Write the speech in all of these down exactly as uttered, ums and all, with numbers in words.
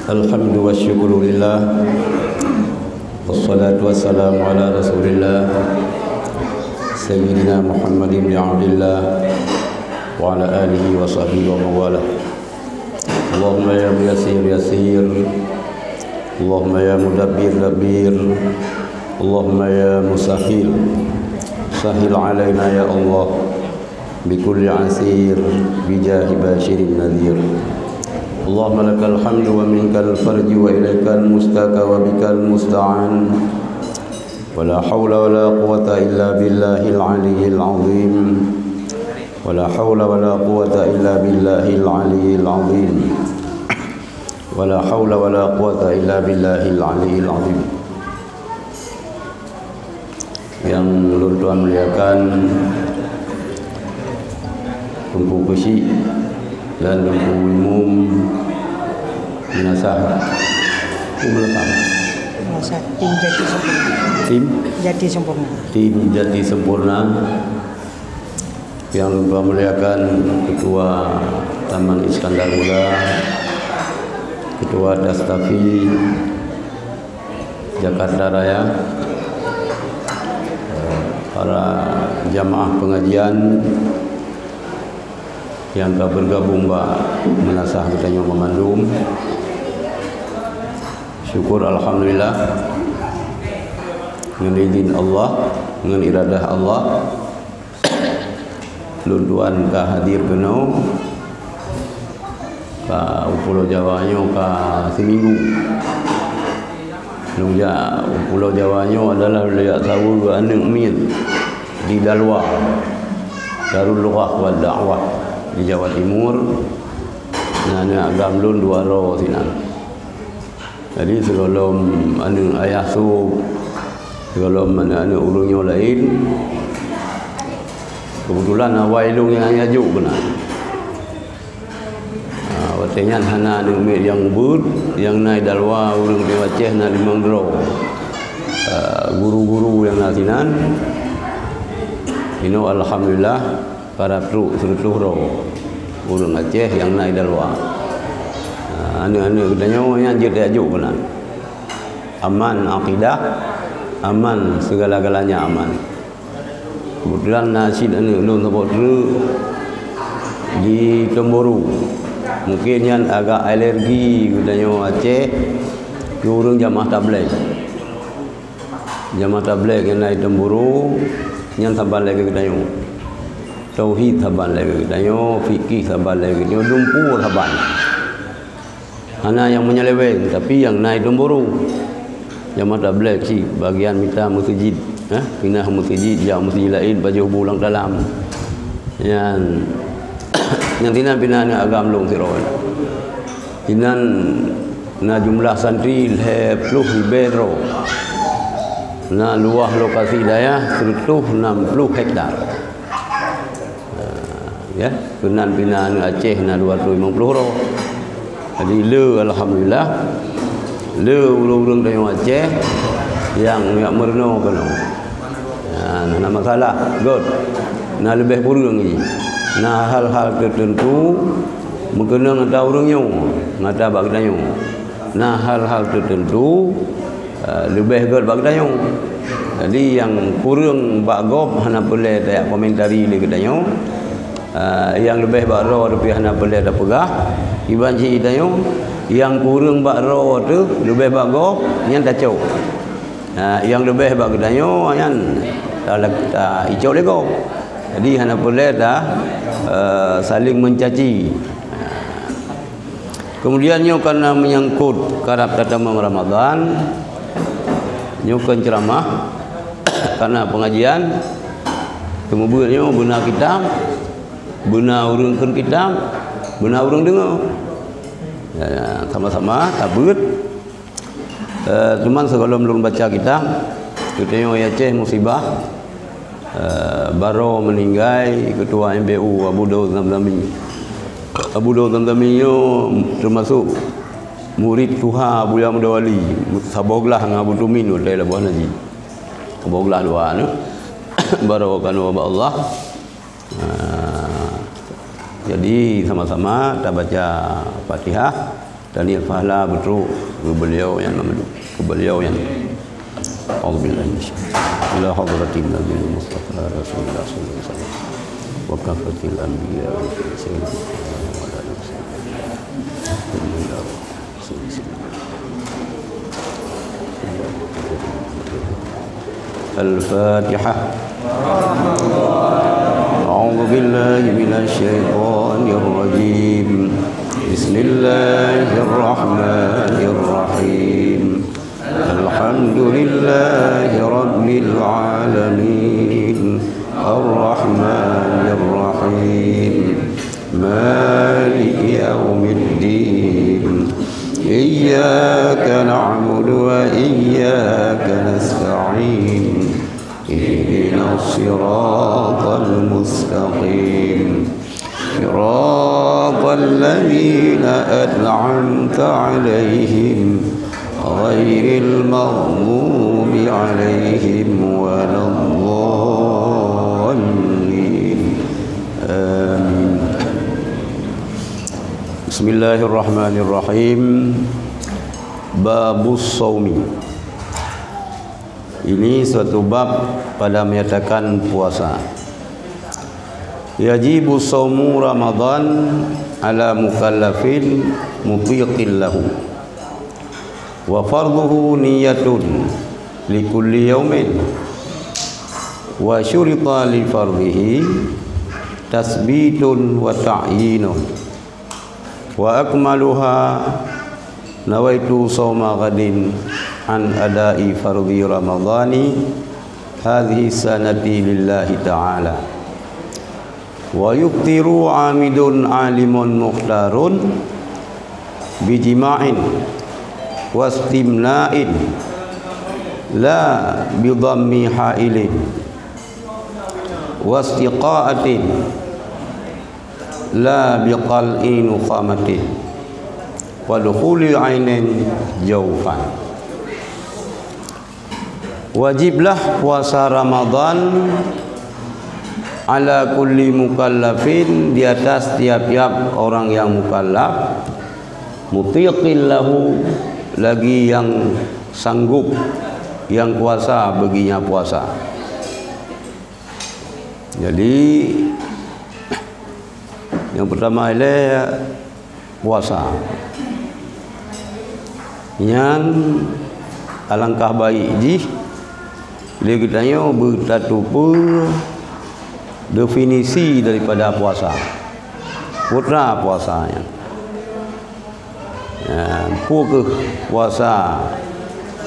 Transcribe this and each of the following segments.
Alhamdu wa syukru lillah. Wassalatu wassalamu ala Rasulillah, Sayyidina Muhammadin bin Abdillah, wa ala alihi wa sahbihi wa mawalah. Allahumma ya muyassir yassir. Allahumma ya mudabbir dabbir. Allahumma ya musahhil sahhil alaina ya Allah. Bikulli asir, bijahi basyirin nadhir. Allahumma lakal hamdu wa minkal farju wa ilaikal mustaka wa bikal musta'an. Wa la haula wa la quwwata illa billahil aliyyil azim. Wa la haula wa la quwwata illa billahil aliyyil azim. Wa la haula wa la quwwata illa billahil aliyyil azim. Yang lôn tuan muliakan, Teungku Keuchik dan Teungku Imum Meunasah. Tim Meunasah. Meunasah, tim Jati Sempurna. Tim? Jati Sempurna. Tim Jati Sempurna. Yang lôn tuan muliakan Ketua Taman Iskandar Muda, Ketua Dastafi, Jakarta Raya, para jamaah pengajian nyang ka bergabung bak meunasah geutanyoe meumandum. Syukur alhamdulillah, ngon izin Allah, ngon iradah Allah, lôn tuan ka hadir keunoe, ka u Pulo Jawa nyoe ka siminggu. Lôn jak u Pulo Jawa nyoe adalah lôn jak saweue aneuëk miet di Dalwa, Darul Lughah wa Da'wah di Jawa Timur. Na aneuëk agam lôn dua droe sinan. Jadi, sigohlom aneuëk ayah sôb, sigohlom aneuëk-aneuëk ureuëng nyoe laén, keubeutulan awai lôn nyang hana jok keunan. Ah, watée nyan hana aneuëk miet nyang ubeuet, nyang na i Dalwa ureuëng di Aceh na limong droe. Ah, guru-guru nyang na sinan, inoe alhamdulillah, Para trok sireutôh droe ureuëng Aceh nyang na i Dalwa. Ha, aneuëk-aneuëk geutanyoe nyan jeuet tajak jok keunan. Aman akidah, aman segala-galanya aman. Keubeutulan na cit aneuëk lôn saboh treuk di Tomboro. Mungken nyan agak alergi geutanyoe Aceh keu ureuëng jamaah tabligh. Jamaah tabligh nyang na i Tomboro, nyan saban lagée geutanyoe. Tauhid saban lagée geutanyoe, fikih saban lagée geutanyoe, lumpur saban. Hana nyang menyeleweng, tapi nyang na i Tomboro. Jamaah tabligh cit bagian mita meuseujid, eh, pinah meuseujid, jak meuseujid laén, pajoh bu lam dalam. Nyan, nyang sinan pinah aneuëk agam lôn sidroe. Sinan na jumlah santri lhée ploh ribée droe. Na luwah lokasi dayah sireutôh nam ploh hektar. Nah, ya, keunan pinah aneuëk Aceh na dua reutôh limong ploh droe. Jadi, le, alhamdulillah, le ureuëng-ureuëng tanyoe Aceh nyang, nyang meurunoe keunoe. Nah, hana masalah, göt. Na leubeh kureueng jih. Na hal-hal teuteuntu meukeunong ata ureuëng nyoe, ngon ata bak geutanyoe. Na hal-hal teuteuntu, eh, leubeh göt bak geutanyoe. Jadi, nyang kureueng bak gob hana peureulée tajak komentari lé geutanyoe. Eh, nyang leubeh bak droe tapi hana peureulée tapeugah. Iban cit geutanyoe, nyang kureueng bak droe teuh leubeh bak gob, nyan tacok. Ha, nyang leubeh bak geutanyoe nyan ta-, ta-, icok lé gob. Jadi, hana peureulée ta, eh, saling mencaci. Kemudian, nyoe karena menyangkut karab tatamong Ramadan, nyoe kon ceuramah, karena pengajian, keumubeut nyoe beuna kitab, beuna ureuëng kheun kitab, beuna ureuëng deungoe. Ya, ya, sama-sama tabeuet. Eh, teuma sigohlom lôn baca kitab, geutanyoe Aceh musibah, eh, baroe meuninggai Ketua M B U Abu Daud Zamzami. Abu Daud Zamzami nyoe teumasok murit tuha Abuya Muda Wali, saboh glah ngon Abu Tumin watée Labuhan Haji. Saboh glah dua nyoe. Baroe keunoe bak Allah. Ah, jadi sama-sama tabaca Fatihah, Taniet pahala beutrok keu beliau nyang na meudu-, keu beliau nyang. A'udzubillahi minasyaitanir rajim. Ila hadratin Nabil Mustafa Rasulillah sallallahu alaihi wasallam. Wa kafatil anbiya wa sayyidina Muhammad wa ala alihi wasallam. Al-Fatihah. A'udzubillahi minasyaitanir rajim. Bismillahirrahmanirrahim. Alhamdulillahi rabbil alamin. Arrahmanirrahim. Maliki yaumiddin. Iyyaka na'budu wa iyyaka nasta'in. Ihdinas siratal mustaqim. Siratal ladzina an'amta 'alaihim, ghairil maghdubi 'alaihim waladdallin. Amin. Bismillahirrahmanirrahim. Babus shaumi. Ini suatu bab pada menyatakan puasa. Yajibu shaumu Ramadan ala mukallafin mutiqin lahu. Wa fardhuhu niyatun likulli yaumin. Wa syurita li fardhihi tasbitun wa ta'yinun. Wa akmaluha nawaitu shauma ghadin an ada'i fardhi Ramadhani hadhihi sanati lillahi ta'ala. Wa yuftiru amidun alimun mukhtarun bijima'in wastimna'in la bidhammi ha'ilin wastiqa'atin la biqal'i nukhamatin wa dukhuli ainin jaufan. Wajiblah puasa Ramadan ala kulli mukallafin, di atas tiap-tiap orang yang mukallaf, mutiqin lahu, lagi yang sanggup, yang kuasa baginya puasa. Jadi, nyang peutama ilée puasa. Nyan alangkah baik jih lé geutanyoe beutateupeue definisi daripada puasa. Peue puasa nyan? Ya, peue keuh puasa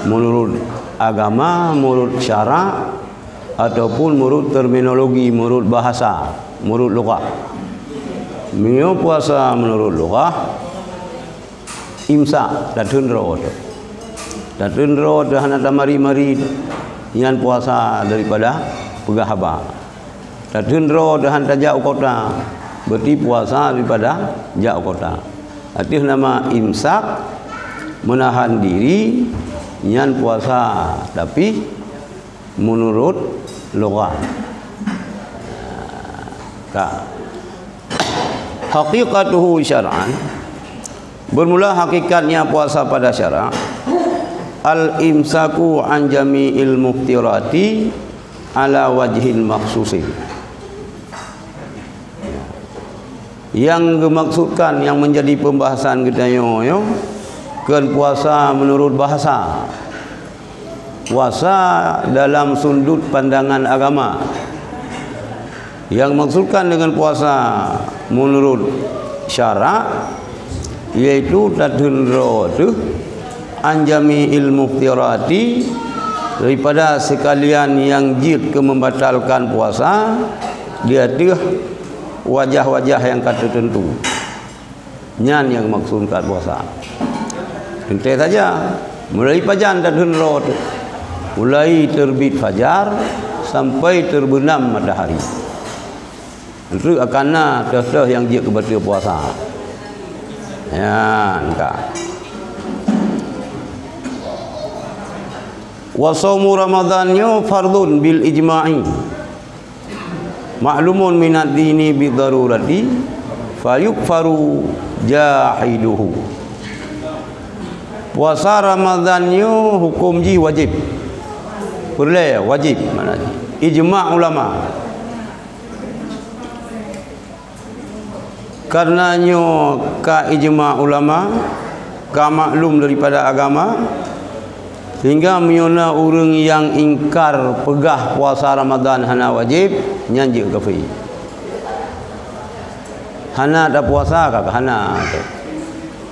meunurot agama, meunurot syarak, ataupun meunurot terminologi, meunurot bahasa, meunurot lugah? Meunyoe puasa meunurot lugah, imsak, tateun droe teuh. Tateun droe teuh hana tamari-mari, nyan puasa daripada peugah haba. Tateun droe teuh hana tajak u kota, berarti puasa daripada jak u kota. Ateueh nama imsak, menahan diri, nyan puasa, tapi meunurot lugah. Ka. Haqiqatuhu syar'an, bermula hakikatnya puasa pada syarak, al-imsaku an jami'il muftirati ala wajhin makhsusin. Yang geumaksudkan, yang menjadi pembahasan geutanyoe nyoe, kon puasa meunurot bahasa. Puasa dalam sundut pandangan agama. Yang maksudkan dengan puasa meunurot syarak, yaitu tateun droe teuh an jami'il muftirati, daripada sekalian yang jeuet keu membatalkan puasa di ateueh wajah-wajah nyang ka teuteuntu. Nyan nyang maksud kat puasa. Teuntée saja, mulai pajan tateun droe teuh, mulai teurbit fajar sampai teubeunam matahari. Treuk akan na teuh-teuh nyang jeuet keu bateue puasa. Nyan ka. Wa shaumu Ramadhan nyoe fardhun bil ijma'i. Ma'lumun minad dini bid darurati, fayukfaru jahiduhu. Puasa Ramadan nyoe huköm jih wajéb. Peureulée wajéb makna jih. Ijma' ulama. Karena nyoe ka ijma' ulama, ka maklum daripada agama, sehingga meunyoe na ureuëng nyang ingkar peugah puasa Ramadan hana wajéb, nyan jeuet kafé. Hana tapuasa ka, hana.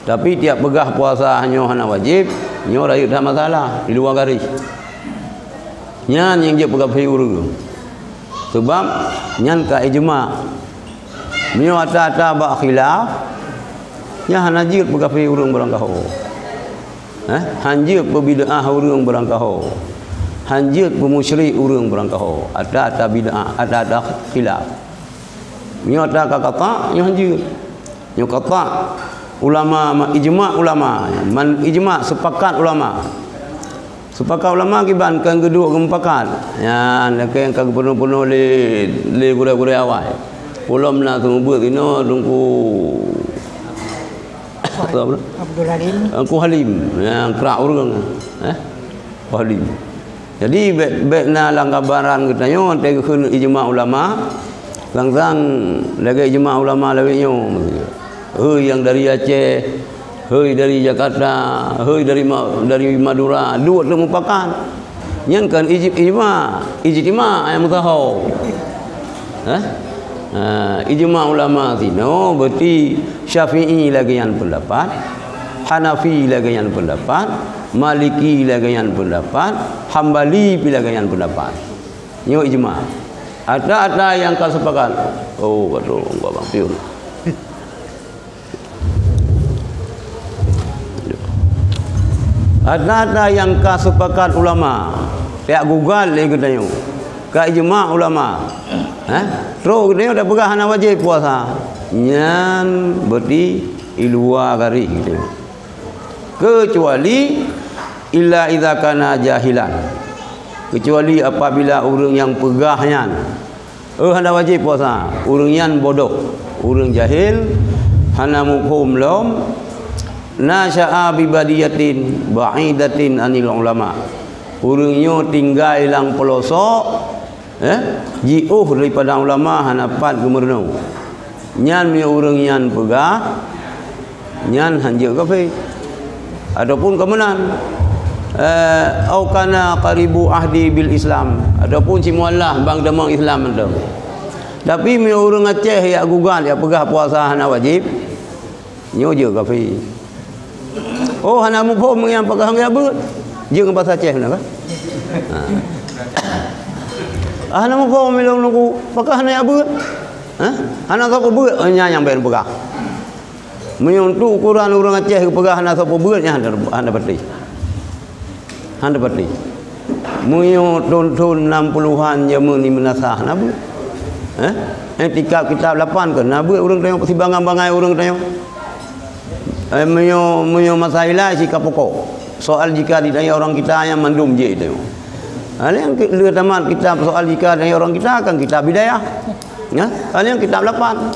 Tapi tiap peugah puasa nyoe hana wajéb, nyoe rayeuk that masalah, di luwa garéh. Nyan nyang jeuet peukafé ureuëng. Sabab nyan ka ijma'. Meunyoe ata-ata bak khilaf, nyan hana jeuet peukafé ureuëng barangkaho. Eh, han jeuet peubid'ah ureuëng barangkaho. Han jeuet peumusyrik ureuëng barangkaho. Ata-ata bid'ah, ata-ata khilaf. Nyoe ata ka qata', nyoe han jeuet. Nyoe qata' ulama, ma-, ijma' ulama. Man ijma', sepakat ulama. Sepakat ulama kiban kan geuduek geumupakat. Nyan, lakée nyang ka geupeunoh-peunoh lé, lé gurée-gurée awai. Ulôn na seumeubeuet inoe Teungku Abdul Halim. Teungku Halim, nyang krak ureuëng. Eh? Teungku Halim. Jadi, bék, bék na lam gambaran geutanyoe, watée geukheun ijma' ulama, sang-sang lagée ijma' ulama lawét nyoe. Hei nyang dari Aceh, hei dari Jakarta, hei dari Ma-, dari Madura, duek teumupakat. Nyan kan ij-, ijma', ijtima' nyang meusaho. Eh? Ha, ijma' ulama sinoe, berarti Syafi'i lagée nyan peundapat, Hanafi lagée nyan peundapat, Maliki lagée nyan peundapat, Hambali pi lagée nyan peundapat. Nyoe ijma'. Ata-ata nyang ka sepakat. Oh, betul, Abang Piun. Ata-ata nyang ka sepakat ulama, jak gugat lé geutanyoe. Ka ijma' ulama. Eh? Trok geutanyoe tapeugah hana wajéb puasa. Nyan berarti i luwa garéh geutanyoe. Keucuali illa idza kana jahilan. Keucuali apabila ureuëng nyang peugah nyan, "Eh, hana wajéb puasa," ureuëng nyan bodoh, ureuëng jahil, hana muphom lom, nasya'a bi badiyatin ba'idatin anil ulama. Ureuëng nyoe tinggai lam peulosok, eh, jiôh daripada ulama, hana pat geumeurunoe. Nyan meunyoe ureuëng nyan peugah, nyan han jeuet kafé. Ataupun ka meunan, eh, au kana qaribu ahdi bil Islam, ataupun simualah bang tamong Islam mantong. Tapi meunyoe ureuëng Aceh jak gugat, jak peugah puasa hana wajéb, nyoe jeuet kafé. Oh, hana muphom nyang pakon hana beuet. Jeuet ngon basa Aceh na kan? Ha. Ah, hana muphom ilong nunggu pakon hana beuet. Ha? Hana soe peubeuet, oh, nyan nyang ben peugah. Meunyoe untuk ukuran ureuëng Aceh peugah hana soe peubeuet, nyan hana, hana pati. Hana pati. Meunyoe thon-thon enam puluhan jameun di meunasah na beuet. Eh? Eh, tingkat kitab lapan ke na beuet ureuëng tanyoe, sibangai-bangai ureuëng tanyoe. Eh, meunyoe, meunyoe masa ilai si ka pokok. Soal jika ditanya orang kita nyang mandum jeuet tanyoe. Hal nyang ki-, lheueh tamat kitab soal jika ditanya orang kita kan kitab bidayah. Ya? Hal nyang kitab lapan.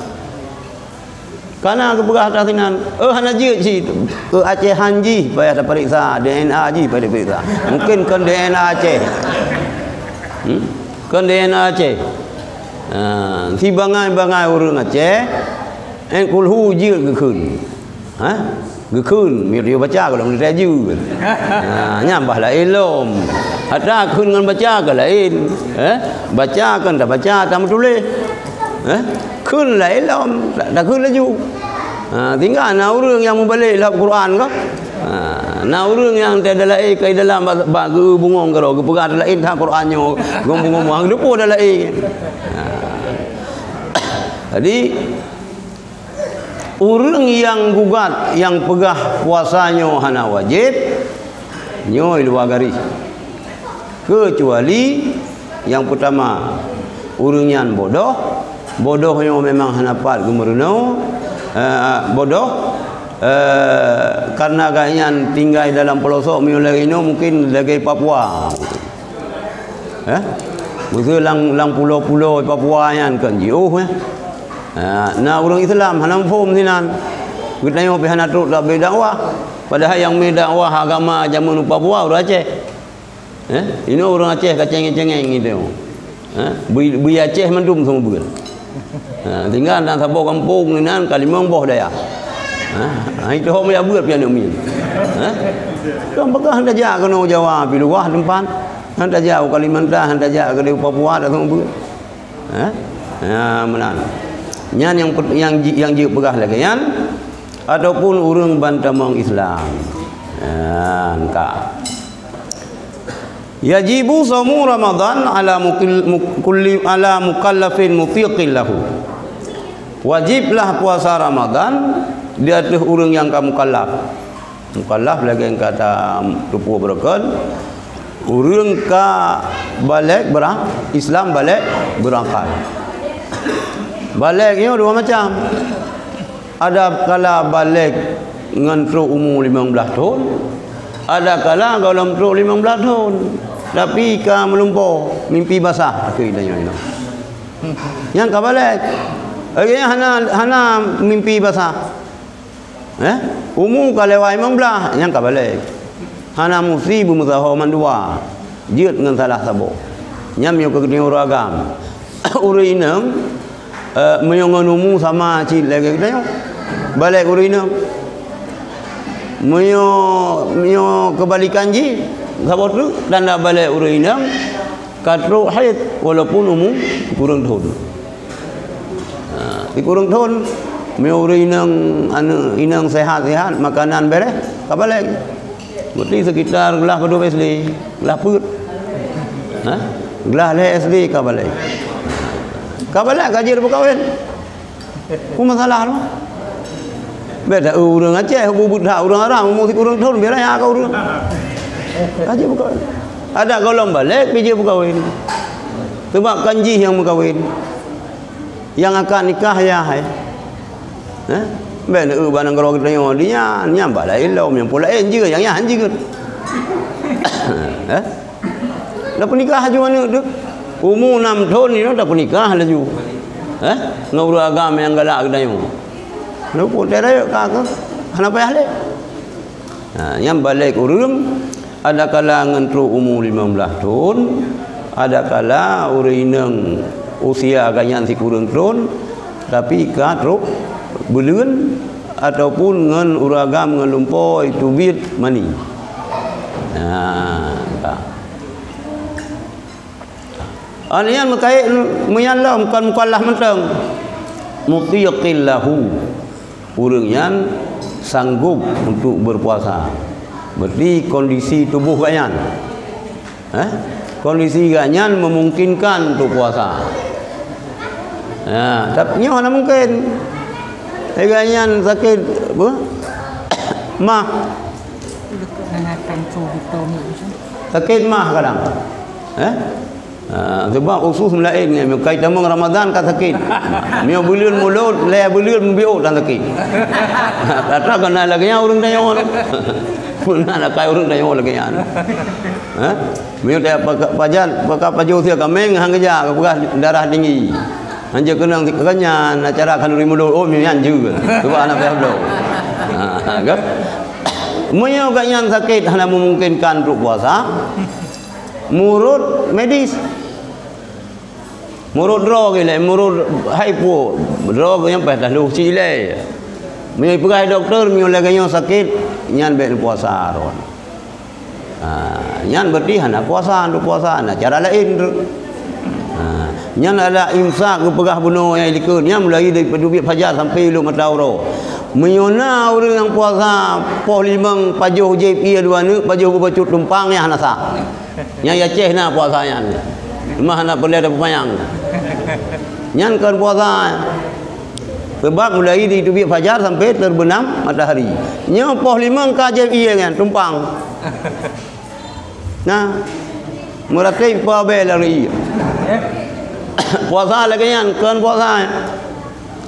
Kana geupeugah atas sinan, "Eh, hana jeuet cit. Keu Aceh han jih payah taperiksa, D N A jih payah taperiksa." Mungkin kon D N A Aceh. Hmm? Kon D N A Aceh. Ha, sibangai-bangai ureuëng Aceh, en kulhu jeuet geukheun. Ha? Geukheun, miyueb baca golom teuka jeuet. Ha, nyan bah laén lom. Ata kheun ngon baca ka laén. Eh? Baca kan tabaca, tameutuléh. Eh? Kheun laén lom, ta-, takheun laju. Ha, tinggai na ureuëng nyang mubalek lheueh Quran ka. Ha, na ureuëng nyang teuka laén ka dalam ba-, ba geu bungong keudroe, geupeugah laén that Quran nyoe, geu bungong-bungong, geudeupo dah laén. Ha. Jadi, ureuëng nyang gugat, nyang peugah puasa nyoe hana wajéb, nyoe luwa garéh. Keucuali nyang peutama, ureuëng nyan bodoh, bodoh nyoe memang hana pat geumeurunoe, eh, bodoh, eh, karena gobnyan tinggai dalam peulosok meunyoe lagée nyoe mungkin lagée Papua. Eh? Meuseu lam, lam pulo-pulo Papua nyan kan jiôh, eh? Ha, na ureuëng Islam hana muphom sinan. Geutanyoe pih hana trok tabe dakwah. Padahai nyang meudakwah agama jameun u Papua ureuëng Aceh. Eh? Inoe ureuëng Aceh ka cengeng-cengeng gitu. Eh? Bui, bui Aceh mandum sama bukan. Ha, tinggal dan saboh kampung ni nan ka limong boh dayah. Ha, ha, itu hok meuyak buet pian mi. Ha? Kan peugah hana jak keunoe Jawa pi luwah tempat. Hana jak u Kalimantan, hana jak ke Papua dak sama buet. Ha? Ha, meunan. Nyan yang pet-, yang ji-, yang jeuet peugah lagée nyan ataupun ureuëng bantamong Islam. Ha, ka. Yajibu saumu Ramadan ala mukil-, muk-, kulli, ala mukallafin mutiqin lahu. Wajiblah puasa Ramadan di ateueh ureuëng nyang ka mukallaf. Mukallaf lagée kata tupu beureukan, ureuëng ka balek berang-, Islam balek berakal. Balek nyoe dua macam. Ada kala balek ngon trok umu limong blaih thon, ada kala gohlom trok limong blaih thon, tapi ka meulumpoe, mimpi basah, keu tanyoe inoe. Nyang ka balek. Lagée nyan hana, hana mimpi basah. Eh? Umu ka lewat limong blaih, nyang ka balek. Hana musti beumeusaho mandua. Jeuet ngon salah saboh. Nyan meunyoe keu geutanyoe ureuëng agam. Ureuëng inong, eh, meunyoe ngon umu sama cit lagée geutanyoe. Balek ureuëng inong. Meunyoe, meunyoe keubalikan jih, saboh treuk tanda balek ureuëng inong ka trok haid walaupun umu kureueng thon. Ha, sikureueng thon, meunyoe ureuëng inong, aneuëk inong sehat-sehat, makanan bereh, ka balek. Berarti sekitar glah padub S D, glah peuet. Ha? Glah lhée S D ka balek. Ka balek ka jeuet beukawén. Peue masalah tu? Beda ureuëng Aceh, bubuet that ureuëng Arab, umu sikureueng thon, beda nyang ka ureuëng. Ka jeuet beukawén. Ada gohlom balek, pi jeuet beukawén. Sebab kan jih nyang meukawén. Nyang akad nikah yah hai. Eh? Bèk neueu bak nanggroe geutanyoe di nyan, nyan bak laén lom, nyang po laén jeuet, nyang nyan han jeuet. Eh? Tapeunikah laju aneuk teuh. Umu nam thon nyoe tapeunikah laju. Eh? Ngon ureueng agam nyang galak geutanyoe. Luput deret ka keuh. Hana payah lé. Ha, nyang balek ureueng, adakala ngon trok umu limong blaih thon, adakala ureueng inong usia geuh nyan sikureueng thon, tapi ka trok buleuen, ataupun ngon ureueng agam ngon lumpoe teubiet mani. Ha, ka. Nyan meukait meunyan lom kon mukallaf mantong. Mutiqin lahu. Ureueng nyan sanggup untuk berpuasa. Berarti kondisi tuboh geuh nyan. Eh? Kondisi geuh nyan memungkinkan untuk puasa. Ya, tapi nyoe hana mungkin. Geuh nyan sakét apa? Mah. Sakét mah kadang. Eh? Ha, sebab usus laén nyan, meunyoe kai tamong Ramadan ka sakét. Meunyoe buleuen mulod, lhèe buleuen mubiôk tan sakét. Kata keunan lagèe nyan ureueng tanyoe. Meunan akai ureueng tanyoe lagèe nyan. Ha? Meunyoe tajak paka-, pajan, paka pajoh sie kaméng, han geujak, ka peugah darah tinggi. Hanjeuet keunong sikonyan, acara khanuri mulod, oh, meunyan jeuet. Sebab hana payah bloe. Ha, kan? Meunyoe gobnyan sakét hana memungkinkan untuk puasa, murot medis. Murot droe geuh lé, murot hai puwoe. Droe geuh nyan paih tahlôh cit ilèe. Meunyoe ipeugah dokto, meunyoe lagèe nyoe sakét, nyan bèk neupuasa droe. Ha, nyan berarti hana puasa, hana puasa, hana cara laén tu. Ha, nyan adalah imsak geupeugah bunoe nyang likot, nyan mulai dari teubiet fajar sampai lheueh mata uroe. Meunyoe na ureueng nyang puasa poh limong pajoh jieb ie dua neuk, pajoh beubacut tumpang, nyan hana sah. Nyang i Aceh na puasa nyan. Teuma hana peureulèe tapeupanyang. Nyan kon puasa. Sebab mulai dari teubiet fajar sampai terbenam matahari. Nyoe poh limong ka jieb ie nyan tumpang. Nah, meuratéb ipa bèe lari ie. Puasa lagèe nyan kon puasa.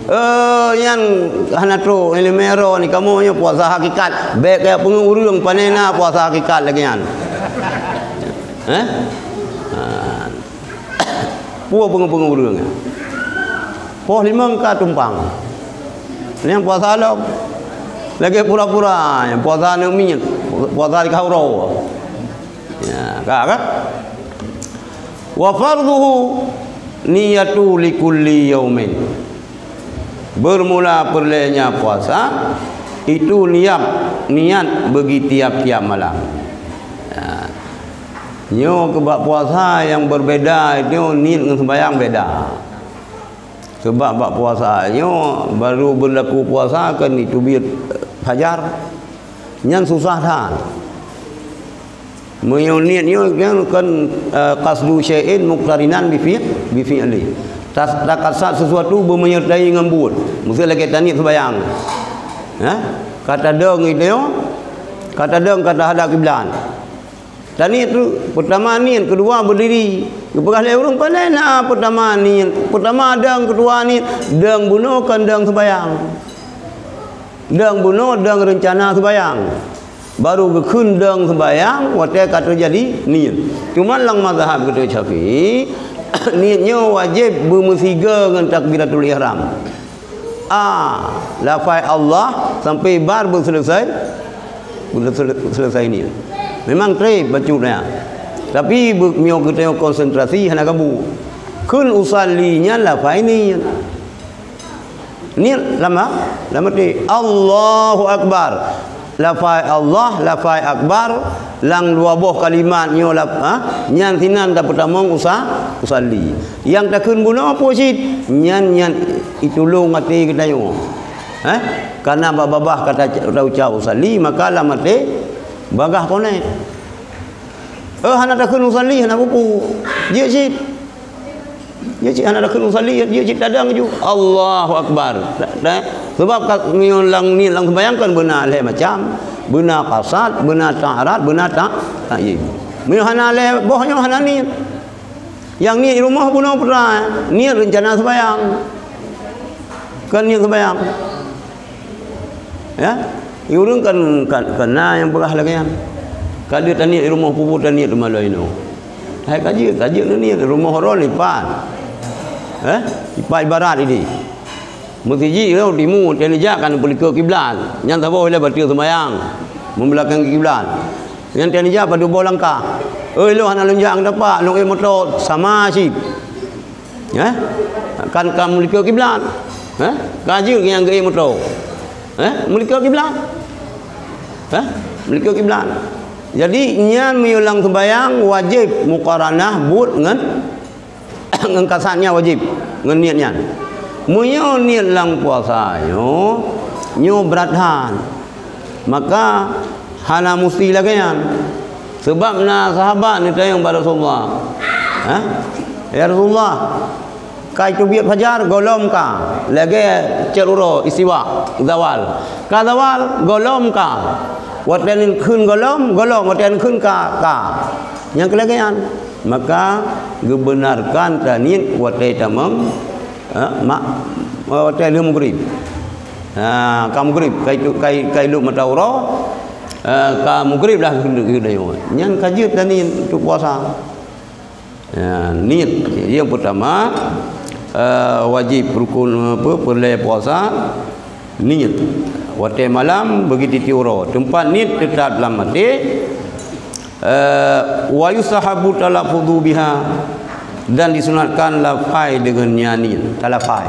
Eh, nyan hana trok ileumèe droe nyoe, kamoe nyoe puasa hakikat. Bèk kaya peungeuh ureueng, pane na puasa hakikat lagèe nyan. Eh? Ha. Peue peungeuh-peungeuh ureueng nyan? Poh limong ka tumpang. Nyan puasa lom. Lagèe pura-pura, puasa aneuk miet, puasa di kauro. Ya, ka, ka? Wa fardhuhu niyatu likulli yaumin. Bermula peureulèe nyan puasa, itu niat, niat bagi tiap-tiap malam. Ya. Nyoe keu bak puasa nyang berbeda, itu niet ngon sembahyang beda. Sebab bak puasa nyoe baru berlaku puasa kan itu biet fajar. Nyan susah that. Meunyoe niet nyoe kan, kan, eh, qasdu syai'in muqtarinan bi fi-, bi fi'li. Tas-, takasat sesuatu beumenyertai ngon buet. Miseu lagèe taniet sembahyang. Ha? Ka tadong itu, ka tadong ka tahadap kiblat. Taniet tu, peutama niet, keudua beudiri. Geupeugah lé ureueng, "Pane na peutama niet? Peutama dong, keudua niet." Dong bunoe kon dong sembahyang. Dong bunoe dong reuncana sembahyang. Baru geukheun dong sembahyang watèe ka teujadi niet. Cuma lam mazhab geutanyoe Syafi'i, niet nyoe wajéb beumeusigoe ngon takbiratul ihram. A, lafai Allah sampai bar beuseuleusai, beuseuleusai niet. Memang trép bacut nyan. Tapi be-, meunyoe geutanyoe konsentrasi hana gabu. Kheun usalli nyan lafai niet. Niet lam a-, lam até. Allahu Akbar. Lafai Allah, lafai akbar, lam dua boh kalimat nyoe laf-, ha? Nyan sinan tapeutamong usa-, usalli. Nyang takheun bunoe peue cit? Nyan, nyan itulông até geutanyoe. Eh? Karena bak babah ka ta-, taucap usalli, maka lam até bagaih konek. Eh, hana takheun usalli, hana peue-peue. Jeuet cit. Jeuet cit hana takheun usalli, jeuet cit tadong ju. Allahu Akbar. Dah, dah. Sebab ka, meunyoe lam niet lam sembahyang kan beuna lhèe macam. Beuna qasad, beuna ta'rad, beuna ta-, ta'yid. Meunyoe hana lhèe boh nyoe hana niet. Nyang niet di rumoh bunoe putra, niet reuncana sembahyang. Kan niet sembahyang. Ya? Ureueng kan, kan, kan na nyang peugah lagèe nyan. Ka deuh taniet di rumoh, peue-peue taniet teuma lom inoe. Hai ka jeuet, ka jeuet niet, rumoh droeneuh dipat. Eh? Dipat ibarat idéh. Meuseujid nyoe timu, watèe neujak ka neupeulikot kiblat. Nyan saboh ilèe bateue seumayang. Meubeulakang kiblat. Nyan watèe neujak padub boh langkah. Oi, lôn hana lôn jak ngon tapak, lôn ék moto sama cit. Eh? Kan ka meulikot kiblat. Eh? Ka jeuet nyang geuék moto. Eh? Meulikot kiblat. Eh? Meulikot kiblat. Jadi, nyan meunyoe lam sembahyang wajéb muqaranah buet ngon, ngon kasad nyan wajéb, ngon niet nyan. Meunyoe niet lam puasa nyoe, nyoe brat that. Maka hana musti lagèe nyan. Sabab na sahabat neutanyong bak Rasulullah, "Hah? Ya Rasulullah, ka teubiet fajar gohlom ka, lagèe cot uroe istiwa, zawal. Ka zawal gohlom ka. Watèe neukheun gohlom, gohlom, watèe neukheun ka, ka." Nyang keu lagèe nyan, maka geubeunarkan taniet watèe tamong, eh, mak, watèe lheueh mugrib. Ha, ka mugrib, ka itu, ka i-, ka ilop mata uroe, eh, ka mugrib lah keuneuk, keuneuk nyoe. Nyan ka jeuet taniet untuk puasa. Ya, niet. Nyang peutama, eh, wajéb rukun, apa, peureulèe puasa, niet. Watèe malam, begitu tiep uroe. Teumpat niet teutap lam até, Eh, wa yustahabbu talaffudhu biha, dan disunatkan lafai deungon nyan niet, talafai.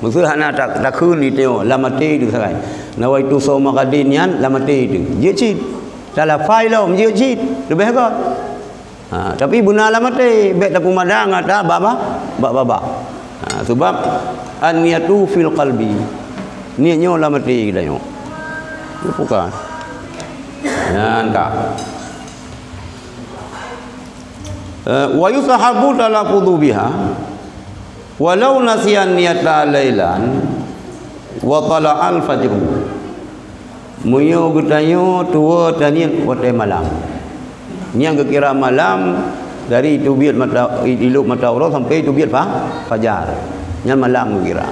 Maksud hana ta-, takheun di teungoh, lam até itu sagai. Nawaitu shauma ghadin nyan lam até itu. Jeuet cit. Talafai lom, jeuet cit. Leubeh göt. Ha, tapi beuna lam até, bèk tapeumadang ata bak ba-, bak babah. Ha, sebab an-niyatu fil qalbi. Niet nyoe lam até geutanyoe. Bukan. Nyan ka. Eh, wa yustahabbu talaffudhu biha walau nasiyan niyata lailan wa tala'al fajru. Meunyoe geutanyoe tuwoe taniet watèe malam. Nyang geukira malam dari teubiet mata, ilop mata uroe sampai teubiet fa-, fajar. Nyan malam geukira.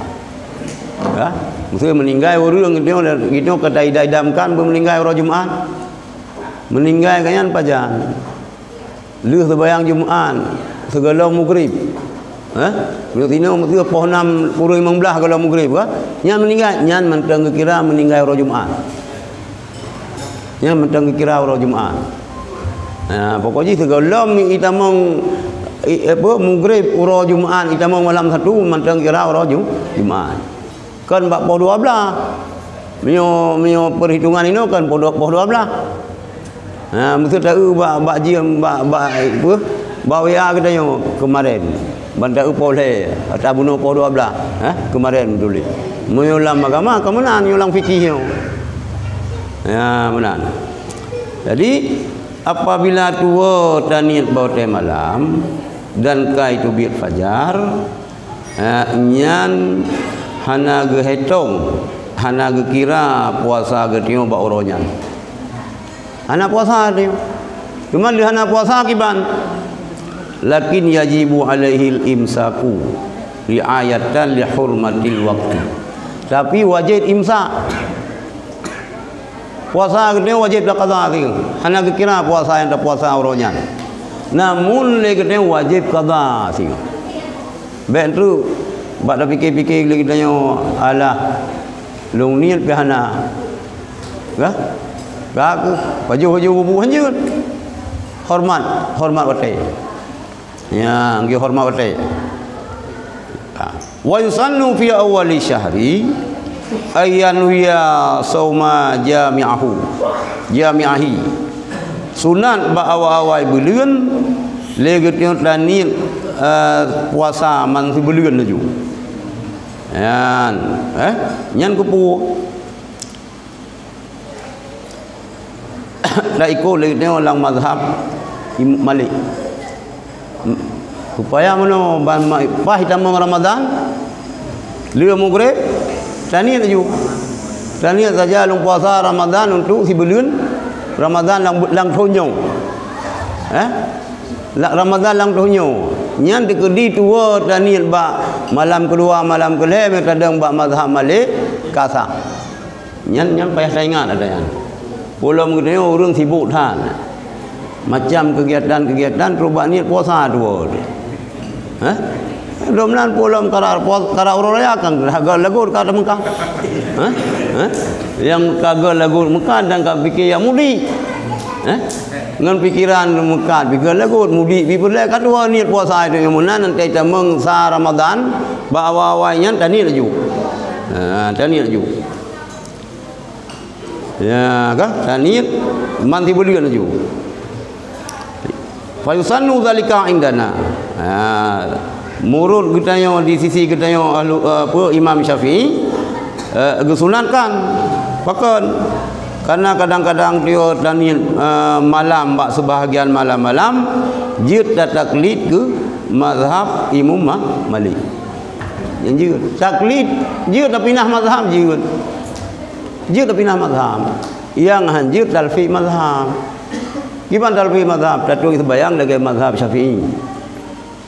Ya, maksudnya meuninggai ureueng gitu, gitu ka taidam-idamkan beumeuninggai uroe Jumat. Meuninggai ka nyan pajan. Lheueh seumayang Jumat, sigohlom mugrib. Eh? Meunyoe sinoe meusigoe poh nam kureueng limong blah gohlom mugrib, kan? Nyan meuninggai, nyan mantong geukira meuninggai uroe Jumat. Nyan mantong geukira uroe Jumat. Ha, pokok jih sigohlom itamong, i-, apa, mugreb uroe Jumat, itamong malam Sabtu, mantong geukira uroe Ju-, Jumat. Kon bak poh dua belas. Meunyoe, meunyoe peuhitungan inoe kon poh dua, poh dua belas. Ha, meuseu taeu bak, bak jeuem, bak, bak, apa, bak W A geutanyoe keumaren. Ban taeu poh lhèe, ata bunoe poh dua belas, ha, keumaren tuléh. Meunyoe lam agama, kon meunan, nyoe lam fikih nyoe. Ya, meunan. Jadi, apabila tuwoe taniet bak watèe malam dan ka iteubiet fajar, eh, nyan hana geuhitong, hana geukira puasa geutanyoe bak uroe nyan. Hana puasa geutanyoe. Cuma lé hana puasa kiban. Lakin yajibu alaihil imsaku ri'ayatan li hurmatil waqti. Tapi wajéb imsak. Puasa geutanyoe wajéb taqadha singoh. Hana geukira puasa nyang tapuasa uroe nyan. Namun lé geutanyoe wajéb qadha singoh. Bèk treuk bak tapike-pike lé geutanyoe, "Alah, lôn niet pih hana." Ka? Ka keuh, pajoh-pajoh bubu hanjeuet. Horeumat, horeumat watèe. Ya, nggih horeumat watèe. Ha. Wa yusannu fi awwali syahri ay yanwiya sauma jami'ahu, jami'ahi. Sunat bak awai-awai buleuen lé geutanyoe taniet, eh, puasa man sibuleuen laju. Nyan, eh, nyan keupeue? Taikot lé geutanyoe lam mazhab Im-, Malik. M-, supaya meunoe ban ma-, paih tamong Ramadan, lheueh mugreb, taniet laju. Taniet saja lôn puasa Ramadan untuk sibuleuen Ramadan lam, lam thôn nyoe. Eh? La-, Ramadan lam thôn nyoe. Nyan teukeudi tuwoe taniet bak malam keudua, malam keulhèe, meu tadong bak mazhab Malik, ka sah. Nyan, nyan payah taingat ata nyan. Peulom geutanyoe ureueng sibok that. Macam keugiatan-keugiatan trok bak niet puasa tuwoe. Hah? Dum nan peulom kara puas-, kara uroe raya kan ka göt lagot ka Mekah. Hah? Hah? Nyang ka göt lagot Mekah dan ka pike nyang mudik. Hah? Ngon pikeran Mekah pike lagot, mudik pih peureulèe ka tuwoe niet puasa itu nyang meunan nanti tamong sa Ramadan, bak awai-awai nyan taniet laju. Ha, taniet laju. Ya, ka? Taniet man sibuleuen laju. Fa yusannu dzalika indana. Ha, meunurot geutanyoe di sisi geutanyoe ahlu, eh, apa, Imam Syafi'i, eh, geusunatkan. Pakon? Karena kadang-kadang tuwoe taniet, eh, malam bak sebahagian malam-malam, jeuet tataklid keu mazhab Imam Ma-, Malik. Nyang jeuet. Taklid jeuet, tapi na mazhab jeuet. Jeuet tapi na mazhab. Nyang han jeuet talfik mazhab. Kiban talfik mazhab, tatueng seumayang lagèe mazhab Syafi'i.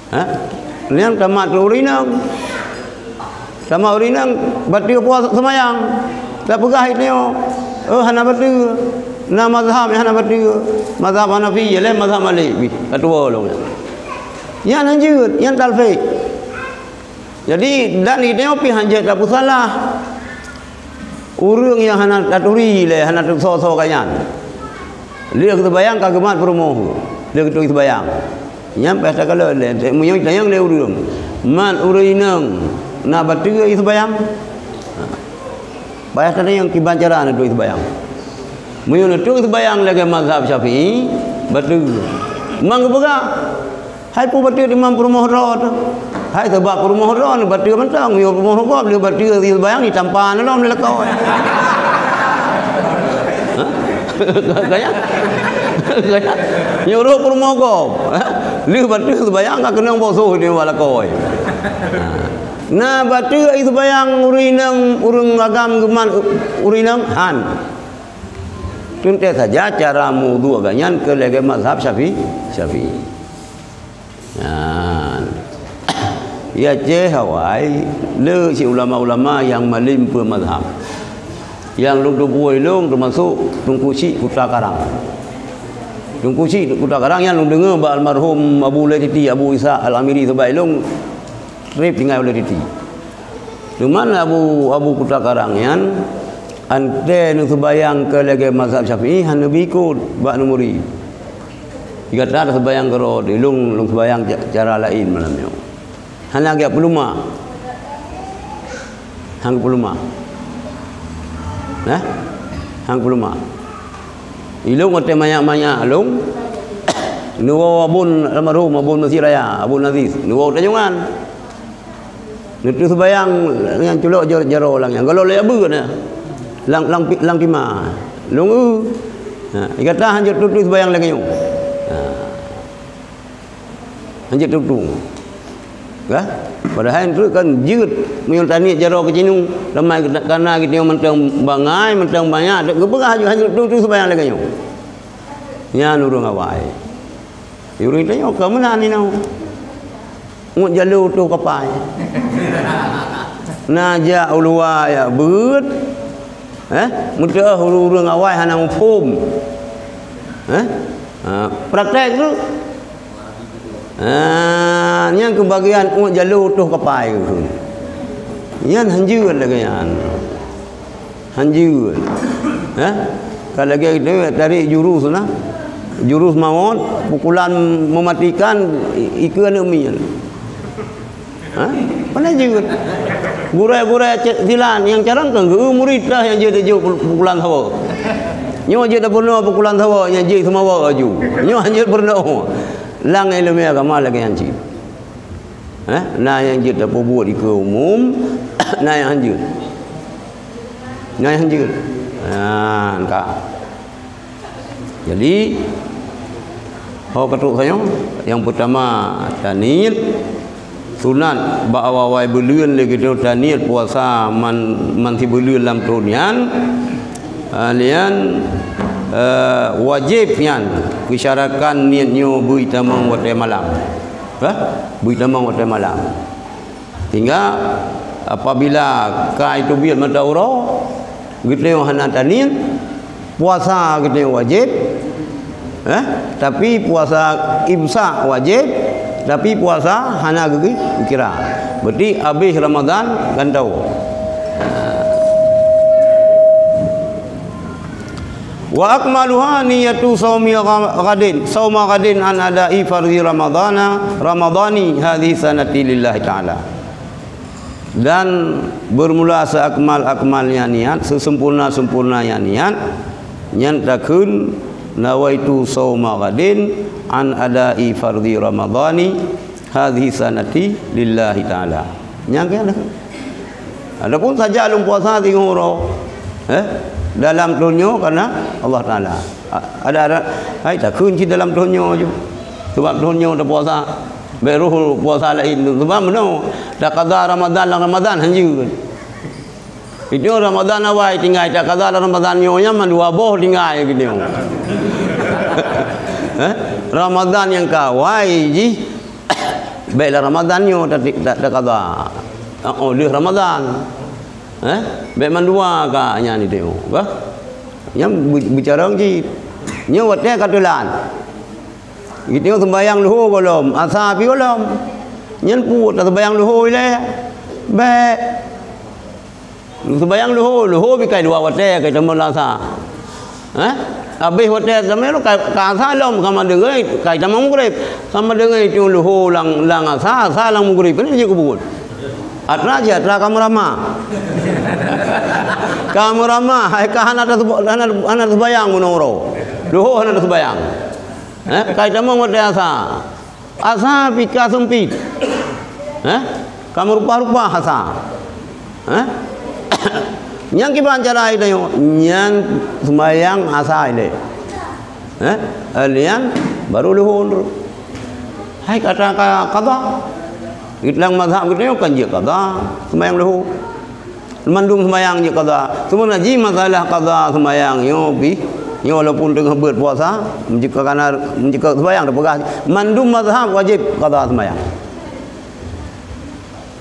Ha? Nyang tamat keu ureueng inong. Tamat ureueng inong, bateue puasa seumayang. Tapeugah itu, "Oh, hana bateue." Na mazhab nyang hana bateue. Mazhab Hanafi, ya lé mazhab Malik. Bih, ka tuwoe lom nyan. Nyan han jeuet, nyan talfik. Jadi, dan itu pih han jeuet tapeusalah. Ureueng nyang hana taturi lé, hana teusoe-soe ka nyan. Lheueh geuseumayang ka geumat peurumoh, lheueh geuturi seumayang. Nyan payah takalon lé, meunyoe tanyong lé ureueng, "Mat ureueng inong na bateue jiseumayang?" Payah tatanyong kiban cara neuturi seumayang. Meunyoe neuturi seumayang lagèe mazhab Syafi'i, bateue. Mang geupeugah, "Hai peue bateue teuma peurumoh droe teuh? Hai sabab peurumoh droe neubateue mantong, meunyoe peurumoh gob lheueh bateue jiseumayang jitampa lom lé lakoe." Hah? Ka nyan? Ka nyan? Nyoe rhot peurumoh gob, hah? Lheueh bateue seumayang ka keunong boh soh di bak lakoe. Ha. Na bateue jiseumayang ureueng inong, ureueng agam geumat ureueng inong? Han. Teuntèe saja cara meuwudu gobnyan keu lagèe mazhab Syafi-, Syafi'i. Nyan. Di Aceh awai, le cit ulama-ulama nyang malém peue mazhab. Nyang lôn teupeue lôn teumasok Teungku Chik Kuta Karang. Teungku Chik Kuta Karang nyan lôn deungoe bak almarhum Abu Laititi, Abu Ishak Al-Amiri, sabab lôn trép tinggai u Laititi. Cuman Abu, Abu Kuta Karang nyan, Antée neuseubayang keu lagée mazhab Syafi'i, hana neubi ikot bak neumurit. Gata taseumbayang keudroe, lôn, lôn seubayang ca-, cara laén malam nyoe. Hana geujak peuleumah. Hana geupeulumah. Nah? Hana geupeulumah. Ilôn watée manyak-manyak lôn, neuwoe abon almarhum, abon Mesir Raya, abon Aziz, neuwoe tanyoe nyan. Neuteuh seubayang nyan culok jar-, jaroe lam nyan. Galak lé abeuet na. Lam, lam pi-, lam tima. Lôn eu. Ha, gata hanjeuet teuh seubayang lagée nyoe. Ha. Hanjeuet teuh. Kan? Padahai treuk kan jeuet meunyoe taniet jaroe keucinung, ramai geuta-, kana geutanyoe mantong bangai, mantong banyak, geupeugah hanjeuet teuh seubayang lagée nyoe. Nyan ureuëng awai. Ureuëng tanyoe ka meunan inoe. Ngon jalô tôh kapai. Na jak u luwa jak beuet, eh, meuteuoh ureuëng awai hana muphom. Eh? Ha, praktek tu. Ha, nyang keubagian ngon jalô tôh kapai. Nyan hanjeuet lagée nyan. Hanjeuet. Eh? Ka lagée geutanyoe tarék jurus na. Jurus mawöt, pukulan mematikan, i-, ikeue aneuëk miet. Ha? Pane jeuet. Gurée-gurée ce-, silat nyang carông kan geu murit teuh nyang jeuet jeuet pu-, pukulan sawa. Nyoe jeuet tapeurunoe pukulan sawa nyang jeuet seumawa aju. Nyoe hanjeuet peurunoe. Lam iéleumé agama lagée nyan cit. Eh, na nyang jeuet tapeubuet ikeue umum, na nyang hanjeuet. Na nyang hanjeuet. Nah, ka. Jadi, ho ka trok tanyoe, nyang peutama taniet, sunat bak awai-awai buleuen lé geutanyoe taniet puasa man, man sibuleuen lam thon nyan, ah, nyan, eh, wajéb nyan keusyarakan niet nyoe beuitamong watée malam. Hah? Beuitamong watée malam. Sehingga apabila ka iteubiet mata uroe, geutanyoe hana taniet, puasa geutanyoe wajéb, eh, tapi puasa imsak wajéb, tapi puasa hana geu-, geukira. Berarti abéh Ramadhan gantoe. Wa akmaluha niyatu saumi gha-, ghadin, sauma ghadin an adai fardhi ramadhana, ramadhani hadhihi sanati lillahi ta'ala. Dan bermula seakmal-akmalnya niat, sesempurna-sempurnanya niat, nyan takheun nawaitu sauma ghadin an adai fardhi ramadhani hadhihi sanati lillahi ta'ala. Nyang keuh dah. Adapun saja lôn puasa singoh uroe, eh, dalam thon nyoe karena Allah Taala. A-, ada, ada, hai takheun cit dalam thon nyoe ju. Sebab thon nyoe tapuasa. Bèk roh puasa laén tu. Sebab meunoe, takada Ramadan lam Ramadan hanjeuet. Itu Ramadan awai tinggai, takada lam Ramadan nyoe nyan mandua boh tinggai gitu. Eh? Ramadan nyang ka awai jih, bèk lam Ramadan nyoe ta-, ta-, takada. Oh, lheueh Ramadan. Eh? Bèk mandua ka nyan itu. Bah? Nyan be-, bicara cit. Nyoe watèe ka teulat. Geutanyoe sembahyang luho gohlom, asa pi gohlom. Nyan peue tasembahyang luho ilèe? Bèk. Sembahyang luho, luho pi kai dua watèe, kai tamong asa. Hah? Habéh watèe tamong ka, ka asa lom, ka madeungoe, kai tamong mugrib. Ka madeungoe itu luho lam, lam asa, asa lam mugrib. Ini jeuet keu buet. Atra jih, atra ka meuramah. Ka meuramah, hai ka hana tasem-, hana, hana tasembahyang meunoe uroe. Luho hana tasembahyang. Eh, kai tamong watèe asa. Asa pi ka seumpit. Eh, ka meureubah-reubah asa. Eh? Nyang kiban cara tanyoe, nyan sembahyang asa ilèe. Eh? Nyan baru luho. Hai kata ka kada. Lam mazhab geutanyoe kan jeuet kada sembahyang luho. Mandum sembahyang jeuet kada. Sebenarnya masalah kada sembahyang nyoe pih, nyoe walaupun teungoh beuet puasa, meunyoe ka kana, meunyoe ka sembahyang tapeugah, mandum mazhab wajéb kada sembahyang.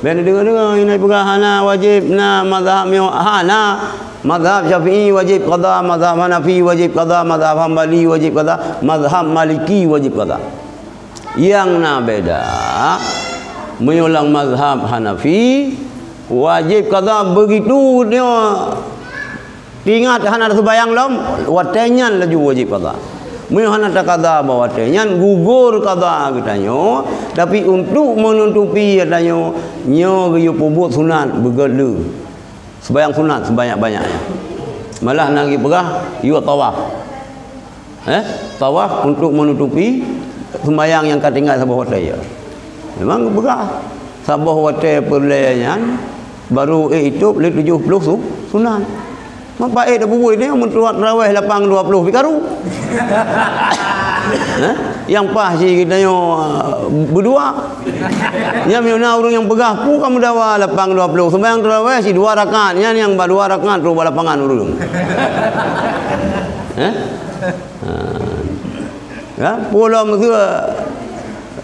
Bèk neudeungoe-deungoe, inan peugah hana wajéb, na mazhab nyoe, hana. Mazhab Syafi'i wajéb kada, mazhab Hanafi wajéb kada, mazhab Hambali wajéb kada, mazhab Maliki wajéb kada. Nyang na beda, meunyoe lam mazhab Hanafi, wajéb kada begitu nyoe. Teuingat hana taseumayang lom, watée nyan laju wajéb qadha. Meunyoe hana taqadha bak watée nyan, gugur qadha geutanyoe, tapi untuk meunutupi tanyoe, nyoe geuyue peubuet sunat, beugét le. Seumayang sunat, seubanyak-banyaknya. Malah na geupeugah, yue tawaf. Eh, tawaf untuk menutupi seumayang nyang ka tinggai saboh watée. Memang geupeugah, saboh watée peureulée nyan baru ék itôb lé tujoh ploh su-, sunat. Meupaét tapeubuet nyoe, meunyoe teurawéh lapan dua ploh pih karu. Eh, nyang paih cit geutanyoe, beudua. Nyan meunyoe na ureuëng nyang peugah, "Peue kamoe dawa lapan dua ploh, seumayang teurawéh cit dua rakaat, nyan nyang bak dua rakaat trok bak lapangan ureuëng." Eh? Ha. Ya, pulo meuseu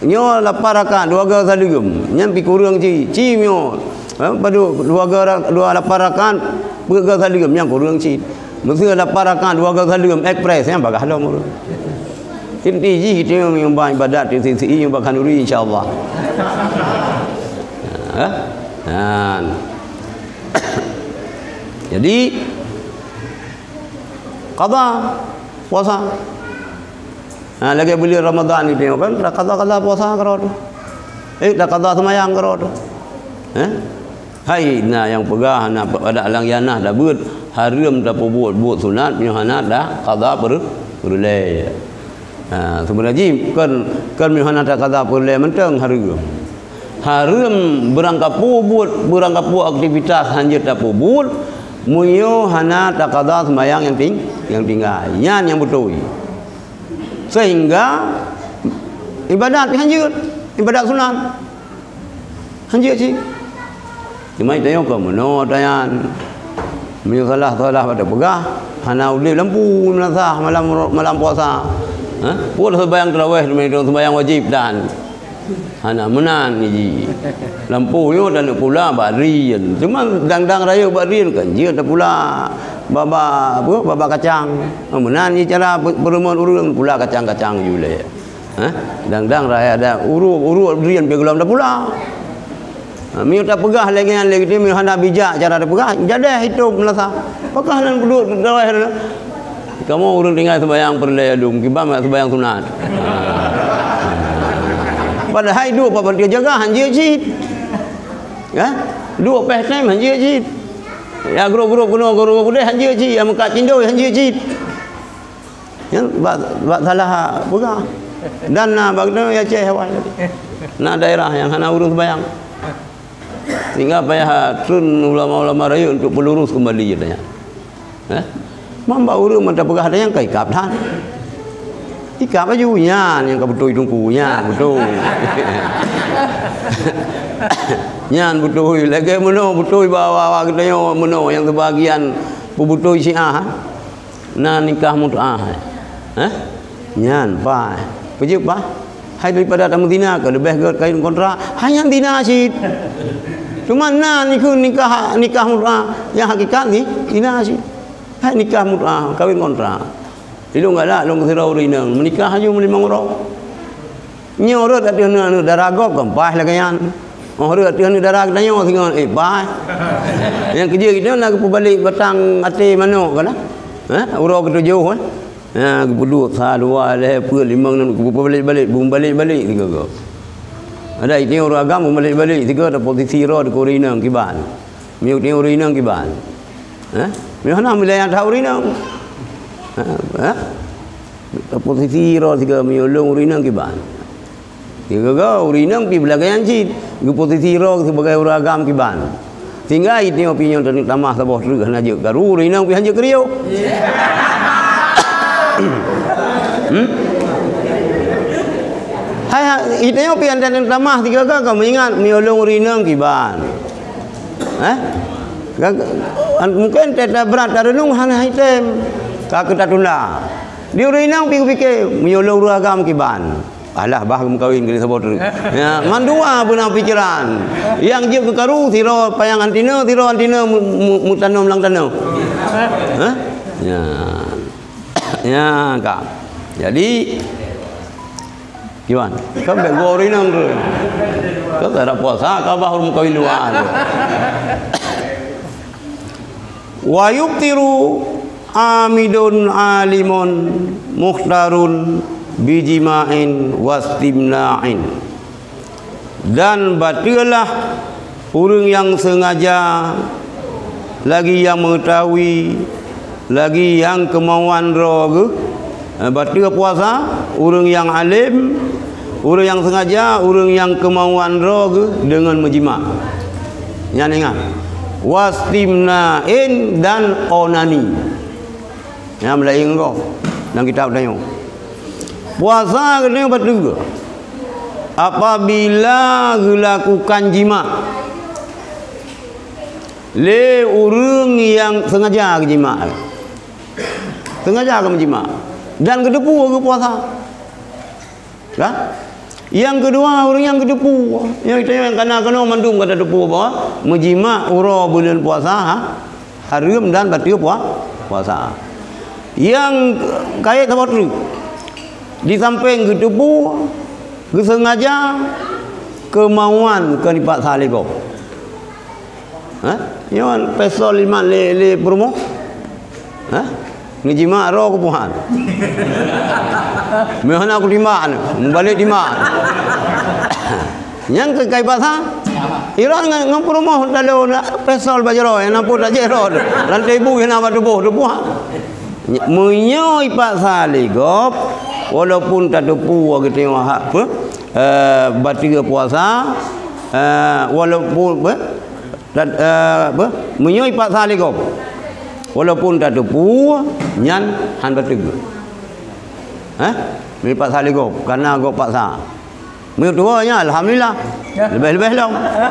nyoe lapan rakaat, dua goe saleuem. Nyan pih kureueng cit. Cit nyoe, ha, padub dua goe ra-, dua lapan rakaat, peuet goe saleuem, nyan kureueng cit. Meuseu lapan rakaat, dua goe saleuem, ekspres, nyan bagaih lom ureuëng. Inti jih itu nyang ibadat, itu sisi nyang bakhan uri, insya Allah. Ha? Nah. Jadi, qadha puasa. Ha, lagée buleuen Ramadhan gitu kan, taqadha-qadha puasa keudroe. Eh, taqadha seumayang keudroe. Eh? Hai, na nyang peugah, na pada alang yanah tabeuet, hareuem tapeubuet buet sunat, nyoe hana taqadha per-, peureulée. Ha, seubeuna jih, kon, kon meuhana taqadha peureulée mantong hareuem. Hareuem beurangkapeue buet, beurangkapeue aktivitas hanjeuet tapeubuet, meunyoe hana taqadha seumayang nyang ting-, nyang tinggai. Nyan nyang beutôi. Sehingga ibadat pih hanjeuet, ibadat sunat. Hanjeuet cit. Cuma tanyoe ka meunoe tanyan. Meunyoe salah-salah bak tapeugah, hana udeb lampu meunasah malam, malam puasa. Ha? Peue seumayang tarawéh, seumayang wajéb dan hana meunan jih. Lampu nyoe taneuk pula bak drien. Cuma dang-dang rayeuk bak drien kan jeuet tapula bak, bak, apa, bak, bak kacang. Meunan jih cara pe-, peureumeun ureuëng pula kacang-kacang ju lé. Ha? Dang-dang rayeuk ada uruek-uruek drien pih gohlom tapula. Ha, meunyoe tapeugah lagée nyan lé geutanyoe, meunyoe hana bijak cara tapeugah, jadeh itôb meunasah. Pakah nan peuduek teurawéh na. Kamoe ureuëng tinggai seumayang peureulée lom, kiban seumayang sunat. Padahai duek bak panti jaga hanjeuet cit. Ya? Duek péh tem hanjeuet cit. Ya, grob-grob keunoe, grob-grob keudeh hanjeuet cit. Ya, meukat cindoi hanjeuet cit. Nyan bak, bak salah peugah. Dan na bak geutanyoe Aceh awai tadi. Na daerah nyang hana ureuëng seumayang. Sehingga payah treun ulama-ulama rayeuk untuk peulurus kembali, katanya. Eh? Mamba ureuëng mantong peugah ada nyang ka ikab that. Ikab laju nyan nyang ka beutôi teungku, nyan beutôi. Nyan beutôi. Lagée meunoe beutôi bak awak-awak geutanyoe meunoe nyang seubahagian peubeutôi Syiah. Na nikah mut'ah. Eh? Nyan paih. Peujeuet paih. Hai daripada tameuzina ka leubeh gét kawin kontra. Hai nyan zina cit. Cuma na nikeu nikah, nikah mut'ah nyang hakikat ni zina cit. Hai nikah mut'ah, kawin kontra. Ilong galak lôn sidroe ureuëng inong meunikah aju meulimong uroe. Nyoe rot ateueh aneuk dara gob kan paih lagée nyan. Oh, rot ateueh aneuk dara geutanyoe singoh, eh, paih. Nyang keujeuet geutanyoe na geupeubalek batang até manok kan, eh? Uroe keutujoh, eh? Ha, geupeuduek sa, dua, lhée, peuet, limong, nam, geupeubalek-balek, beubalek-balek sigoe-goe. Ada itanyoe ureuëng agam beubalek-balek sigoe, ada posisi roh di ureuëng inong kiban. Miyueb ureuëng inong kiban. Ha? Miyueb hana wilayah that ureuëng inong. Ha? Ha? Posisi roh sigoe miyueb ureuëng inong kiban. Sigoe-goe ureuëng inong pih beulagée nyan cit, geuposisi droe sibagai ureuëng agam kiban. Sehingga itanyoe pih nyoe taneuk tamah saboh treuk hana jeuet karu, ureuëng inong pih hana jeuet keuriôh. Hmm? Hai, hai, itanyoe pih hana taneuk tamah sigoe-goe ka meuingat miyueb ureuëng inong kiban. Eh? Ka, ka, mungkin teutabrat tareunong hana item. Ka keutatunda. Di ureuëng inong pih geupike miyueb ureuëng agam kiban. Alah, bah geumeukawen keu saboh treuk. Ya, mandua beuna pikiran. Nyang jeuet keu karu, sidroe payang antina, sidroe antina mu-, mu-, mutanom lam tanoh. Hah? Ya. Ya, ka. Jadi, kiban. Kan bèk goe ureueng inong tu. Kan tak ada puasa, ka bah ureueng meukawen dua tu. Wa yuftiru amidun alimun mukhtarun bijima'in wastimna'in. Dan bateulah ureuëng nyang seungaja, lagi nyang meungeutahui, lagi nyang keumauan droe geuh, eh, bateue puasa, ureuëng nyang além, ureuëng nyang seungaja, ureuëng nyang keumauan droe geuh deungon meujimak. Nyan ingat. Wastimna'in dan onani. Nyan meulayeue gob lam kitab tanyoe. Puasa keuneuk bateue apabila geulakukan jimak lé ureuëng nyang seungaja geujimak. Seungaja geumeujimak dan geuteupeue geupuasa. Ka? Nyang keudua, ureuëng nyang geuteupeue. Nyang tanyoe nyang kana keunoe mandum ka tateupeue bahwa meujimak uroe buleuen puasa ha, hareuem dan bateue pua-, puasa. Nyang kayèe saboh treuk, di sampéng geuteupeue, geuseungaja, keumauan keu nipaksa lé gob. Ha? Nyoe pistol iman lé, lé peurumoh. Ha? Neujimak roh keupuhan. Meuhana aku timbak ni, meubalek timbak. Nyang keu kai pasang, Iran ngon, ngon peurumoh talo na pistol bak jaroe, nyang na pun tajek roh tu. Rantai bu nyang na bak tuboh tu puhan. Meunyoe ipaksa lé gob, walaupun tateupeue geutanyoe hak peuh, eh, bateue puasa, eh, walaupun, eh, Dat-, eh, apa? Meunyoe ipaksa lé gob, walaupun tateupeue, nyan han bateue. Hah? Meunyoe ipaksa lé gob, karena gob paksa. Meunyoe tuwoe nyan, alhamdulillah. Ya. Leubeh-leubeh lom. Ha,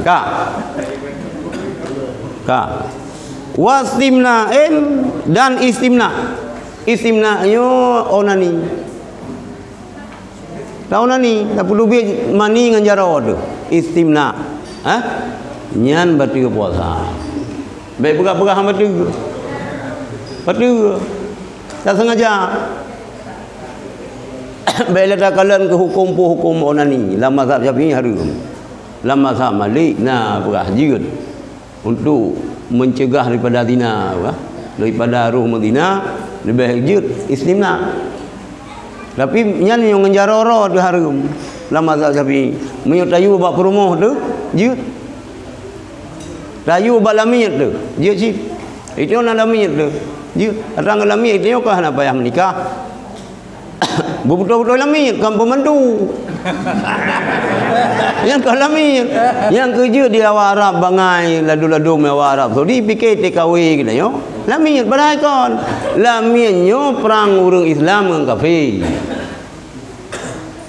ka. Ka. Wastimna'in dan istimna'. Istimna' nyoe onani. Tahu na ni, tapeuteubiet mani ngon jaroe teuh, istimna. Hah? Nyan bateue puasa. Bèk peugah-peugah hana bateue. Bateue. Tak sengaja. Bèk lé takalon keu huköm peue huköm onani. Lam mazhab Syafi'i hareuem. Lam mazhab Malik na peugah jeuet. Untuk mencegah daripada zina, bah, daripada roh meuzina, leubeh jeuet istimna. Tapi nyan nyang ngon jaroe-roe teuh hareuem lam mazhab Syafi'i. Meunyoe tayue bak peurumoh teuh, jeuet. Tayue bak lamiet teuh, jeuet cit. Itu na lamiet teuh, jeuet. Datang keu lamiet, itu ka hana payah meunikah. Beubeutôi-beutôi lamiet, kon peumandu. Nyang ka lamiet. Nyang keujeuet di awak Arab bangai, ladôm-ladôm awak Arab Saudi, pike T K W geutanyoe. Lamiet, padahai kon. Lamiet nyoe prang ureuëng Islam ngon kafé.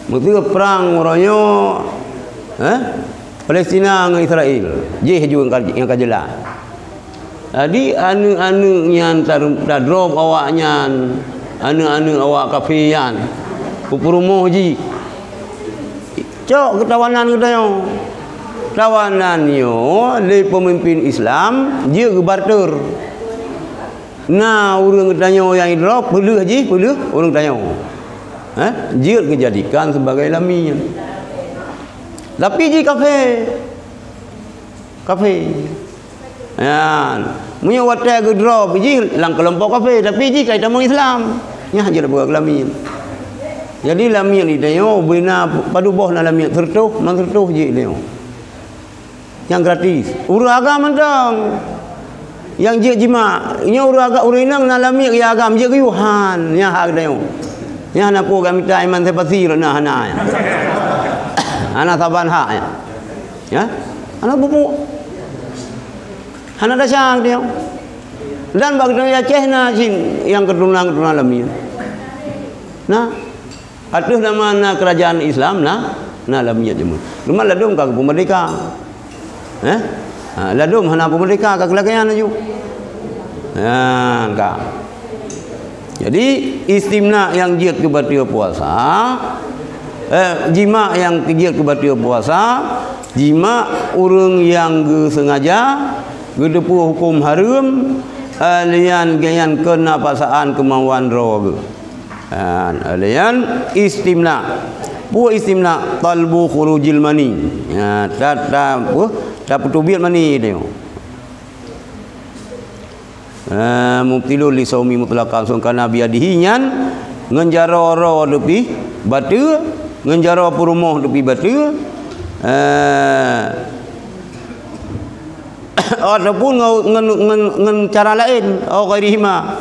Meuseu prang uroe nyoe, eh, Palestina ngon Israel. Jih ju nyang ka, nyang ka jeulaih. Jadi, aneuëk-aneuëk nyan ta-, tadrop awaknyan, aneuëk-aneuëk awak kafé nyan, keu peurumoh jih. Cok keu tawanan geutanyoe. Tawanan nyoe lé peumimpin Islam jeuet geubarter. Na ureuëng geutanyoe nyang idrop, peuleueh jih, peuleueh ureuëng tanyoe. Eh, jeuet geujadikan sebagai lamiet. Tapi jih kafé. Kafé. Nyan, meunyoe watèe geudrop jih lam keulompok kafé, tapi jih ka jitamong Islam. Nyan jeuet beuet keu lamiet. Jadi lamiet di tanyoe bina padub boh na lamiet, seureutôh, man seureutôh jih di tanyoe. Nyang gratis. Ureuëng agam mantong. Nyang jeuet jimak, nyoe ureuëng agam, ureuëng inong na lamiet ya agam, jeuet geuyue han, nyan hak di tanyoe. Nyan hana peue ka mita iman sepasi na hana. Hana saban hak nyan. Ya? Hana pupuk. Hana dasar dia. Dan bak geutanyoe Aceh na cit nyang keuturonan-keuturonan lamiet. Nah, ateueh nama na keurajaan Islam na, na lamiet jameun. Cuma ladôm ka geupeumeurdeka. Eh? Ha, ladôm hana peumeurdeka ka keulakèe nyan laju. Ha, ka. Jadi, istimna nyang jeuet keu bateue puasa, eh, jimak nyang jeuet keu bateue puasa, jimak ureuëng nyang geuseungaja, geuteupeue huköm hareuem, eh, lian geuyan keu na paksaan keumauan droe geuh. Ha, lian istimna. Peue istimna? Talbu khurujil mani. Ha, ta, ta, peue? Tapeuteubiet mani teuh. Eh, mubtilun li saumi mutlaqan, sungkana biadihi nyan ngon jaroe droe teupih bateue, ngon jaroe peurumoh teupih bateue, eh, ataupun ngon, ngon, ngon, ngon cara laén, au ghairihima,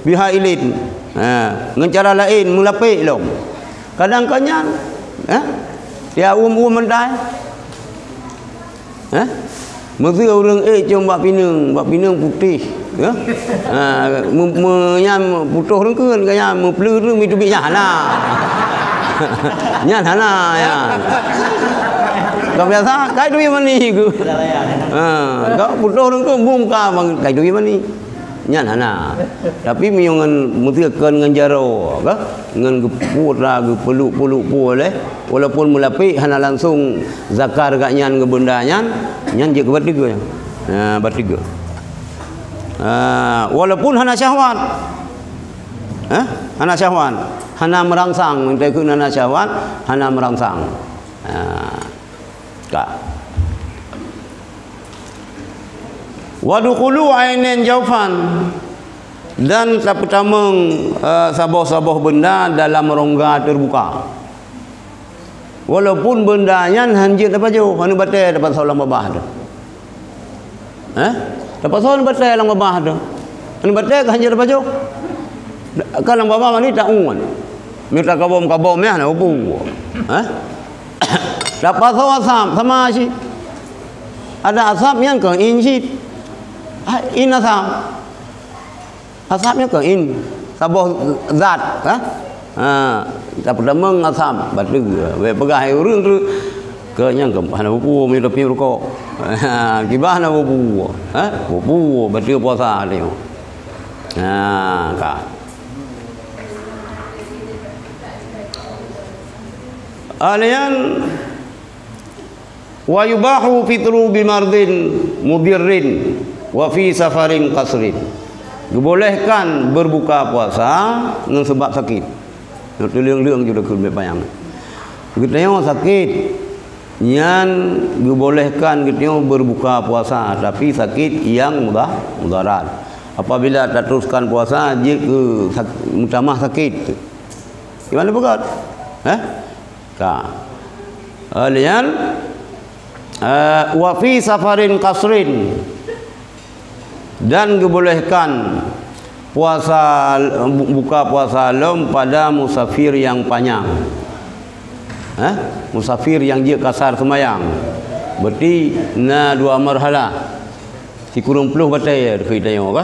bihailin. Ha, ngon cara laén meulapék lom. Kadang ka nyan, eh, ya uem-uem meutai. Eh? Meuseu ureueng ék com bak pineung, bak pineung putéh, ya. Ha, me-, me-, nyan putôh reungkeun ka nyan, meupleue tu miteubiet nyan hana. Nyan hana, nyan. Ka biasa, kai teubiet mani ku. Ha, ka putôh reungkeun bungka bang, kai teubiet mani. Nyan hana. Tapi meunyoe ngon meuseu kon ngon jaroe, ka? Ngon geuputra, geupeluk-peluk peue lé, walaupun meulapék hana langsung zakar gak nyan ngon benda nyan, nyan jeuet keu bateue. Ha, bateue. Ha, walaupun hana syahwat. Ha? Hana syahwat. Hana merangsang, meuntée keu hana syahwat, hana merangsang. Ha. Ka. Wa dukhulu ainin jaufan, dan tapeutamong, eh, saboh-saboh benda dalam rongga teubuka. Walaupun benda nyan han jeuet tapajoh, hana batée tapasoe lam babah tu. Eh? Tapasoe hana batée lam babah tu. Hana batée ka han jeuet tapajoh. Ka lam babah mani taun. Mita kabom-kabom ya na upu. Eh? Tapasoe asam sama cit. Ada asam nyang keu in cit. Ah, in asam. Asam nyang keu in. Saboh zat, ha? Ha, tapeutamong asam, bateue. Wék peugah hai ureueng tu, keu nyang keu hana bupu, mi tapi rukok. Ha, kiban hana bupu. Ha? Bupu, bateue puasa dia. Ha, ka. Alian Wa yubahu fitru bimardin mudirrin wa fi safarin qasrin. Geubolehkan berbuka puasa ngon sebab sakit. Nyoe teuleung-leung ju deukeue bek panyang. Geutanyoe sakit, nyan geubolehkan geutanyoe berbuka puasa, tapi sakit yang mudah, mudarat. Apabila tateruskan puasa, jeuet keu sak-, meutamah sakit. Gimana peugah? Eh? Ka. Alian, eh, wa fi safarin qasrin, dan geubolehkan puasa, bu-, buka puasa lom pada musafir nyang panyang. Eh? Musafir nyang jeuet kasar seumayang. Berarti na dua marhalah. Sikureueng ploh batée ya, deungon tanyoe ka?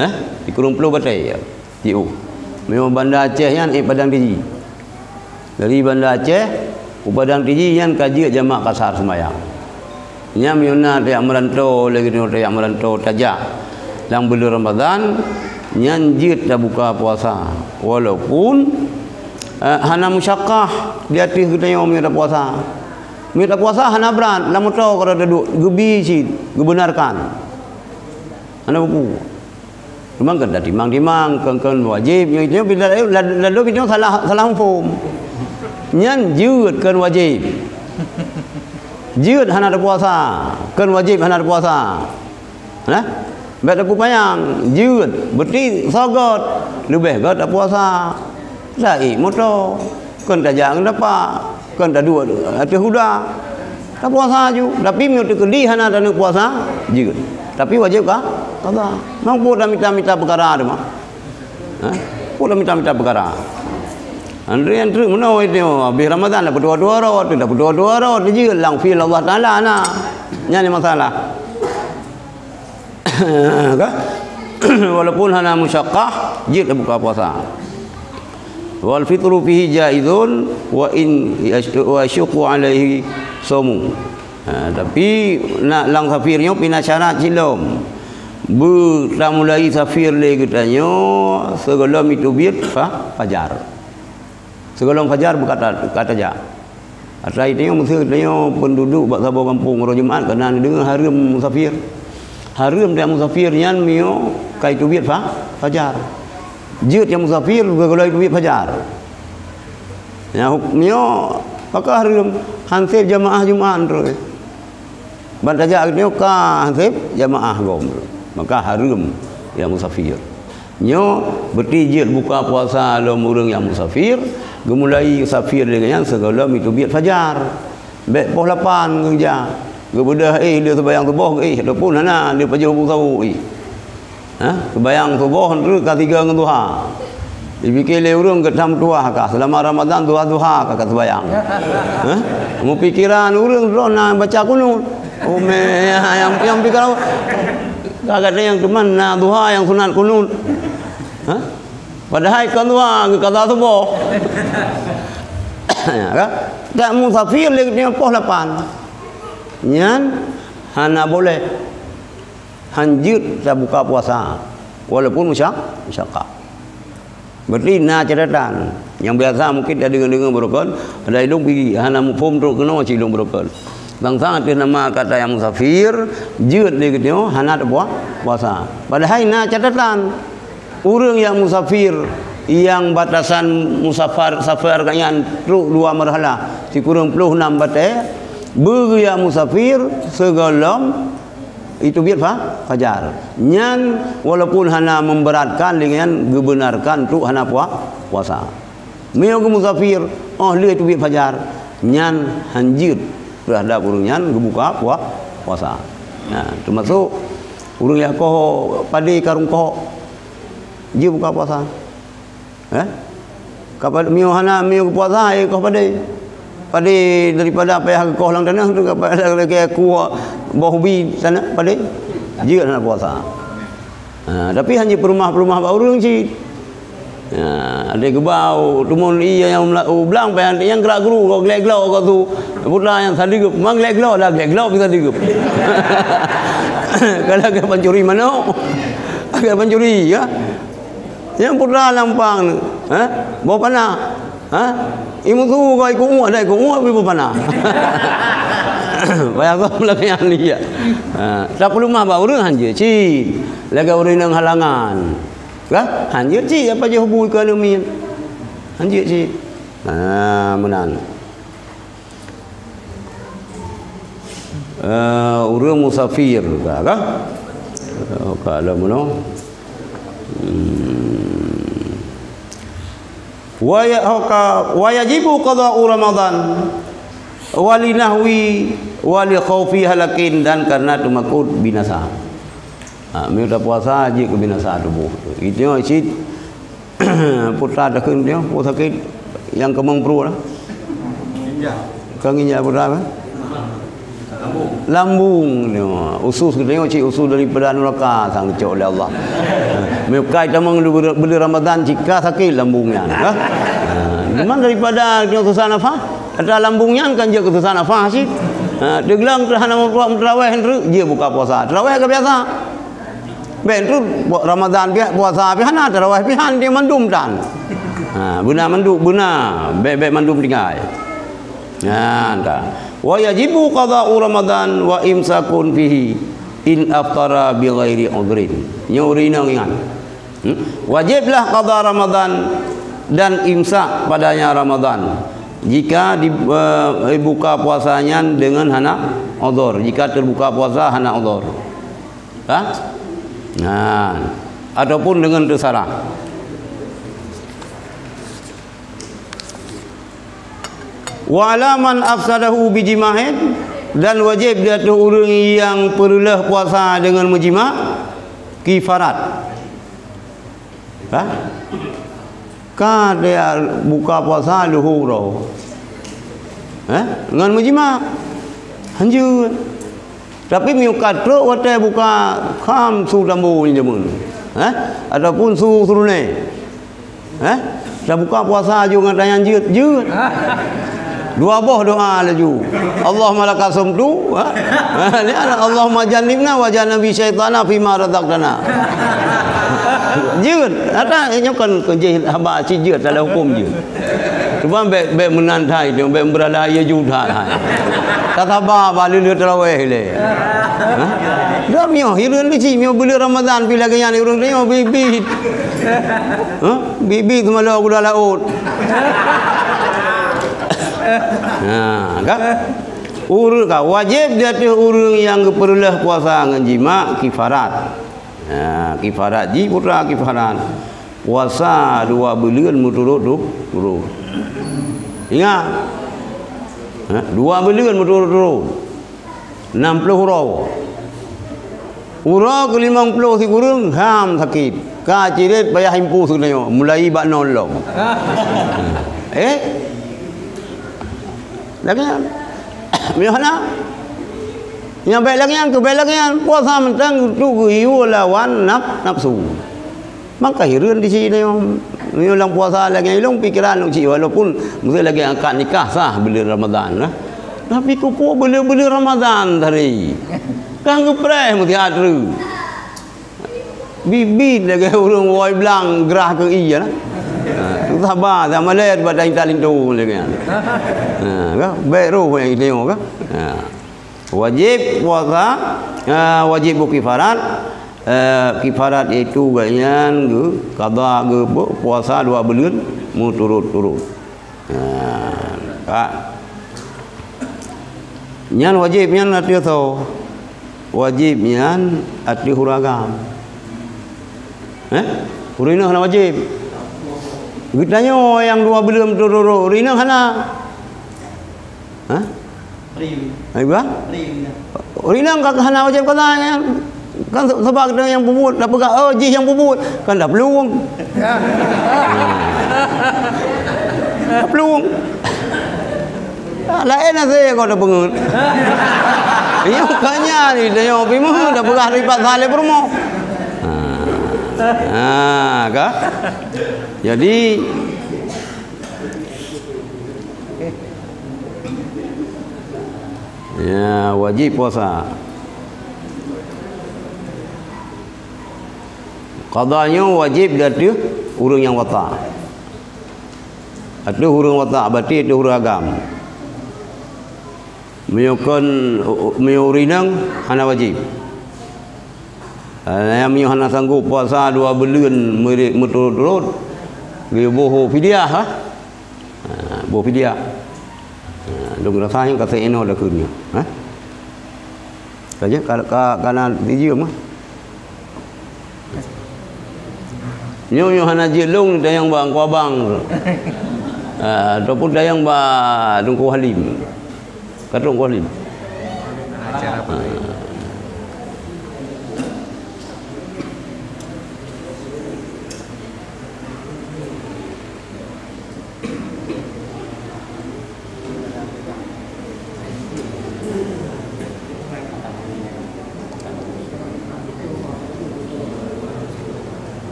Eh? Sikureueng ploh batée ya. Jiôh. Meunyoe Banda Aceh nyan, eh, Padang Tiji. Dari Banda Aceh u Padang Tiji nyan ka jeuet jamak kasar seumayang. Nyan meunyoe na tajak meuranto, lagée nyoe tajak meuranto tajak lam buleuen Ramadhan, nyan jeuet tabuka puasa. Walaupun, eh, hana musyakkah di ateueh geutanyoe meunyoe tapuasa. Meunyoe tapuasa hana brat, lam moto keu taduek, geubi cit, geubeunarkan. Hana buku. Memang keu tatimang-timang, keu, keu wajéb, nyoe, nyoe, bila, lalu, lalu, nyoe salah, salah muphom. Nyan jeuet keu wajéb. Jeuet hana tapuasa, keu wajéb hana tapuasa. Nah, bèk tapeupanjang, jeuet, beuti soe göt, leubeh göt tapuasa. Taék moto, keu tajak ngon tapak. Kon taduek ateueh kuda. Tapuasa ju. Tapi meunyoe teukeudi hana taneuk puasa, jeuet. Tapi wajéb ka qadha. Mang peue tamita-mita peukara teuma? Ha? Peue tamita-mita peukara? Antri-antri meunoe itu, habéh Ramadhan dah peutuha-tuha rot, dah peutuha-tuha rot, jeuet lam fi'il Allah Taala na. Nyan masalah. Ka? Walaupun hana musyaqqah, jeuet buka puasa. Wal fitru fihi jaizun wa in yash-, wa yasyuqqu alaihi saumu. Ha, tapi na lam safir nyoe pih na syarat silom. Beu tamulai safir lé geutanyoe sigohlom jiteubiet fa-, fajar. Sigohlom fajar beu ka ta-, ka tajak. Atra tanyoe meuseu tanyoe penduduk bak saboh gampông uroe Jumat, kareuna neudeungoe hareuem musafir. Hareuem tajak musafir nyan meunyoe ka jiteubiet fa-, fajar. Jeuet nyang musafir, geugohlom jiteubiet fajar. Nyan huk-, meunyoe pakon hareuem, han sép jamaah Jumat droe. Ban tajak geutanyoe ka han sép jamaah gob. Maka hareuem. nyang musafir. Nyoe beuti jeuet buka puasa lom ureuëng nyang musafir, geumulai musafir lé nyan sigohlom jiteubiet fajar. Bék poh lapan geuja, geubeudôh éh lheueh seubayang suboh éh, ataupun hana lheueh pajoh bu sawoe éh. Ha? Seubayang suboh nteuk ka tiga ngon duha. Dipike lé ureuëng geutam tuah kah, seulama Ramadan duha-duha ka, ka seubayang. Ha? Meupikiran ureuëng droe na baca kunut. Oh, mé, nyang, nyang pikiran. Ka gata nyang teuma na duha nyang sunat kunut. Ha? Padahai kon duha geukaza suboh. Ya, kan? Dak musafir lé geutanyoe poh lapan. Nyan hana boleh. Hanjeuet tabuka puasa, walaupun musya-, musyakkah. Berarti na catatan. Nyang biasa mungkin tadeungoe-deungoe beurukon, ada ilong pigi, hana muphom trok keunoe cit ilong beurukon. Bangsa ateueh nama kata nyang musafir, jeuet lé geutanyoe hana tapua-, puasa. Padahai na catatan. Ureuëng nyang musafir, nyang batasan musafar, safar nyan trok dua marhalah, sikureueng ploh nam batée, beu geujak musafir sigohlom jiteubiet fa-, fajar. Nyan walaupun hana memberatkan, lé nyan geubenarkan untuk hana pua-, puasa. Meunyoe geumusafir, óh lheueh teubiet fajar, nyan hanjeuet teuhadap ureuëng nyan geubuka pua-, puasa. Nah, teumasok ureuëng nyang koh padé karong kohok, jeuet buka puasa. Eh? Ka pa-, meunyoe hana, meunyoe geupuasa, eh, koh padé. Padé daripada payah geukoh lam tanoh tu, ka pa-, lagée kuah boh ubi tanoh padé. Jeuet hana puasa. Ha, tapi hana peuleumah-peuleumah bak ureuëng cit. Ha, ada geubau, teumon iya nyang mela-, u blang, payah nyang gerak guru, kok glek glok kok tu. Putra nyang sadeup, mang glek glok dah, glek glok bisa sadeup. Kalau agak pancuri manok, agak pancuri, ya. Nyang putra lampang ni, ha? Boh panah, ha? Imu tu kau ikut uak dah, ikut uak, tapi boh panah. Payah kau melakukan dia. Ha, tak perlu mah bak ureuëng hanjeuet cit. Lagak ureuëng nyang halangan. Kan? Hanjeuet cit apa je hubui ke aneuk miet. Hanjeuet cit. Ha, meunan. Eh, ureuëng musafir ka, ka? Eh, ka lom meunoe. Hmm. Wa ya-, ka, wa yajibu qada'u Ramadan wa li nahwi wa li khaufi halakin, dan karena teumakot binasa. Ha, meunyoe tapuasa jeuet keu binasa tuboh. Itu cit Putra takheun dia, oh, sakét. Nyang keumong pruet lah. Ka nginjak putra apa? Lambung dia. Usus geutanyoe cit usus daripada nuraka sang geucok lé Allah. Meukai tamong beude Ramadan cit ka sakét lambung nyan. Ha? Ha, memang daripada dia susah nafas. Ada lambung nyan kan jeuet keu susah nafas cit. Ha, teugleng hana meuruak meuteraweh, jeuet buka puasa. Teraweh ka biasa. Bék tu, Ramadan pih, puasa pih hana, tarawih pih hana, dia mandum tan. Ha, beuna mandum, beuna. Bék, bék mandum tinggai. Nyan ka. Wa yajibu qada'u Ramadan wa imsakun fihi in aftara bi ghairi udhrin. Nyoe ureuëng inong ingat. Hmm? Wajiblah qada Ramadan dan imsak padanya Ramadan. Jika di, eh, buka puasa nyan dengan hana udhur, jika terbuka puasa hana udhur. Ha? Nah, ataupun dengan teusarah. Wa 'ala man afsadahu bijima'in, dan wajib di ateueh ureuëng nyang peureuleuh puasa deungon meujima, kifarat. Ha? Ka dia buka puasa luhur roh. Eh? Ngon meujima. Hanjeuet. Tapi meunyoe ka trok watée buka kham su tambo nyan jameun. Eh? Ataupun su seureuné. Eh? Tabuka puasa aju ngon tanyan jeuet, jeuet. Dua boh doa laju. Allahumma laka sumtu, ha? Ni ada, Allahumma jannibna wa jannabi syaitana fima razaqtana. Jeuet. Kata nyoe kan kejih haba cit jeuet, tak ada hukum jeuet. Cuma bék, bék meunan thai, bék beurala ye ju that hai. Ka saba ba lheueh tarawih lé. Ha? Dah mioh, hireuen leuci mioh buleuen Ramadan pi lagée nyan ureuëng nyoe bibit. Ha? Bibit seumalo gula laôt. Ha, ka? Ureuëng ka wajib di ateueh ureuëng nyang geupeureuloh puasa ngon jima kifarat. Ha, kifarat jih putra kifarat. Puasa dua buleuen meuturot-turot. Ingat. Ha, dua buleuen meuturot-turot. Nam ploh uroe. Uroe keulimong ploh sikureueng ham sakét. Ka cirét payah impôh sigoe nyoe, mulai bak nol lom. Eh? Lagèe nyan. Meunyoe hana, nyang bèk lagèe nyan, keu bèk lagèe nyan, puasa mantong tu geuyue lawan naf-, nafsu. Maka hireuen di sinoe, meunyoe lam puasa lagèe nyan, ilôn pikeran lôn cit, walaupun meusé lagèe akad nikah sah buleuen Ramadhan lah. Tapi keupeue buleuen-buleuen Ramadhan tadi? Kan geupreh meusihat treuk. Bit-bit lagèe ureueng woe blang grah keu ie lah. Ha, tu saba sama lé bak intat linto lagèe nyan. Ha, ka? Bèk roh nyang istimewa ka? Ha. Wajéb puasa, ha, wajéb beu kifarat, eh, kifarat yaitu gobnyan geu qadha geu puasa dua buleuen meuturot-turot. Ha, ka. Nyan wajéb nyan ateueh soe? Wajéb nyan ateueh ureueng agam. Eh? Ureueng inong hana wajéb. Geutanyoe nyang dua buleuen meuturot-turot, ureueng inong hana. Hah? Riu. Hai bah? Riu, ya. Ureueng inong ka hana wajéb qadha nyan. Kan se-, sabab geutanyoe nyang peubuet, tapeugah, "Oh, jih nyang peubuet." Kan taplueng. Taplueng. Ah, laén hase kau tapeungeut. Nyoe ka nyan, tanyoe pih meuh, tapeugah ripat saleh peurumoh. Ha. Ha, ka? Jadi, ya, wajéb puasa. Qadha nyoe wajéb di ateueh ureueng nyang watak. Ateueh ureueng watak, berarti ateueh ureueng agam. Meunyoe kon, meunyoe ureueng inong hana wajéb. Eh, meunyoe hana sanggob puasa dua buleuen meuturot-turot, geuboh fidyah, ha? Ha, boh fidyah. Ha, lôn rasa nyoe ka seuinoe dakeuet nyoe, ha? Ka jeuet, ka, ka, ka na sijeuem, ha? Nyoe, nyoe hana jeuet lôn tanyong bak Teungku Abang. Ah, ataupun tanyong bak Teungku Halim. Ka Teungku Halim. Ah.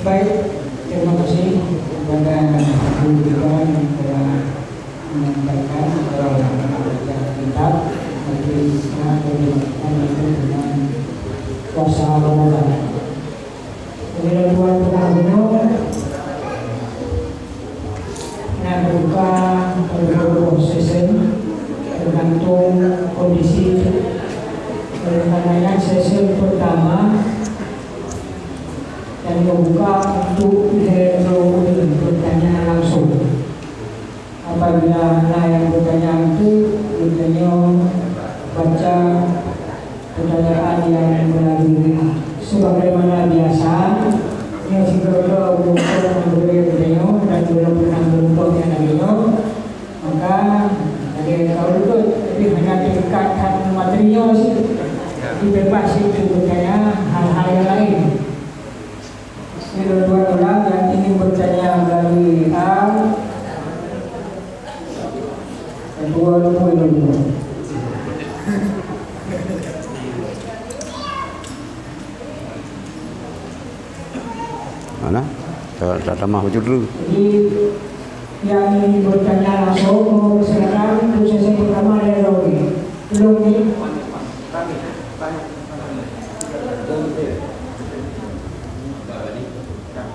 Baik, terima kasih kepada guru kita yang telah menyampaikan atau membaca kitab, tapi sekarang kita dilanjutkan itu dengan puasa Ramadan. Kemudian Tuhan pernah bunuh, na buka peurumoh sesen, tergantung kondisi. Oleh karenanya, sesen pertama dan membuka untuk lhèe droe ureueng bertanya langsung. Apabila na nyang bertanya itu, geutanyoe baca pertanyaan nyang melalui sebagaimana biasa, nyang sigoe-goe meureumpok ngon gurèe geutanyoe dan gurèe pernah meureumpok nyang lagèe nyoe, maka lagèe ka lutôt, tapi hana teuikat that ngon materi nyoe cit. Jadi bebas cit keu geutanyoe hal-hal nyang laén. Sidroe-droe ureueng yang ingin bertanya melalui A, dua, dua, dua. Mana? Tak, tak tamah baju dulu. Jadi, yang ingin bertanya langsung, mohon silakan untuk sesi pertama dari Robi. Belum ni.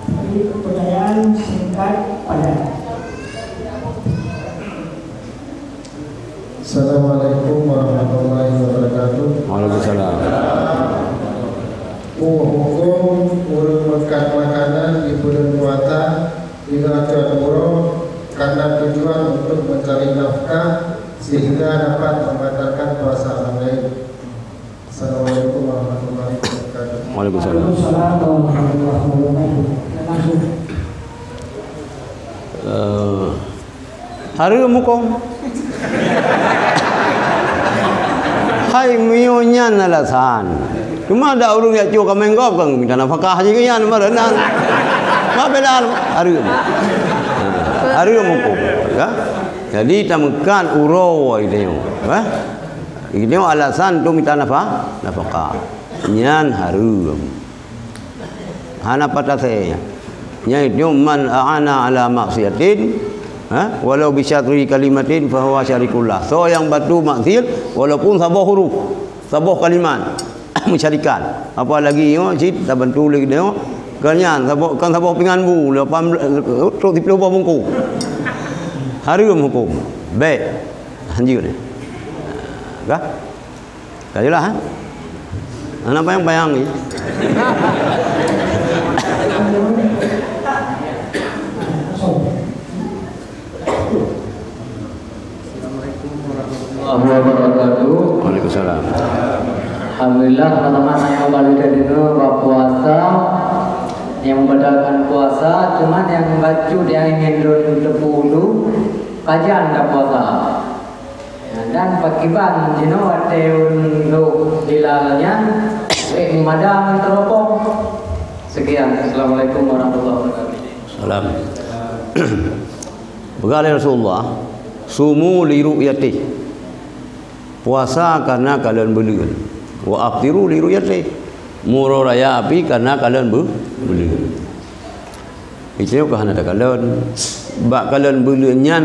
Jadi, pertanyaan singkat padat. Assalamualaikum warahmatullahi wabarakatuh. Waalaikumsalam. Peue hukôm ureueng meukat makanan di buleuen puasa di buleuen uroe karena tujuan untuk mencari nafkah sehingga dapat membatalkan Waalaikumsalam warahmatullahi wabarakatuh. Eh, hareuem hukôm. Hai, meunyoe nyan alasan. Cuma ada ureueng jak cok kaméng gob kan minta nafakah jih nyan, meureunang. Mak bela hareuem. Hareuem hukôm, ya. Jadi tameukat uroe itu, ya. Itu alasan tu minta nafa-, nafakah. Nyan hareuem. Hana patasé. Nyan itu man a'ana ala maksiatin, ha? Walau bisyatri kalimatin fahuwa syarikun lah. Soe nyang bantu maksiat walaupun saboh huruf, saboh kalimat. Meusyarikat. Apalagi nyoe cit tabantu lé nyoe. Kan nyan saboh, kan saboh pingan bu, lapan belas, trok siplôh boh bungkôh. Hareuem hukôm. Bèk. Lanjut ni. Kah? Ka jeulaih, ha? Hana payang-payang ni. Assalamualaikum warahmatullahi wabarakatuh. Waalaikumsalam. Alhamdulillah, teman-teman, nyang baru tadi tu buka puasa, nyang membatalkan puasa, cuman nyang bacut nyang ingin lôn teupeue dulu, kajan dah puasa. Dan pakiban jinoe watèe ureueng lhok hilal nyan, eh, meumada ngon teuropong. Sekian. Assalamualaikum warahmatullahi wabarakatuh. Salam. Peugah lé Rasulullah, "Sumu li ru'yatih." Puasa karena kalon buleuen. "Wa aftiru li ru'yatih." Meuuroe raya pih karena kalon bu-, buleuen. Itu ka hana takalon. Bak kalon buleuen nyan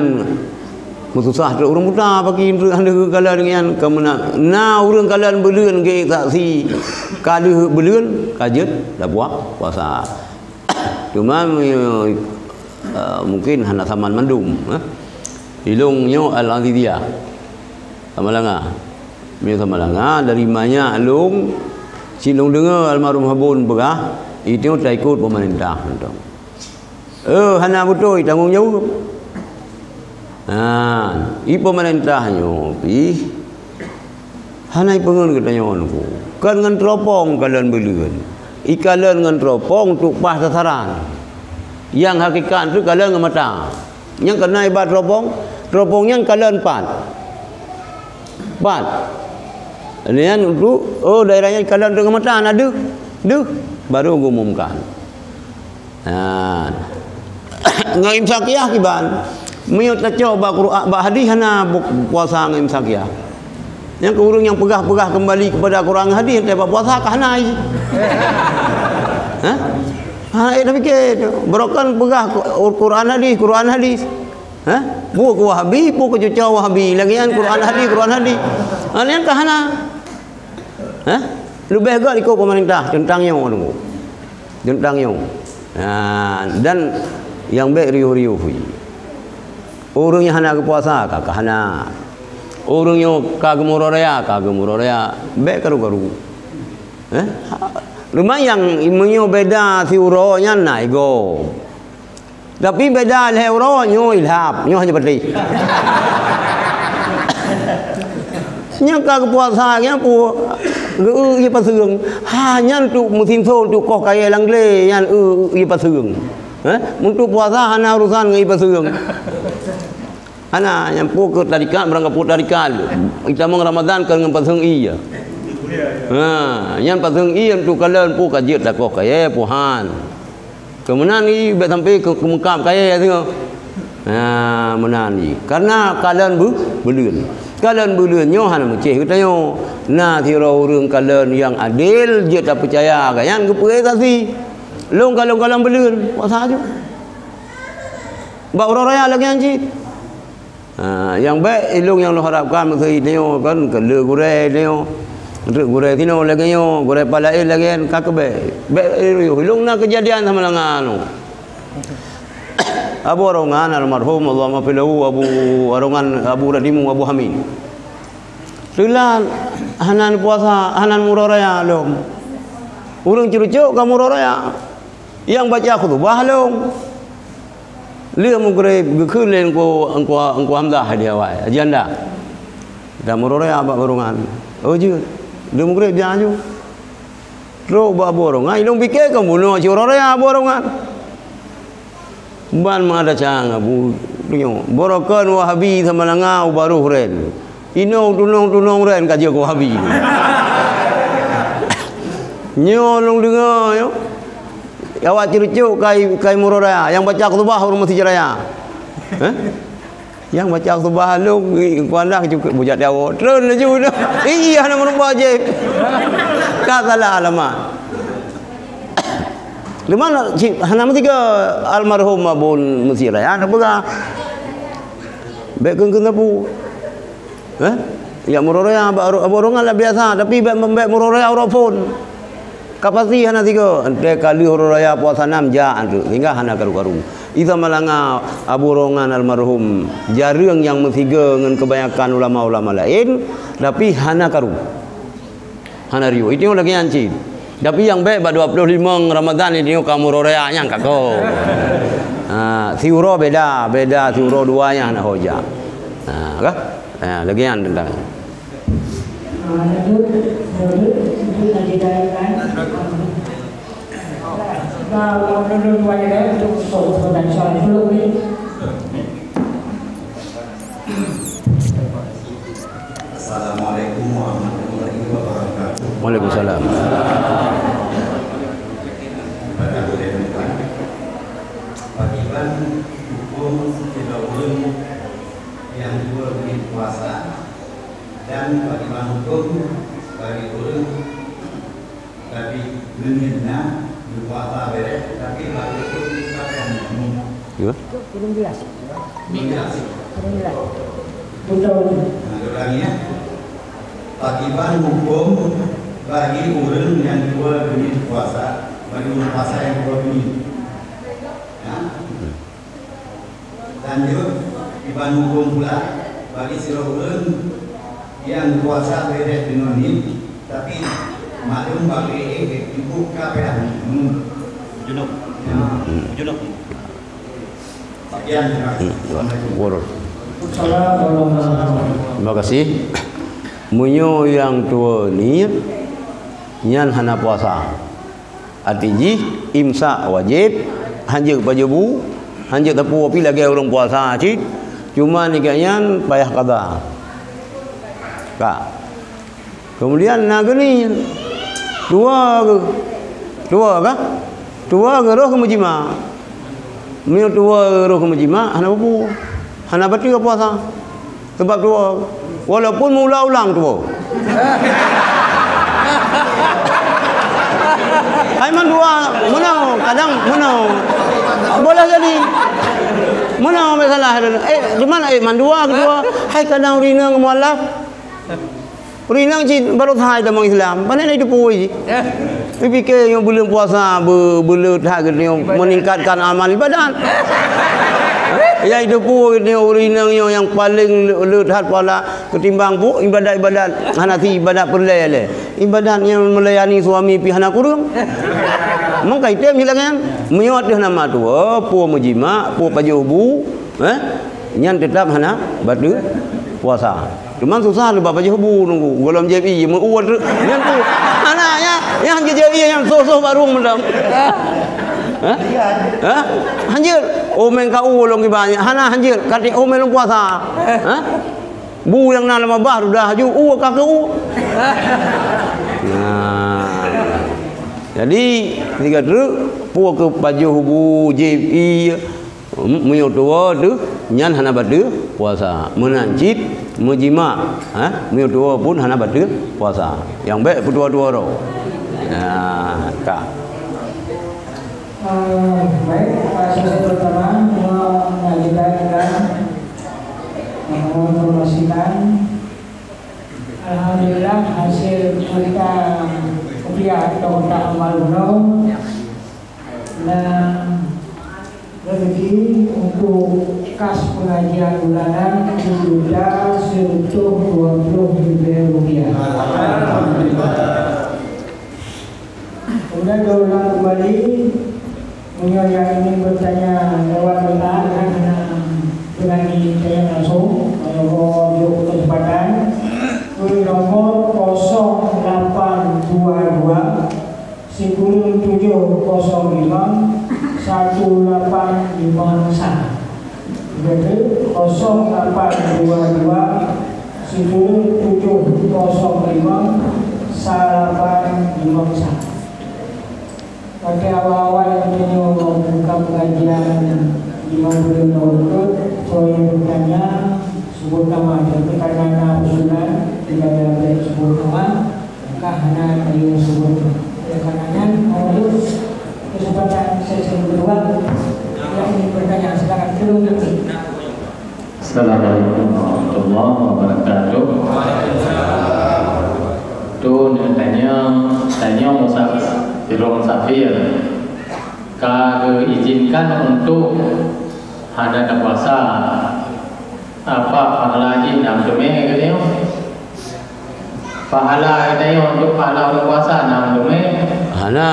meususah trok ureueng buta bagi meunurot hana kalon nyan. Keumeuna na ureueng kalon buleuen geusaksi ka lheueh buleuen ka jeuet tapuasa. Cuma, eh, mungkin hana saman mandum, eh. Ilong nyoe Al-Aziziyah. Samalanga. Meunyoe Samalanga, dari manyak lôn, si lôn deungoe almarhum Habun peugah, itu taikot pemerintah mantong. Eh, hana beutôi tanggong jaweueb. Ha, i pemerintah nyoe pih hana ipeungeut geutanyoe nyoe. Kan ngon teuropong kalon buleuen. Ikalon ngon teuropong untuk paih sasaran. Nyang hakikat tu kalon ngon mata. Nyang keunan iba teuropong, teuropong nyan kalon pat. Pat. Nyan untuk, oh, daerah nyan kalon deungon mata na deuh, deuh, baru geumumkan. Ha. Ngon imsakiyah kiban. Meunyoe tacok bak Quran, bak hadis hana bu-, puasa ngon imsakiyah. Nyang keu ureueng nyang peugah-peugah kembali kepada Quran hadis, teuh bak puasa ka hana ai. Ha? Ha, eh, tapi ke, barokan peugah Quran hadis, Quran hadis. Ha? Peue keu Wahabi, peue keu cucoe Wahabi. Lagèe nyan Quran hadis, Quran hadis. Ha, nyan ka hana. Ha? Leubeh gèt ikot pemerintah teuntang nyoe tu. Teuntang nyoe. Ha, dan nyang bèk riôh-riôh. Ureueng nyang hana geupuasa ka, ka hana. Ureueng nyoe ka geumeuroe raya, ka geumeuroe raya. Bèk karu-karu. Eh? Lumayan meunyoe beda siuroe nyan na igoe. Tapi beda lhèe uroe nyoe ilhab, nyoe hana patéh. Nyang ka geupuasa nyan peue geu-eu ie paseueng. Ha, nyan tu meusinso tu koh kayèe lam glé nyan eu ie paseueng. Eh, untuk puasa hana urusan ngon ie paseueng. Hana, nyang peue keu tarikat, barang ka peue tarikat. Itamong Ramadan kan ngon paseueng ie. Ha, nyan paseueng ie untuk kalon peue ka jeuet takoh kayèe peue han. Keu meunan ie bèk sampai keu, keu meukab kayèe singoh. Ha, meunan ie. Karena kalon beu-, buleuen. Kalon buleuen nyoe hana meucéh geutanyoe. Na sidroe ureueng kalon nyang adil jeuet tapeucaya, gobnyan geupeue saksi. Lôn kalon-kalon buleuen, puasa ju. Bak uroe raya lagèe nyan cit. Ha, nyang bèk ilôn nyang lôn harapkan meuseu tanyoe kan, keu le gurèe tanyoe. Treuk gurèe sinoe lagèe nyoe, gurèe pat laén lagèe nyan, ka keu bèk. Bèk, eh, ilôn na keujadian sama dengan anu. Abu Arongan almarhum, Allahumma lahu, Abu Arongan, Abu Radimu, Abu Hamid. Teulat hana puasa, hana meuroe raya lom. Ureueng cucok ka meuroe raya. Nyang baca khutubah lom. Lheueh meugreb geukheun lé Teungku, Teungku, Teungku Hamzah di awai, Haji Anda. Dan meuroe raya bak Abu Arongan. Oh, jeuet. Lheueh meugreb jak laju. Trok bak Abu Rongan, ilong pike kan bunoe si uroe raya Abu Rongan. Ban meuada cang Abu nyoe. Borokan Wahabi sama langa u baroh ren. Inoe tunong-tunong ren ka jeuet Wahabi. Nyoe lôn deungoe nyoe. Awak ceurucok kai, kai uroe raya, nyang baca khutbah ureueng meuseujid raya. Hah? Nyang baca khutbah lôn, kuandah cukôp bujak tiawo. Treun laju dah. Iya, hana meureumpok jih. Ka salah alamat. Di mana cit hana meusigoe almarhum Abu Musi Raya, hana peugah. Bèk kheun-kheun sapeue. Hah? Ya, uroe raya, Abu Rongan lah biasa, tapi bèk, bèk uroe raya uroe phôn. Ka pasti hana sigoe, entah ka lheueh uroe raya puasa nam jak tu, sehingga hana karu-karu. Isa malanga Abu Rongan almarhum, jareueng nyang meusigoe ngon kebanyakan ulama-ulama laén, tapi hana karu. Hana riuh. Itu lagèe nyan cit. Tapi nyang bèk bak dua puluh lima Ramadan itu ka uroe raya nyang ka ko. Ha, siuroe beda, beda siuroe dua nyang hana ho jak. Ha, kah? Ha, lagèe nyan teuntang. Ah, lanjut, lanjut, lanjut lagi dari kan. Nah, ulun tuan ni, untuk, untuk, untuk dan soal dulu ni. Assalamualaikum warahmatullahi wabarakatuh. Waalaikumsalam. Pakriban huköm sidroe ureueng nyang dua buleuen puasa dan pakriban huköm bagi ureueng Tapi meunyoe na, geupuasa bèrèh, tapi bak geupeue geupakai hanjeuet. Ya. Belum jelas. Belum jelas. Belum jelas. Betul. Nah, ulangi ya. Pakriban huköm bagi ureueng nyang dua beuneueh puasa, bagi ureueng puasa nyang dua beuneueh. Ya. Lanjut, iban huköm pula bagi sidroe ureueng nyang puasa bèrèh deungon nit, tapi maklum bak geuék jipeubuet ka payah ngon junub. Junub. Sekian, terima kasih. Assalamualaikum. Terima kasih. Meunyoe nyang tuwoe nit, nyan hana puasa. Arti jih, imsak wajéb, hanjeuet pajoh bu, hanjeuet tapue pi lagèe ureueng puasa cit, cuma nibak nyan payah qadha. Ka. Kemudian na geunih, tuwoe geuh, tuwoe kah? Tuwoe geuh roh keu meujimak. Meunyoe tuwoe geuh roh keu meujimak, hana peue-peue. Hana bateue puasa. Sabab tuwoe. Walaupun meuulang-ulang tuwoe. Hai mandua, meunoe, kadang meunoe. Boleh jadi. Meunoe masalah. Eh, di mana, eh, mandua keudua? Hai kadang ureueng inong mualaf. Ureueng inong cit baru hai dalam Islam. Pane na itu pui. Tapi ke nyang buleuen puasa be-, beuleuet that geutanyoe meningkatkan amal ibadat. Ya itu pui geutanyoe ureueng inong nyoe nyang paleng le-, leuet that puasa. Ketimbang pu-, ibadat-ibadat hana si ibadat peureulèe lé. Ibadat nyang melayani suami pih hana kureueng. Maka item hilangan. Meunyoe ateueh nama tuwoe, pue meujimak, pue pajoh bu, eh? Nyan teutap hana bateue puasa. Cuma susah lé bak pajoh bu nunggu. Golom J B I, meu-, uwat nyan tu. Hana, ya, ya, J B I nyang soh-soh barung mantong. Hah? Hah? Hanjeuet. Oh, meng ka u lôn kiban. Hana hanjeuet. Katik, oh, meng lôn puasa. Hah? Bu nyang na lam babah udah haju u ka keu u. Nah. Jadi, tiga truk, pue keu pajoh bu, J B I, meunyoe tuwoe teuh, nyan hana bateue puasa. Meunan cit, meujimak, ha? Meunyoe tuwoe pun hana bateue puasa. Nyang bèk peutuwoe-tuwoe droe. Nah, ka. Eh, baik, eh, sesi pertama, mau mengajukan dan menginformasikan, alhamdulillah, hasil kuota kuliah atau kuota amal ulama dan rezeki untuk kas pengajian bulanan sejuta seratus dua puluh ribu rupiah. Alhamdulillah. Kemudian diulang kembali, meunyoe nyang ingin bertanya lewat WA, hana, hana berani tanya langsung, kalau jok kesempatan, tulis nomor kosong lapan dua dua, kosong lima satu lapan lima sa. Jadi, kosong lapan dua dua sifil tujuh kosong lima sa lapan lima sa. Watèe awai-awai geutanyoe buka pengajian lima puluh lima berikut, soe nyang beutanya, sebut nama, tapi karena na usulan, tidak ada sebut nama, maka hana tanyoe sebut. Oleh karena nyan, untuk kesempatan sesi kedua, yang ingin bertanya, silakan. Assalamualaikum warahmatullahi wabarakatuh. Tu nak tanya, tanya musa-, sidroe musafir ka geuizinkan untuk hana tapuasa. Apa pahala jih na meuteumé geutanyoe? Pahala geutanyoe untuk pahala ureueng puasa na meuteumé? Hana.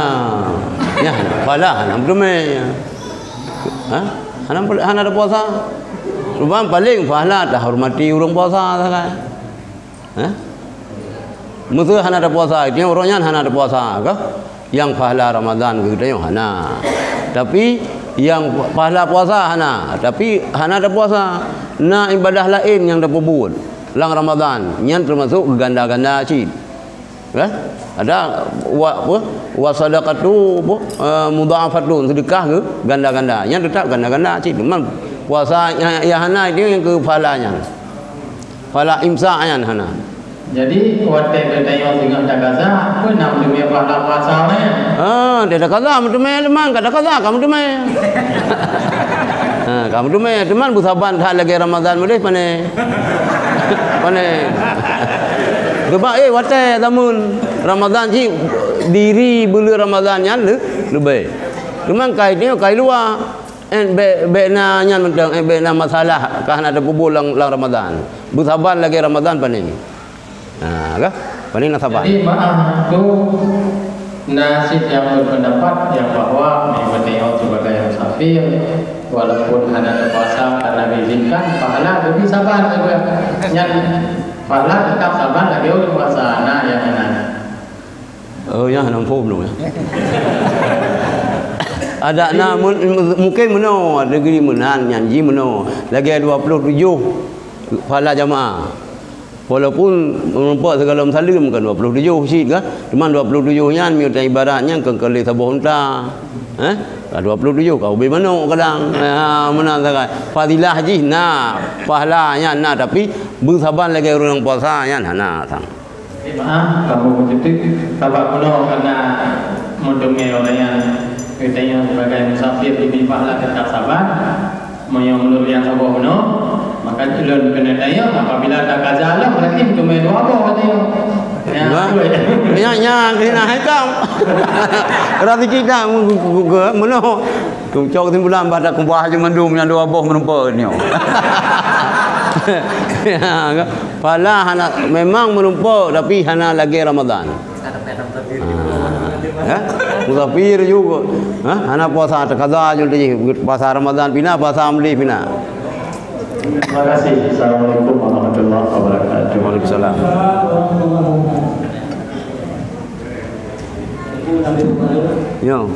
Ya, hana. Pahala hana meuteumé. Ha? Hana, hana ada puasa. Cuma paling pahala tahormati ureueng puasa sagai. Ha? Meuseu hana ada puasa, artinya ureueng nyan hana ada puasa kah? Nyang pahala Ramadan geutanyoe hana. Tapi nyang pahala puasa hana, tapi hana ada puasa. Na ibadah laén nyang tapeubuet lam Ramadan, nyan teumasuk geuganda-ganda cit. Kan? Ada wa-, apa? Wa sadaqatu, apa? Eh, mudha'afatun, sedekah geuganda-ganda. Nyan tetap ganda-ganda cit. Cuman puasa nyang, nyang hana itu nyang keu pahala nyan. Pahala imsak nyan hana. Jadi, watèe geutanyoe singoh takaza, peue na meuteumé pahala puasa nyan? Ah, dia takaza meuteumé, teuma ka takaza ka meuteumé. Ha, ka meuteumé, teuma beusaban that lagèe Ramadan meudeh pané. Pané. Sebab, eh, watèe zameun Ramadan cit diri buleuen Ramadan nyan le-, leubèh. Teuma kai nyoe kai luwa. Eh, bèk, bèk na nyan mantong, eh, bèk na masalah ka hana tapeubuet lam, lam Ramadan. Beusaban lagèe Ramadan pané. Ha, kah? Pané na saban. Jadi, maaf, tu na cit nyang berpendapat nyang bahwa meunyoe geutanyoe sibagai musafir, walaupun hana tapuasa karena diizinkan, pahala geubri saban juga. Nyan pahala tetap saban lagèe ureueng puasa, na nyang hana. Oh, ya, hana muphom lôn, ya. Adak na mu-, mu-, mungkin meunoe, negeri meunan nyan jih meunoe. Lagèe dua puluh tujoh pahala jamaah. Walaupun meurumpok sigohlom saleuem kan dua puluh tujoh cit kan. Cuma dua puluh tujoh nyan meunyoe ibarat nyan kon keu lé saboh unta. Eh? Ka dua puluh tujoh ka ubé manok kadang. Ha, meunan sagai. Fadilah jih na, pahala nyan na, tapi beusaban lagèe ureueng puasa nyan hana sang. Maaf, kamoe meuteuteuek sabab bunoe kareuna meuteumé ureueng nyan geutanyoe sibagai musafir di mimpak lah teutab saban. Meunyoe meunurot nyang saboh bunoe, maka ulôn keuneuk tanyong, apabila takaza lom, berarti meuteumé dua boh geutanyoe. Ya, Nah, betul. Nyan, nyan, keunan hai tam. Berarti kita meunoe. Cok kesimpulan, bah takeubah je mandum nyang dua boh meureumpok nyoe. Ya, kan? Pahala hana, memang meureumpok, tapi hana lagèe Ramadan. Ha. Ya? Musafir juga. Ha? Hana puasa, takaza je tadi. Puasa Ramadan pina, puasa Amli pina. Terima kasih. Assalamualaikum warahmatullahi wabarakatuh. Waalaikumsalam. Yo.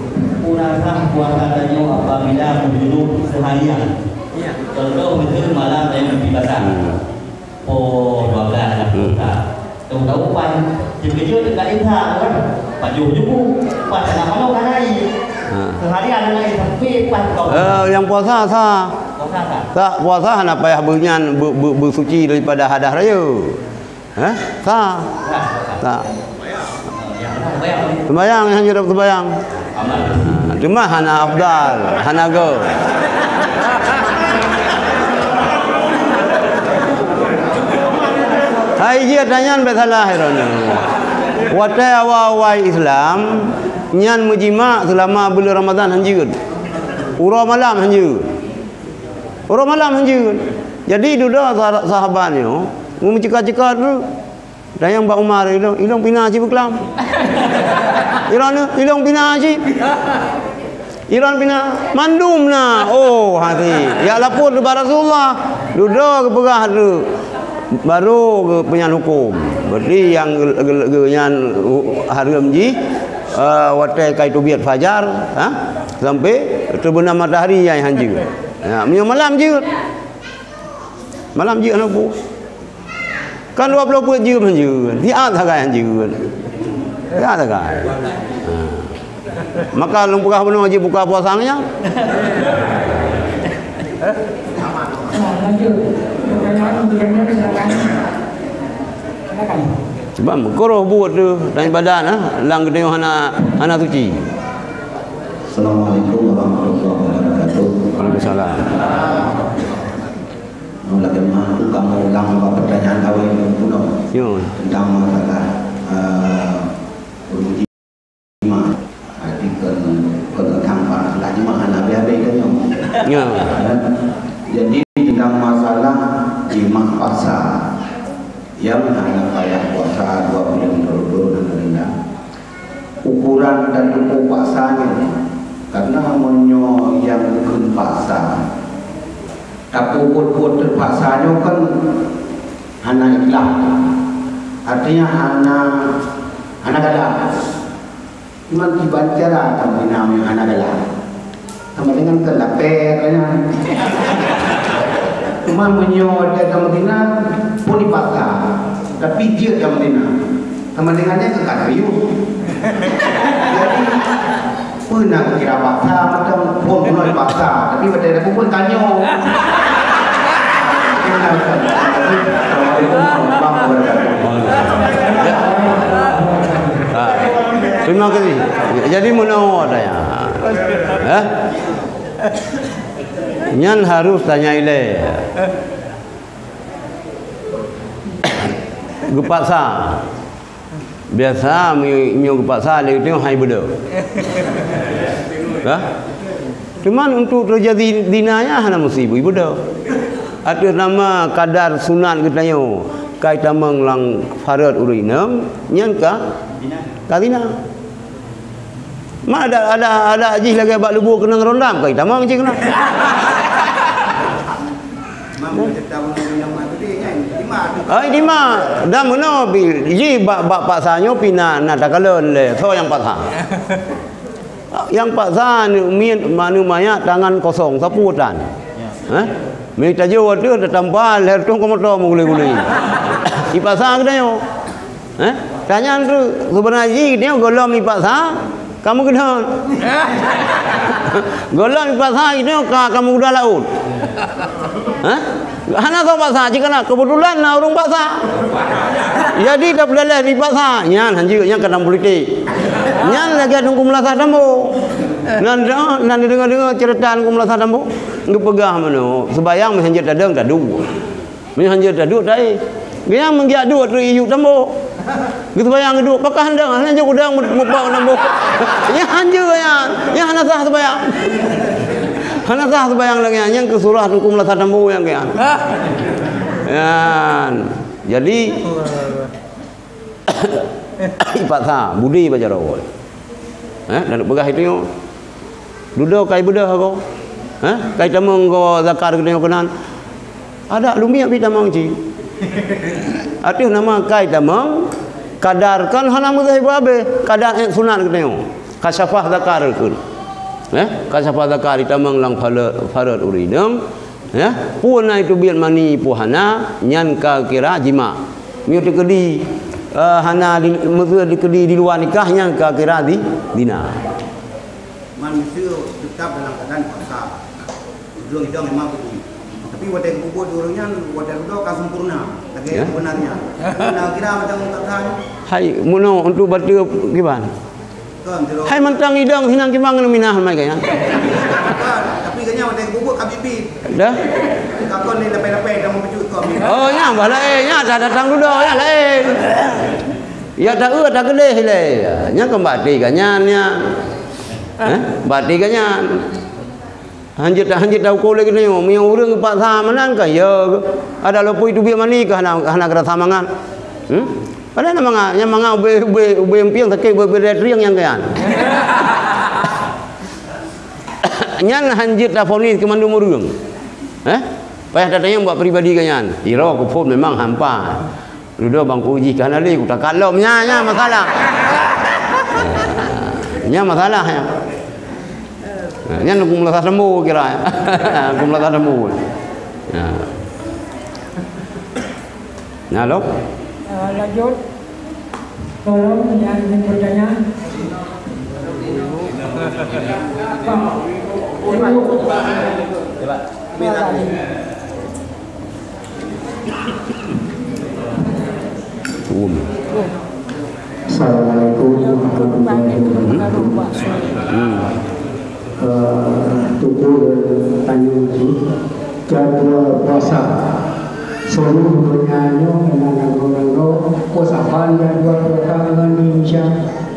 Pura sah puasa tanyoe apabila meujunub seharian. Contoh, miseu malam tanyoe mimpi basah. Hmm. Poh dua belas lah Hmm. puasa. Tahu-tahu pan, teukeujot dekat Isa kan. Pajoh juku, pas tengah malam kan air. Ha. Seharian dengan air sampai pas buka puasa. Eh, nyang puasa sah. Puasa sah. Tak puasa hana payah beunyan, be-, be-, beusuci daripada hadas rayeuk. Hah? Sah? Sah. Sah. Sembahyang, hanya dapat sembahyang. Ha, cuma hana afdal, hana go. Hai, jih tanyan bèk salah droeneuh. Watèe awai-awai Islam, nyan meujimak seulama buleuen Ramadan hanjeuet. Uroe malam hanjeuet. Uroe malam hanjeuet. Jadi, dudoe sa-, sahabat nyoe, meumeuceuka-ceuka treuk. Dan nyang bak Umar, ilôn, ilôn pina cit beuklam. Ilôn, ilôn pina cit. Ilôn pina, mandum na. Oh, hati. Jak lapor ubak Rasulullah. Dudoe geupeugah treuk. Baru geupeunyang huköm. Berarti nyang ge-, ge-, ge-, nyan hareuem jih. Ah, watèe ka teubiet fajar, ha? Sampai teubenam matahari nyang hanjeuet. Ha, meunyoe malam jeuet. Malam jeuet hana peue. Kan dua ploh peuet jeuem hanjeuet. Siat sagai hanjeuet. Siat sagai. Ha. Maka lôn peugah bunoe jibuka puasa nyan. Sebab meukureuh buet tu dan ibadat, ha, lam geutanyoe hana, hana suci. Assalamualaikum warahmatullahi wabarakatuh. Waalaikumsalam. Lagèe meunan tu kamoe ulang bak pertanyaan awai bunoe. Yo. Tentang masalah, eh, ureueng jimak. Arti kon, kon tentang masalah jimak hana habéh-habéh tanyoe. Yo. Jadi tentang masalah jimak paksa. Nyang hana payah puasa dua buleuen turut-turut hana ringan. Ukuran dan ukur paksa nyoe, karena meunyoe nyang geukheun paksa, tapi buet-buet teupaksa nyoe kan hana ikhlas. Artinya hana, hana galak. Cuman kiban cara kamoe na nyang hana galak. Sama dengan kelapet, ya. Cuma meunyoe watèe kamoe na pun dipaksa, tapi jeuet kamoe na. Sama dengan nyan keu ka serius. Jadi, peue na kira paksa, macam phôn bunoe paksa, tapi watèe na pun tanyoe. Assalamualaikum warahmatullahi wabarakatuh. Ha. Terima kasih. Jadi, meunoe tanya. Eh? Nyan harus tanya ilèe. Geupaksa. Biasa, meunyoe, meunyoe geupaksa, lé geutanyoe hai beudôh. Hah? Cuman untuk teujadi zina nyan hana meusti beu beudôh. Ateueh nama kadar sunat geutanyoe, ka itamong lam farot ureueng inong, nyan ka, ka zina. Ma ada, ada, ada jih lagèe bak lubô keunong rondam, ka itamong cit keunan. Ai, dima. Dan meunoe pi, ji bak, bak paksa nyoe pi na, na takalon lé, soe nyang paksa. Nyang paksa aneuk miet, aneuk manyak tangan kosong, sapeue tan. Eh? Mita jeuet ateueh, tatampa lhèe reutôh keu moto meugulé-gulé. Ipaksa geutanyoe. Eh? Tanyan tu, seubeuna jih geutanyoe gohlom ipaksa, ka meukeudeuh. Gohlom ipaksa geutanyoe ka, ka meuguda laôt. Eh? Hana soe paksa, cit kana keubeutulan na ureueng paksa. Jadi, tapeuleueh ipaksa, nyan hanjeuet, nyan kadang politik. Nyan lagèe Teungku Meulasah Tambo. Nan, nan deungoe-deungoe ceurita Teungku Meulasah Tambo, geupeugah meunoe, seubayang meuhanjeuet tadong, taduek. Meunyoe hanjeuet taduek, taéh. Geuhnyan meugiak duek teuk iyup tambo. Geuseubayang geuduek, pakon dong, hana jok udang meu-, meupak tambo. Nyan hanjeuet nyan. Nyan hana sah seubayang. Hana sah seubayang lagèe nyan. Nyan keu surah Teungku Meulasah Tambo nyang keu nyan. Nyan. Jadi, ipaksa, budi bak jaroe. Eh, dan peugah itu nyoe. Dudoe kai beudôh ko. Eh, kai tamong ko zakar geutanyoe keunan. Adak lumiak pi tamong cit. Ateueh nama kai tamong, kadar kan hana meusahi habéh, kadar ék sunat geutanyoe. Kasyafah zakar kheun. Eh, kasyafah zakar itamong lam fala-, farot ureueng inong. Ya, peue na itu biet mani, peue hana, nyan ka kira jima. Meunyoe teukeudi, eh, hana di, meuseu teukeudi di luwa nikah, nyan ka kira di, zina. Man meuseu teutap dalam keuadaan puasa. Ureueng idong memang beutôi. Tapi watèe geupeubuet ureueng nyan, watèe dudoe ka sempurna. Lagèe ya. Sebenarnya. Nah, kira macam kata. Hai, meunoe untuk bateue kiban. Hai mantong idong sinan kiban ngon minah mai gaya. Tapi ganya watèe geupeubuet ka bibi. Dah? Takon ni lepai-lepai dah mempecut kau. Oh, nya bah laén, nya dah datang dudoe, nya laén. Ya tak eu tak geuleh lé. Nya kembali ganyan nya. Eh? Bati ganyan. Hanjeuet, hanjeuet tauko lé geutanyoe, meunyoe ureueng geupaksa meunan ka, ya, ada lopui teubiet mani ka hana, hana geurasa mangat. Hmm? Padahai na mangat, nyang mangat ubé, ubé, ubé empieng sakét, ubé, ubé trieng nyang keuyan. Nyan hanjeuet tafonis keu mandum ureueng. Eh? Payah tatanyong bak pribadi geuh nyan. Iro kuphon memang hampa. Dudoe bangku jih ka hana lé, kutakat lom. Nya, nya masalah. Nyan masalah nyan. Nah, nyan huköm meulasa teumbu kira. Huköm meulasa teumbu. Nah. Nah, lo. Eh, lanjut. Tolong yang ingin bertanya. Pak. Silakan. Assalamualaikum warahmatullahi wabarakatuh. Hmm. Eh, Teungku, tanyong jih, jadwal puasa seluruh donya nyoe na nanggroe-nanggroe, kok saban jadwal puasa ngon Indonesia,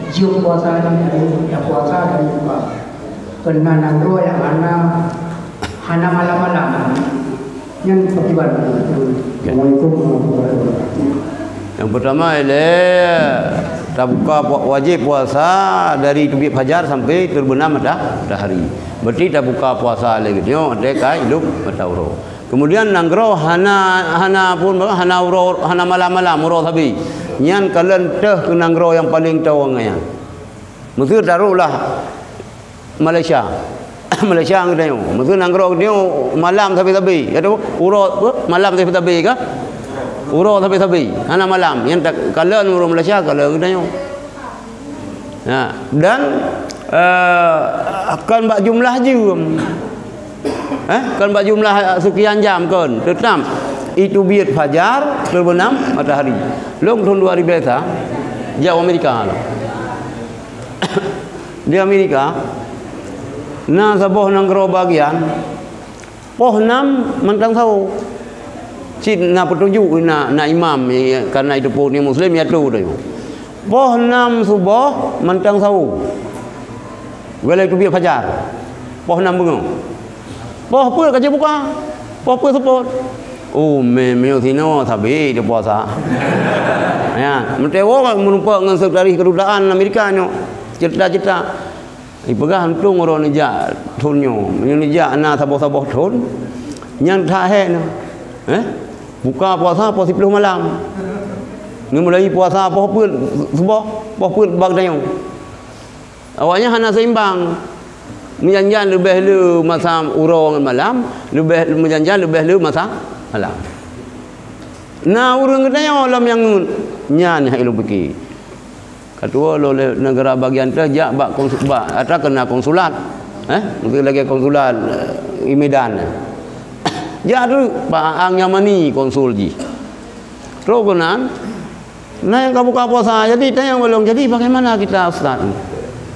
jeuem puasa dari, ya, puasa dari buka. Keu na nanggroe nyang hana, hana malam-malam. Nyan pakriban? Ya. Assalamualaikum warahmatullahi wabarakatuh. Nyang peutama ilée tabuka pu-, wajéb puasa dari teubiet fajar sampai teubeunam mata-, matahari. Berarti tabuka puasa lé geutanyoe watée ka ilop mata uroe. Kemudian nanggroe hana, hana pun, hana uroe, hana malam-malam uroe sabe. Nyan kalon teuh keu nanggroe nyang paleng toe ngon nyan. Meuseu taruhlah Malaysia. Malaysia geutanyoe. Meuseu nanggroe geutanyoe malam sabe-sabe. Ka tahu? Uroe, apa? Malam sabe-sabe ka? Uroe sabe-sabe. Hana malam. Nyang ta-, kalon uroe Malaysia, kalon geutanyoe. Ha, dan, eh, kon bak jumlah jeuem. Eh, kon bak jumlah sekian jam kon. Teutap, iteubiet fajar, teubeunam matahari. Lôn thon dua ribu sa, jak u Amerika lôn. Di Amerika, na saboh nanggroe bagian, poh nam mantong sawo. Cit na peutunjuk, na, na imam, ya, karena itu poh ni Muslim, ya, tu, tu. Poh nam suboh mantong sawo. Wala itu biet fajar. Poh nam beungoh. Poh peuet ka jibuka. Poh peuet seupôt. Oh, mé-, meunyoe sinoe sabe teupuasa. Ya, meutewoe meureumpok ngon sekretaris kedutaan Amerika nyoe. Cerita-cerita. Ipeugah, "Untông uroe neujak thon nyoe. Meunyoe neujak na saboh-saboh thon, nyan that hék nyoe. Eh? Buka puasa poh siplôh malam. Ngon mulai puasa poh peuet suboh, poh peuet bak tanyoe." Awaknyan hana seimbang. Meujan-jan leubeh le masa uroe ngon malam, leubeh, meujan-jan leubeh le masa malam. Na ureuëng geutanyoe lom nyang ngeut, nyan nyang ilôn pike. Ka tuwoe lôn lé neugara bagian teuh jak bak konsu-, bak, atra keu na konsulat. Eh, mungken lagée konsulat, eh, di Medan. Jak treuk bak Aang Yamani konsul jih. Trok keunan, na nyang ka buka puasa, jadi tanyong ulôn, "Jadi bagaimana kita, Ustaz?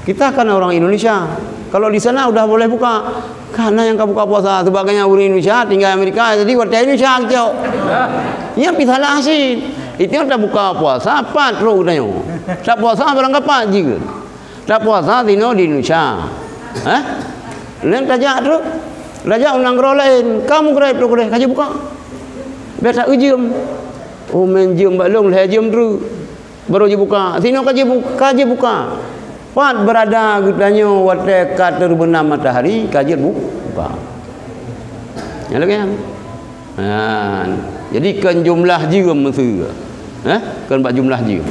Kita kan orang Indonesia. Kalau di sana udah boleh buka, kan na nyang ka buka puasa, sebagai ureuëng Indonesia tinggai Amerika, jadi watée Indonesia keucok." Nyan pih salah cit. Itu tabuka puasa, pat trok tanyoe. Tapuasa barang kapat jih. Tapuasa sinoe di Indonesia. Hah? Nyan tajak treuk. Tajak u nanggroe laén, ka mugreb trok keudeh, ka jibuka. Bék ta-eu jeuem. Oh, meunan jeuem bak lôn, lhée jeuem treuk. Baru jibuka. Sinoe ka jibu-, ka jibuka. Pat beurada geutanyoe watée ka teubeunam matahari, ka jeuet bu-, buka. Nyang lagée nyan. Ha, jadi kon jumlah jeuem meuseu. Eh, kon bak jumlah jeuem.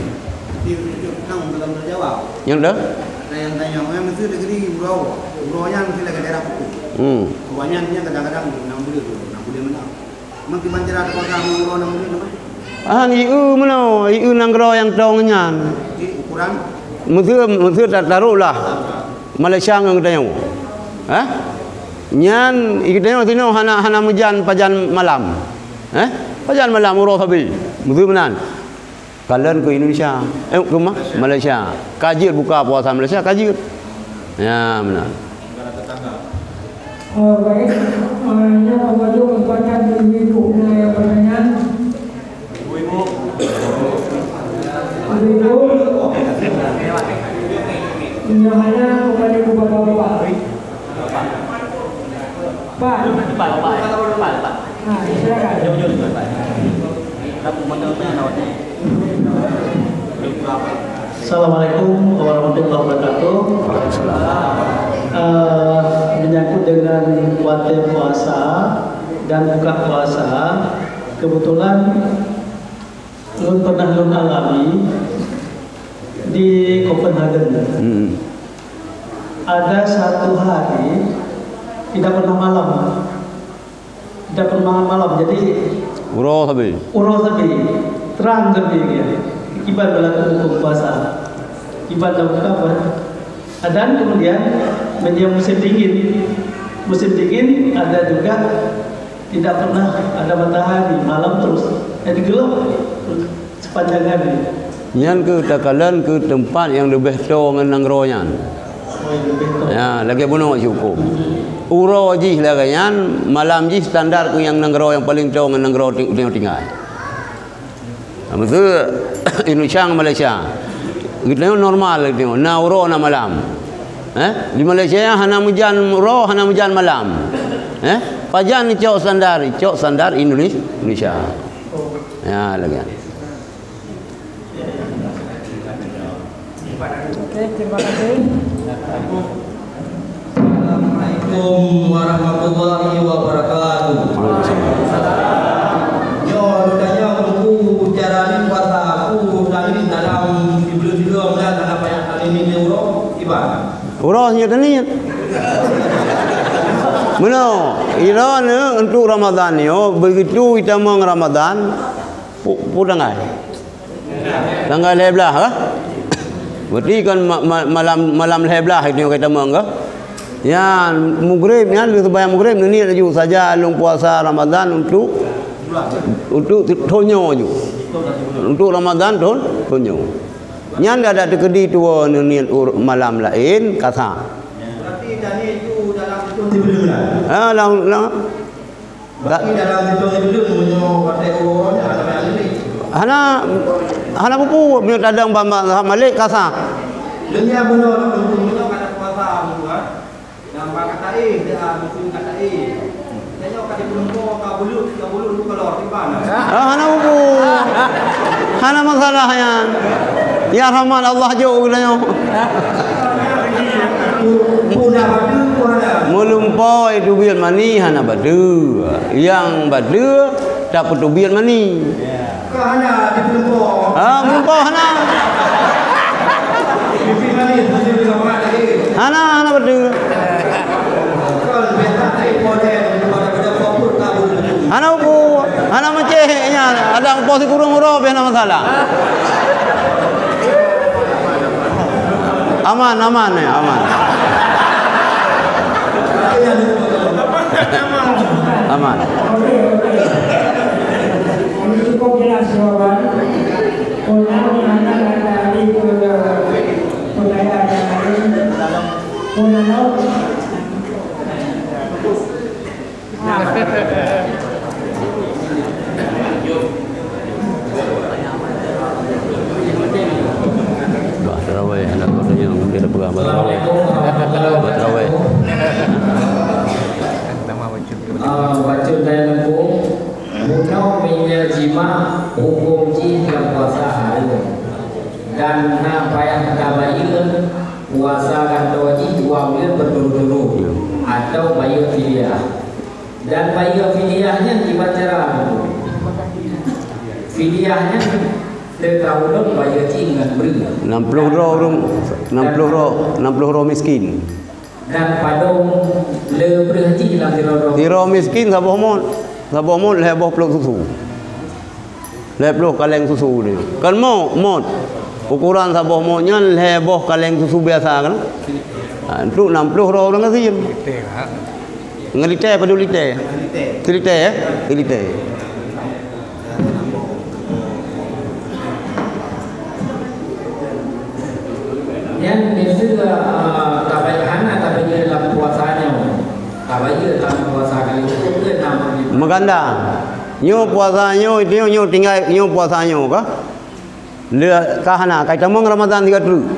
Di ujong petang belum terjawab. Nyang dah? Ada yang tanya, "Eh, meuseu negeri uroe, uroe nyan meuseu lagée daerah Pukul." Hmm. Uroe nyan dia kadang-kadang enam bulan, enam bulan menang. Mungkin cara terpaksa uroe enam bulan apa? Ah, ieu meunoe, ieu nanggroe nyang tong nyan. Jadi ukuran? Meuseu, meuseu ta-, taruhlah. Malaysia ngon geutanyoe. Hah? Nyan geutanyoe sinoe hana, hana meujan pajan malam. Hah? Pajan malam uroe sabe. Meuseu meunan. Kalon keu Indonesia. Eh, keu ma-, Malaysia. Ka jeuet buka puasa Malaysia, ka jeuet. Ya, meunan. Eh, baik. Eh, nyoe menuju kesempatan ibu-ibu na nyang bertanya. Ibu-ibu. Nyoe hanya kepada ibu bapak-bapak. Pak. Pak, Pak, Pak, Pak. Ha, silakan. Assalamualaikum warahmatullahi wabarakatuh. Eh, menyangkut dengan watée puasa dan buka puasa, kebetulan lôn pernah lôn alami di Copenhagen. Hmm. Ada satu hari tidak pernah malam. Tidak pernah malam. Jadi uroe sabe. Uroe sabe. Terang sabe dia. Kiban berlaku hukum puasa. Kiban dah buka apa? Dan kemudian media musim dingin. Musim dingin ada juga tidak pernah ada matahari, malam terus. Jadi gelap sepanjang hari. Nyan keuh takalon keu teumpat nyang leubeh toe ngon nanggroe nyan. Oh, leubeh toe. Ya, lagèe bunoe siukoe. Uroe jih lagèe nyan, malam jih standar keu nyang nanggroe nyang paleng toe ngon nanggroe ti-, tinggai. Nah, maksud Indonesia ngon Malaysia. Geutanyoe normal geutanyoe, na uroe na malam. Eh? Di Malaysia hana meujan uroe, hana meujan malam. Eh? Pajan cok standar, cok standar Indonesia. Indonesia. Ya, lagèe nyan. Oke, terima kasih. Assalamualaikum warahmatullahi wabarakatuh. Waalaikumsalam. Nyoe lôn tanyong, peue cara lé puasa, peue cara lé dalam sibuleuen jih nyan, hana payah talaknat lé uroe, kiban? Uroe nyoe teuniet. Meunoe, uroe nyoe untuk Ramadan nyoe, begitu itamong Ramadan, pu-, peue tanggai? Tanggai lhèe blah, kah? Berarti kan ma-, ma-, malam, malam lhèe blah itu nyang ka tamong, kah? Nyan, mugreb nyan, lheuh sembahyang mugreb, neuniet laju saja lôn puasa Ramadan untuk, untuk thon nyoe laju. Untuk Ramadan thon, thon nyoe. Nyan dak, dak teukeudi tuwoe neuniet ur-, malam laén, ka sah. Berarti taniet tu dalam siplôh sibuleuen? Ha, lam, lam. Berarti dalam siplôh sibuleuen meunyoe watèe uroe nyan hana payah lé. Hana, hana peue-peue, meunyoe tadong bak mazhab Malik ka sah. Lheuh nyan meunyoe, meunyoe ka puasa, meunyoe, ha? Nyang bak ka taéh, dah, musim ka taéh. Tanyoe ka dipeulumpo, ka bulut, ka bulut, ka lor, kiban. Ah, hana peue-peue. Hana masalah nyan. Ya rahmat Allah jok geutanyoe. Meulumpo teubiet mani hana bateue. Nyang bateue tapeuteubiet mani. Ah, meulumpo hana. Hana, hana bateue. Hana upu, hana meucéh nyan, ada upo sikureueng uroe pih hana masalah. Aman, aman, ya, aman. Aman. Ini cukup jelas jawaban. Pun hana, hana, hana, hana, hana, hana, hana, hana, hana, hana, hana, Bah tarawih, aneuk muda nyoe mungkin dah peugah bah tarawih. Bah tarawih. Ah, baca daya lengkung. Bunoe meunyoe jima, huköm jih nyang puasa hareuem. Dan na payah tabayeue puasa gantoe jih dua buleuen beuturot-turot, atau bayeue fidyah. Dan bayeue fidyah nyan kiban cara. Fidyah nyan teuka ulôn bayeue jih ngon breueh. Enam puluh droe ureueng, enam puluh droe, enam puluh droe miskin. Dan padum le breueh jih lam sidroe-droe. Sidroe miskin saboh mot, saboh mot lhèe boh plôk susu. Lhèe plôh kaleng susu dia. Kan mot, mot. Ukuran saboh mot nyan lhèe boh kaleng susu biasa kan? Ha, untuk enam puluh droe ureueng gasien. Ngon liter, padum liter? Siliter, eh? Siliter. Nyan miseue, eh, tabai-, hana tabayeue lam puasa nyoe. Tabayeue lam puasa kali itu ke enam puluh lima? Meuganda. Nyoe puasa nyoe, itu nyoe tinggai, nyoe puasa nyoe kah? Le ka hana, ka tamong Ramadan sigoe treuk.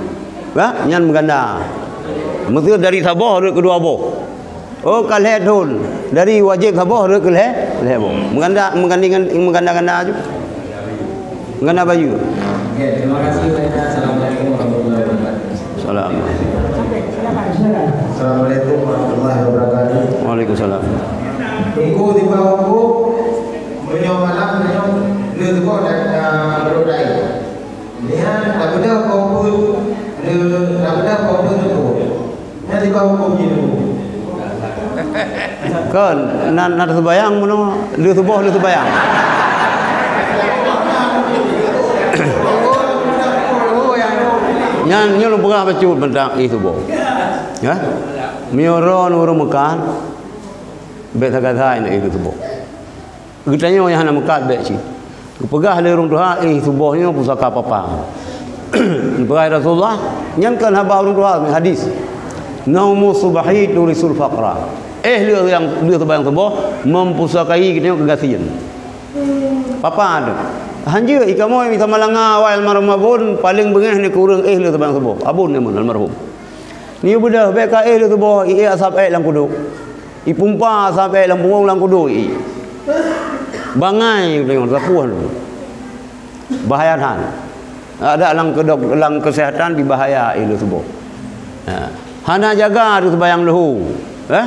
Ka? Nyan meuganda. Meuseu dari saboh rhot keu dua boh. Oh, ka lhèe thon. Dari wajéb saboh rhot keu lhèe, lhèe boh. Meuganda, meugandingan, meuganda-ganda aju. Meuganda bayeue. Oke, terima kasih banyak. Assalamualaikum warahmatullahi wabarakatuh. Salam. Assalamualaikum warahmatullahi wabarakatuh. Waalaikumsalam. Teungku, timbang teungku. Meunyoe malam, meunyoe le teuko dan, ah, rot dai. Nyan, tabeudôh keupeue, le, tabeudôh keupeue teuko. Nyan Kon, na, na teuseumbahyang meunoe, lheueh suboh lheueh seumbahyang. Nyan nyoe lôn peugah bacut teuntang éh suboh. Ya? Meunyoe droeneuh ureuëng meukat, bék sagai-sagai na éh suboh. Geutanyoe nyang hana meukat bék cit. Geupeugah lé ureuëng tuha, "Éh suboh nyoe pusaka papa." Geupeugah Rasulullah, nyan kon haba ureuëng tuha, hadis. "Naumu subhi turisul faqra." Éh lheueh nyang lheueh seumbahyang suboh mempusakai geutanyoe keugasien. Papa tu. Hanjeuet, i kamoe miseue malanga awai almarhum Abon, paleng beungéh ni keu ureuëng éh lheueh seumbahyang suboh. Abon nyan almarhum. Nyoe beudôh bék ka éh lheueh suboh, i éh asab ék lam kudok. I pumpa asab ék lam pungong lam kudok i. Bangai teuh nyoe sapeue tu. Bahaya that. Ada lam kedok, lam kesehatan bibahaya éh lheueh suboh. Ha. Hana jaga tu seumbahyang leuhô. Eh?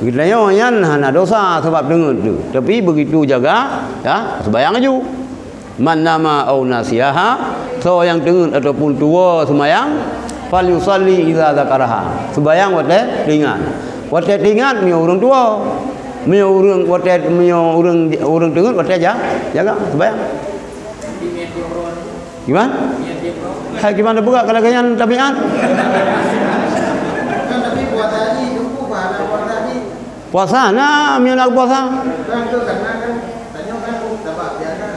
Geutanyoe nyan hana dosa sabab teungeut tu. Tapi begitu jaga, ya, seumbahyang laju. "Man nama au nasiyaha," soe nyang teungeut ataupun tuwoe seumbahyang, "falyusalli idza dzakaraha," seumbahyang watée teuingat. Watée teuingat meunyoe ureuëng tuwoe. Meunyoe ureuëng watée, meunyoe ureuëng, ureuëng teungeut watée ja-, jaga seumbahyang. Gimana? Hai gimana buka kalau ganyan tabiat? Puasa na, meunyoe na puasa. Kan tu karena kan tanyoe kan sabab biasa.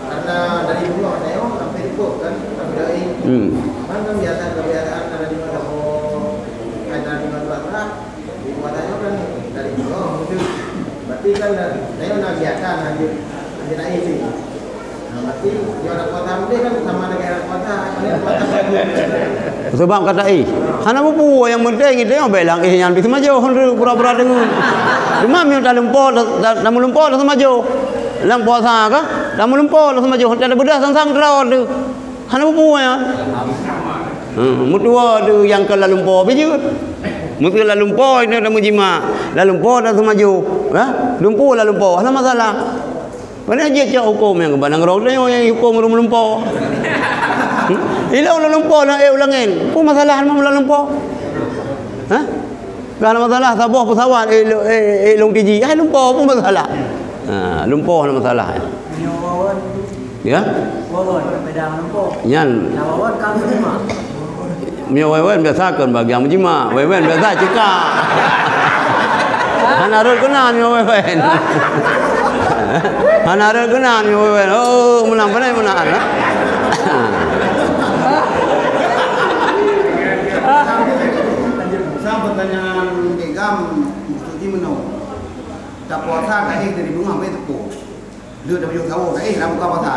Karena dari rumah tanyoe sampai jumpa kan, sampai dari Hmm. Kan, kan biasa kebiasaan karena di mana mau, karena di mana puasa, di rumah tanyoe kan dari rumah gitu. Berarti kan dari, tanyoe na kegiatan lanjut, lanjut naik sih. Nah, berarti dia orang puasa mudik kan sama dengan orang puasa, ini puasa baru. Sebab kata, "Eh, hana bubu, yang penting itu yang belang eh yang bisa maju, pura-pura dengan." Cuma yang tak lumpur, tak, tak, tak melumpur, tak semaju. Lam puasa ke? Tak melumpur, tak semaju. Tak ada bedah sang-sang terus tu. Hana bubu ya. Hmm, mutua tu yang ke lalumpur bijut. Mutua lalumpur itu tak menjimak. Lalumpur tak semaju. Ha? Lumpur lalumpur. Hana masalah. Mana jeuet cok huköm nyang keubanang rot nyoe nyang huköm ureuëng meulumpo. Hmm? Ilong lôn lumpo lam ék ulangén. Peue masalah lam lumpo? Hah? Ka na masalah saboh peusawat ék, ék, ék lôn tiji. Hai lumpo peue masalah? Ha, lumpo hana masalah. Ya? Nyan. Meunyoe wewen biasa kon bagian meujimak, wewen biasa cekak. Hana rot keunan meunyoe wewen. Hana rot keunan meunyoe wewen. Oh, meunan pandai meunan, ha? Sang pertanyaan Bek Gam, maksud jih meunoe. Tapuasa ka éh dari beungoh bèk teupeu. Lheueh tapajoh sawoe ka éh lam buka puasa.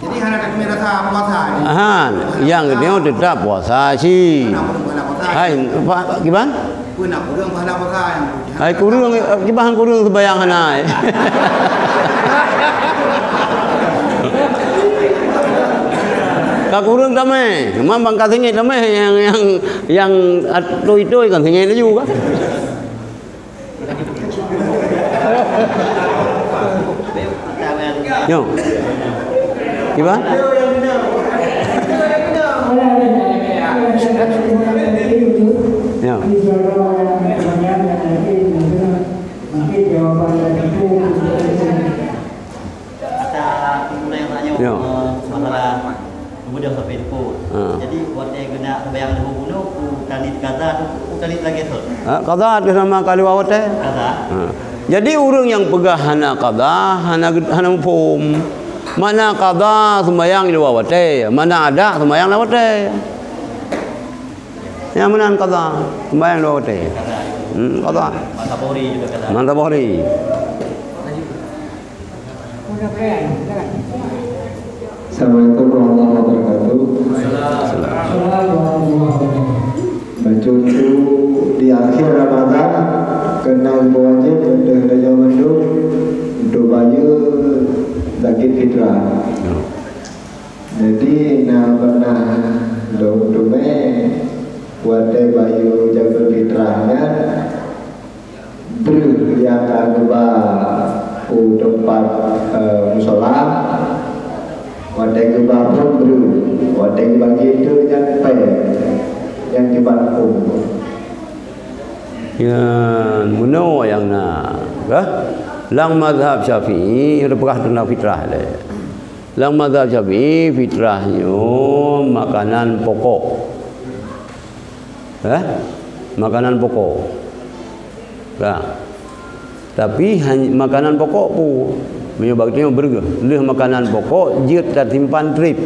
Jadi hana tateumé rasa puasa. Aha, nyang geutanyoe teutap puasa cit. Hana kureueng pahala puasa. Hai, pa-, kiban? Peue na kureueng pahala puasa nyang tu? Hai, kureueng, eh, kiban kureueng seumayang hana, eh. Ka kureueng tamè, memang ka sengit tamè nyang, nyang, nyang atôi-atôi kan sengit laju kan. Nyo. Kiban? Nyo. Ata gurèe nyoe, ya, eh, masalah geubeudôh sampoe teupeu. Ha. Jadi, watèe geuneuk seumayang leuhô bunoe, peue tanit kaza atau peue tanit lagèe sot? Ha, kaza ateueh nama ka liwat watèe. Kaza? Ha. Jadi, ureueng nyang peugah hana kaza, hana geu-, hana muphom. Makna kaza seumayang liwat watèe, makna ada seumayang lam watèe. Nyang meunan kaza, seumayang liwat watèe. Hmm, kaza. Mazhab Zuhri juga kaza. Mazhab Zuhri. Assalamualaikum warahmatullahi wabarakatuh. Bacut di akhir Ramadan, keunan wajéb untuk tanyoe mandum untuk bayeue zakeuet fitrah. Jadi, na pernah lôn teumé watèe bayeue zakeuet fitrah nyan, Breuh nyang ka geuba u teumpat, eh, musola, watèe geuba phon breuh, watèe geubagi teuk nyan pèng, nyan kiban phon. Ya, Meunoe nyang na, kah? Lam mazhab Syafi'i, teupeugah teuntang fitrah lé. Lam mazhab Syafi'i, fitrah nyoe makanan pokok. Eh? Makanan pokok. Kah? Tapi han-, makanan pokok pu. Meunyoe bak geutanyoe breueh, lheueh makanan pokok jeuet tasimpan trép.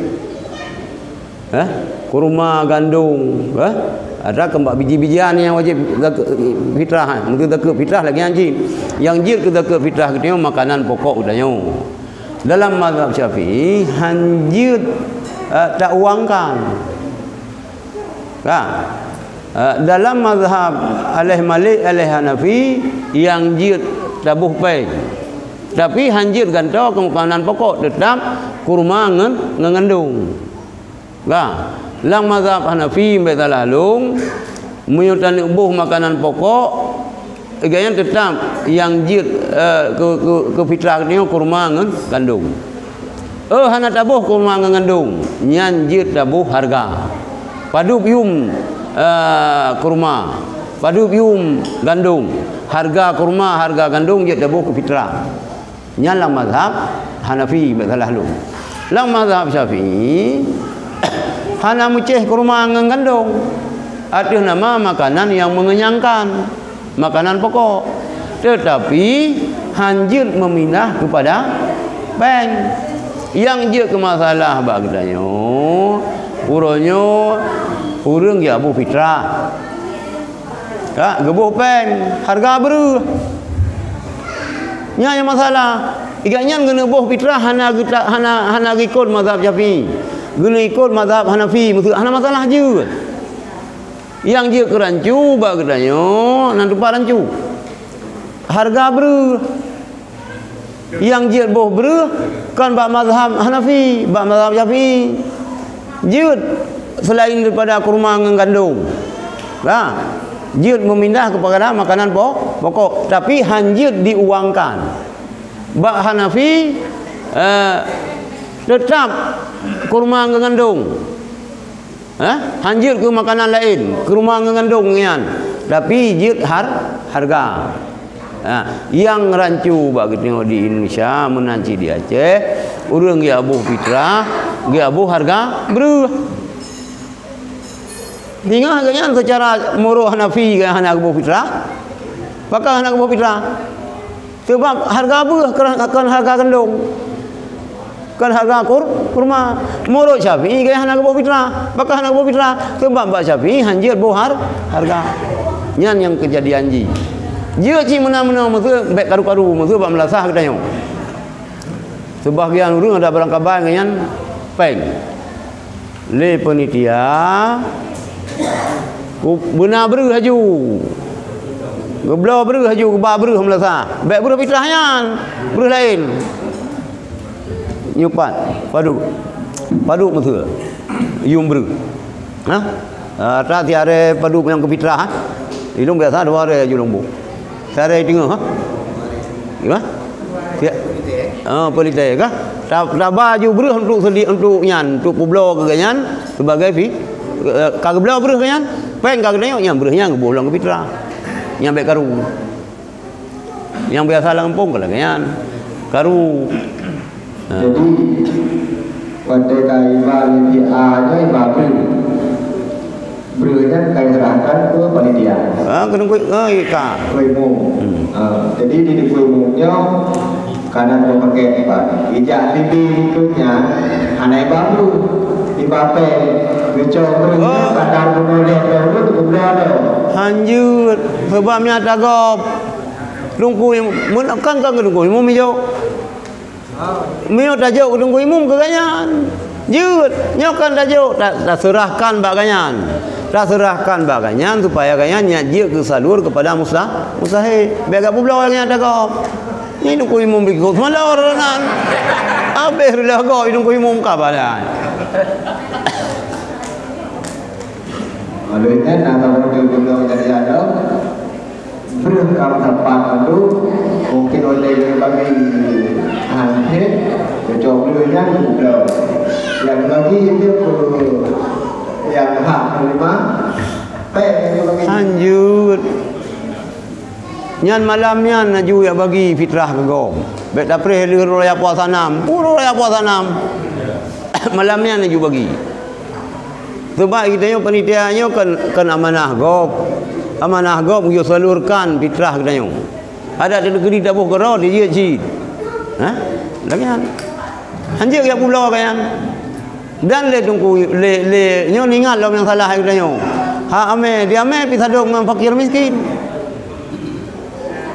Eh? Kurma, gandong, eh? Ada keumbak biji-bijian nyang wajéb zak-, fitrah, eh? Meukeue zakeuet fitrah lagèe nyan cit. Nyang jeuet keu zakeuet fitrah geutanyoe makanan pokok geutanyoe. Dalam mazhab Syafi'i, han jeuet, eh, tauangkan. Ka? Eh, dalam mazhab Aléh Malik, Aléh Hanafi, nyang jeuet taboh péng. Tapi han jeuet gantoe keu makanan pokok, teutap kurma ngon, ngon gandong. Ka? Lam mazhab Hanafi, bèk salah lôn, meunyoe taneuk boh makanan pokok, gobnyan teutap nyang jeuet, eh, keu, keu, keu fitrah nyoe kurma ngon gandong. Eh, hana taboh kurma ngon gandong, nyan jeuet taboh hareuga. Padub yuem, eh, kurma, padub yuem gandong. Hareuga kurma, hareuga gandong jeuet taboh keu fitrah. Nyan lam mazhab Hanafi, bèk salah lôn. Lam mazhab Syafi'i, hana meucéh kurma ngon gandong ateueh nama makanan nyang mengenyangkan. Makanan pokok. Teutapi, han jeuet meumindah keupada péng. Nyang jeuet keu masalah bak geutanyoe, uroe nyoe ureueng geujak boh fitrah. Ka, geuboh péng, hareuga breueh. Nyan nyang masalah. Gobnyan geuneuk boh fitrah hana geuta-, hana, hana geuikot mazhab Syafi'i. Geuneuk ikot mazhab Hanafi, meuseu hana masalah jeuet. Nyang jeuet keu rancu bak geutanyoe, nan teumpat rancu. Hareuga breueh. Nyang jeuet boh breueh kon bak mazhab Hanafi, bak mazhab Syafi'i. Jeuet seulaén daripada kurma ngon gandong. Ka? Jeuet meumindah keupada makanan po-, pokok, tapi han jeuet diuangkan. Bak Hanafi, eh, teutap kurma ngon gandong. Hah? Han jeuet keu makanan laén, kurma ngon gandong nyan, tapi jeuet har-, hareuga. Ha, nyang rancu bak geutanyoe di Indonesia, meunan cit di Aceh, ureueng geujak boh fitrah, geujak boh hareuga breueh. Singoh gobnyan seucara murok Hanafi gobnyan hana geuboh fitrah. Pakon hana geuboh fitrah? Sabab hareuga breueh kon, kon hareuga gandong. Kon hareuga kur-, kurma. Murok Syafi'i gobnyan hana geuboh fitrah. Pakon hana geuboh fitrah? Sabab bak Syafi'i han jeuet boh har-, hareuga. Nyan nyang keujadian jih. Jeuet cit meunan-meunan meuseu bèk karu-karu meuseu bak meulasah geutanyoe. Seubahagian ureueng ada barangkabai ngon nyan péng. Lé panitia, ku-, beuna breueh laju. Geubloe breueh laju, geuba breueh meulasah. Bèk breueh fitrah nyan, breueh laén. Nyoe pat, padub. Padub meuseu. Yuem breueh. Ha? Ah, atra siat aré padub nyang keu fitrah, ha? Ilôn biasa dua aré laju lôn boh. Siat aré teungoh, ha? Gimana? Siat, ah, pelitée kah? Ta-, taba laju breueh untuk sedi-, untuk nyan, untuk peubloe keu gobnyan sebagai fi-, eh, ka geubloe breueh gobnyan, péng ka geutanyoe, nyan breueh nyan geuboh lom keu fitrah. Nyan bèk karu. Nyang biasa lam gampông ka lagèe nyan. Karu. Ha. Jadi, watèe ka iba lé si A nyoe iba breueh. Breueh nyan ka iserahkan keu panitia. Ha, keu teungku, ha, ka. Keu imum. Hmm. Ha, jadi di teungku imum nyoe ka na dua pakèt iba. Ijak lé B dikeue nyan hana iba breueh. Iba péng. Geucok breueh nyan, oh, ka tabunoe lé breueh, geupeubloe lom. Hanjeuet. Sabab nyan tagôp. Teungku im-, mun-, kan, kan teungku imum ijok. Meunyoe tajok keu teungku imum keu gobnyan. Jeuet, nyoe kan tajok, ta-, taseurahkan bak gobnyan. Taseurahkan bak gobnyan supaya gobnyan nyan jeuet geusalur keupada musta-, mustahik. Bèk geupeubloe gobnyan tagôp. Nyan teungku imum bri keu seumalor nan. Habéh reulah gob teungku imum ka badan. Lalu ingat, nah, kalau dia guna jadi ada, Breueh ka meusapat mandum, mungken watèe geubagi han thèe, geucok breueh nyan geubloe. Nyang geubagi jeuet keu nyang hak meuneurimong, péng nyang geubagi. Lanjut. Nyan malam nyan laju jak bagi fitrah keu gob. Bék tapreh lheueh raya puasa nam. Peue raya puasa nam? Malam nyan laju bagi. Sebab geutanyoe panitia nyoe kan, kan amanah gob. Amanah gob geuyue salurkan fitrah geutanyoe. Adak di negeri taboh keudroe dijeuet cit. Hah? Lagèe nyan. Hanjeuet jak pulo ka nyan. Dan lé teungku, lé, lé nyoe ingat lom nyang salah geutanyoe. Ha amé, di amé pih sadok ngon fakir miskin.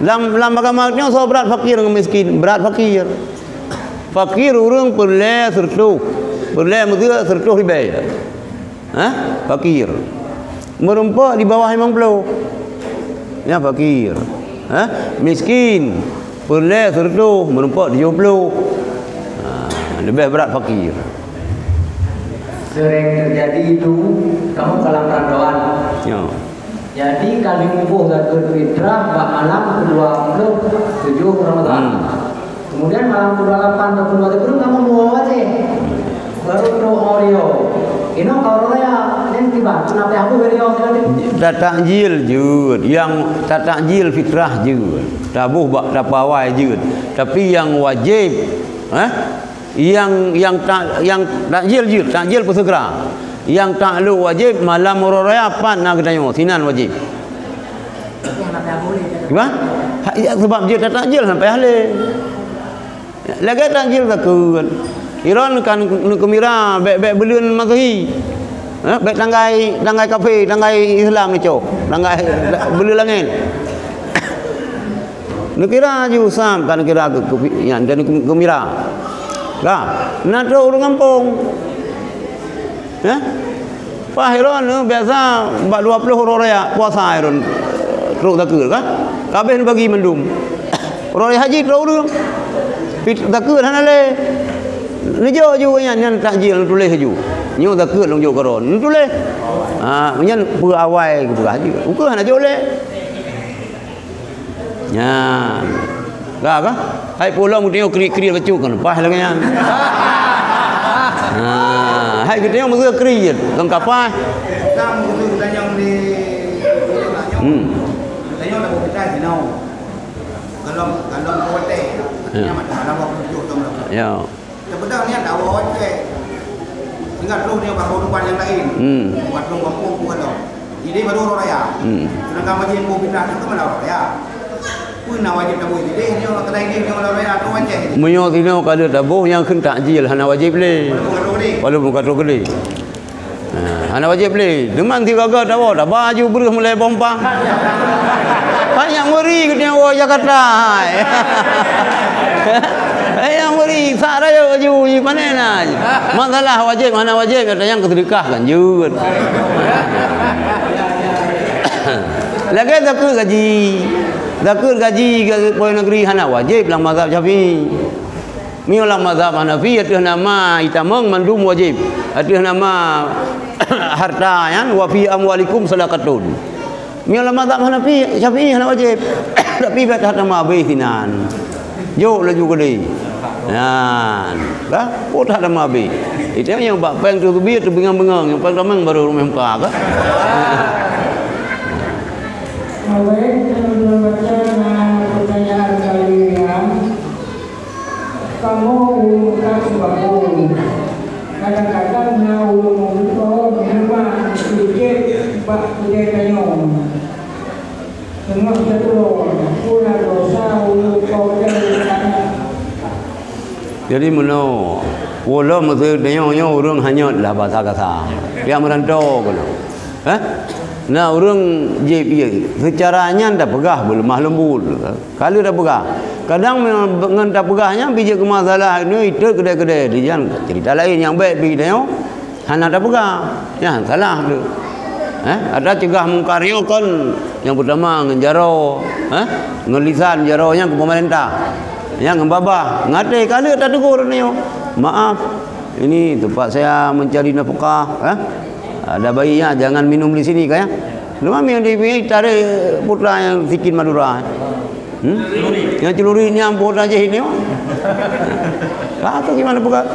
Lam, lam agama nyoe soe brat fakir ngon miskin, brat fakir. Fakir ureueng peureulèe sireutôh, peureulèe meuseu sireutôh ribèe. Hah? Fakir. Meurumpok di bawah limong ploh. Nyan fakir. Hah? Miskin. Peureulèe sireutôh, meurumpok tujoh ploh. Ha, leubeh brat fakir. Sering terjadi itu, kamu dalam perantauan. Ya. Jadi, kami muboh zakat fitrah bak malam kedua puluh tujuh Ramadan. Hmm. Kemudian malam kedua puluh delapan dan kedua puluh sembilan kamu muboh wajib. Baru tu Oreo. Ino kalau raya, nen tiba, kenapa aku beri Oreo tadi? Tatakjil jeuet, nyang tatakjil fitrah jeuet. Taboh bak tapawai jeuet. Tapi nyang wajib, eh? Nyang, nyang ta-, nyang takjil jeuet, takjil peuseugera. Nyang taklok wajéb malam uroe raya pat na geutanyoe, sinan wajéb. Kiban? Ha, ya, sabab jeuet tatakjil sampai halé. Lagèe takjil zakeuet. Iron kan neukeumira bèk-bèk buleuen Masehi. Ha, bèk tanggai, tanggai kafé, tanggai Islam neucok. Tanggai buleuen langét. Neukira ju sam ka neukira keu, keu, nyan, dan keu, keumira. Ka, na trok ureueng gampông. Hah? Paih droeneuh biasa bak dua ploh uroe raya puasa droeneuh trok zakeuet ka. Ka abéh neubagi mandum. Uroe raya haji trok ureueng. Pih zakeuet hana lé. Neujok ju nyan, nyan takjil neutuléh ju. Nyoe zakeuet lôn jok keudroe. Neutuléh. Ha, nyan peue awai geupeugah ju. Ukeue hana jok lé. Nyan. Ka, ka? Hai pulo meuteungoh kriet-kriet bacut kan. Paih lagèe nyan. Ha, hai geuteungoh meuseu kriet, kon ka paih. Ka meuseu geutanyong di, hmm, geutanyong dak beukitai sinoe. Kalau, kalau kau watèe, ya, artinya macam mana waktu tu, tu, tu. Ya. Sebenarnya dakwah Aceh. Sehingga terus dia bak kehidupan yang lain. Hmm. Bukan terus kampung, bukan tau. Jadi baru orang raya. Hmm. Sedangkan wajib pun pindah tu mana orang raya. Pun nak wajib taboh jadi dia orang kedai dia orang raya tu Aceh. Meunyoe sinoe ka lheueh taboh nyang kheun takjil hana wajib lé. Walaupun ka trok keudè. Walaupun ka trok keudè. Ha, hana wajéb lé. Teuma sigoe-goe tawoe, taba aju breuh mulai bompang. Hai nyang meuri geutanyoe woe Jakarta, hai. Hai nyang meuri, sak rayeuk aju, i pané na. Masalah wajéb hana wajéb, nyang teuseudeukah kan jeuet. Lagèe zakeuet gaji. Zakeuet gaji keu pegawai negeri hana wajéb lam mazhab Syafi'i. Meunyoe lam mazhab Hanafi, ateueh nama itamong mandum wajéb. Ateueh nama harta nyan, "Wa fi amwalikum shadaqatun." Meunyoe lam mazhab Hanafi, Syafi'i hana wajéb. Tapi bèk that tamong abéh sinan. Jok laju keudè. Nyan. Ka? Oh, that tamong abéh. Itu nyang bak péng tu teubiet, teubingang-bingang. Nyang péng tamong baru rumoh muka, ka? Awai, kita baca na pertanyaan kali nyan. Kamoe ureueng meukat seumbako. Kadang-kadang na ureueng meurumpok meuneubak meukeujeuet bak keude tanyoe. Teungoh jadroe, peue na desya ureueng meurumpok nyan? Jadi meunoe, ulôn meuseu tanyoe nyoe ureueng hanyot lah basa kasa. Piah meuranto keunoe. Hah? Na ureueng jieb ié. Seucara nyan tapeugah beuleumah leumbut. Ka lheueh tapeugah. Kadang ngon tapeugah nyan bijéh keu masalah nyoe itot keudè-keudè. Di nyan cerita laén nyang bèk pih tanyoe hana tapeugah. Nyan salah tu. Eh, ada cegah mungkar nyoe kon nyang peutama ngon jaroe, eh, ngon lisan jaroe nyan keu pemerintah. Nyan ngon babah, ngon até ka lheueh tategur nyoe. Maaf, ini tempat saya mencari nafkah, eh. Ada bayinya, jangan minum di sini, kan, ya. Cuma minum di sini, tarik putra yang sikin Madura. Hmm? Yang celurit ni ampun aja ini, oh. Kata gimana buka?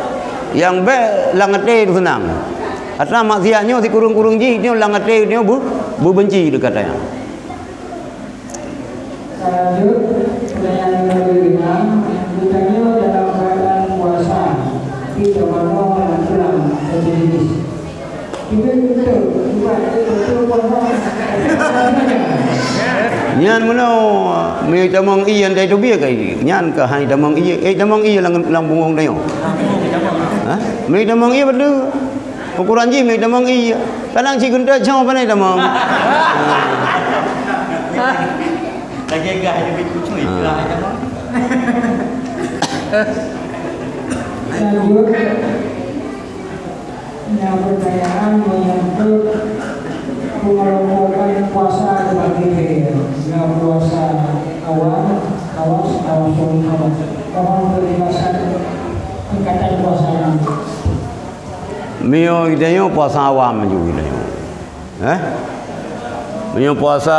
Yang baik lang até itu senang. Kata maksiat nyoe si kurung-kurung jih nyoe lang até nyoe bu, bu benci dekat ayah. Lanjut, pertanyaan nomor lima, geutanyoe dalam keadaan puasa, tapi teuma lam tulang, terjadi. Tiba betul, tiba betul puasa. Nyan meunoe, meunyoe tamong ié, nyan tai teubiet kai. Nyan ka hai tamong ié, eh, tamong ié lam, lam punggong tanyoe. Hah? Meunyoe tamong ié betul. Ukuran jih meunyoe tamong ié. Kadang cit geunteuk cong pane tamong. Lagèe gah nyang cucu, ha, itulah macam mana? Lanjut, yang pertanyaan menyangkut pengelompokan puasa terbagi tiga, ya, puasa awal, khawas, tawassul, khawas. Mohon penjelasan tingkatan puasa ini. Meunyoe geutanyoe puasa awam ju geutanyoe. Eh? Meunyoe puasa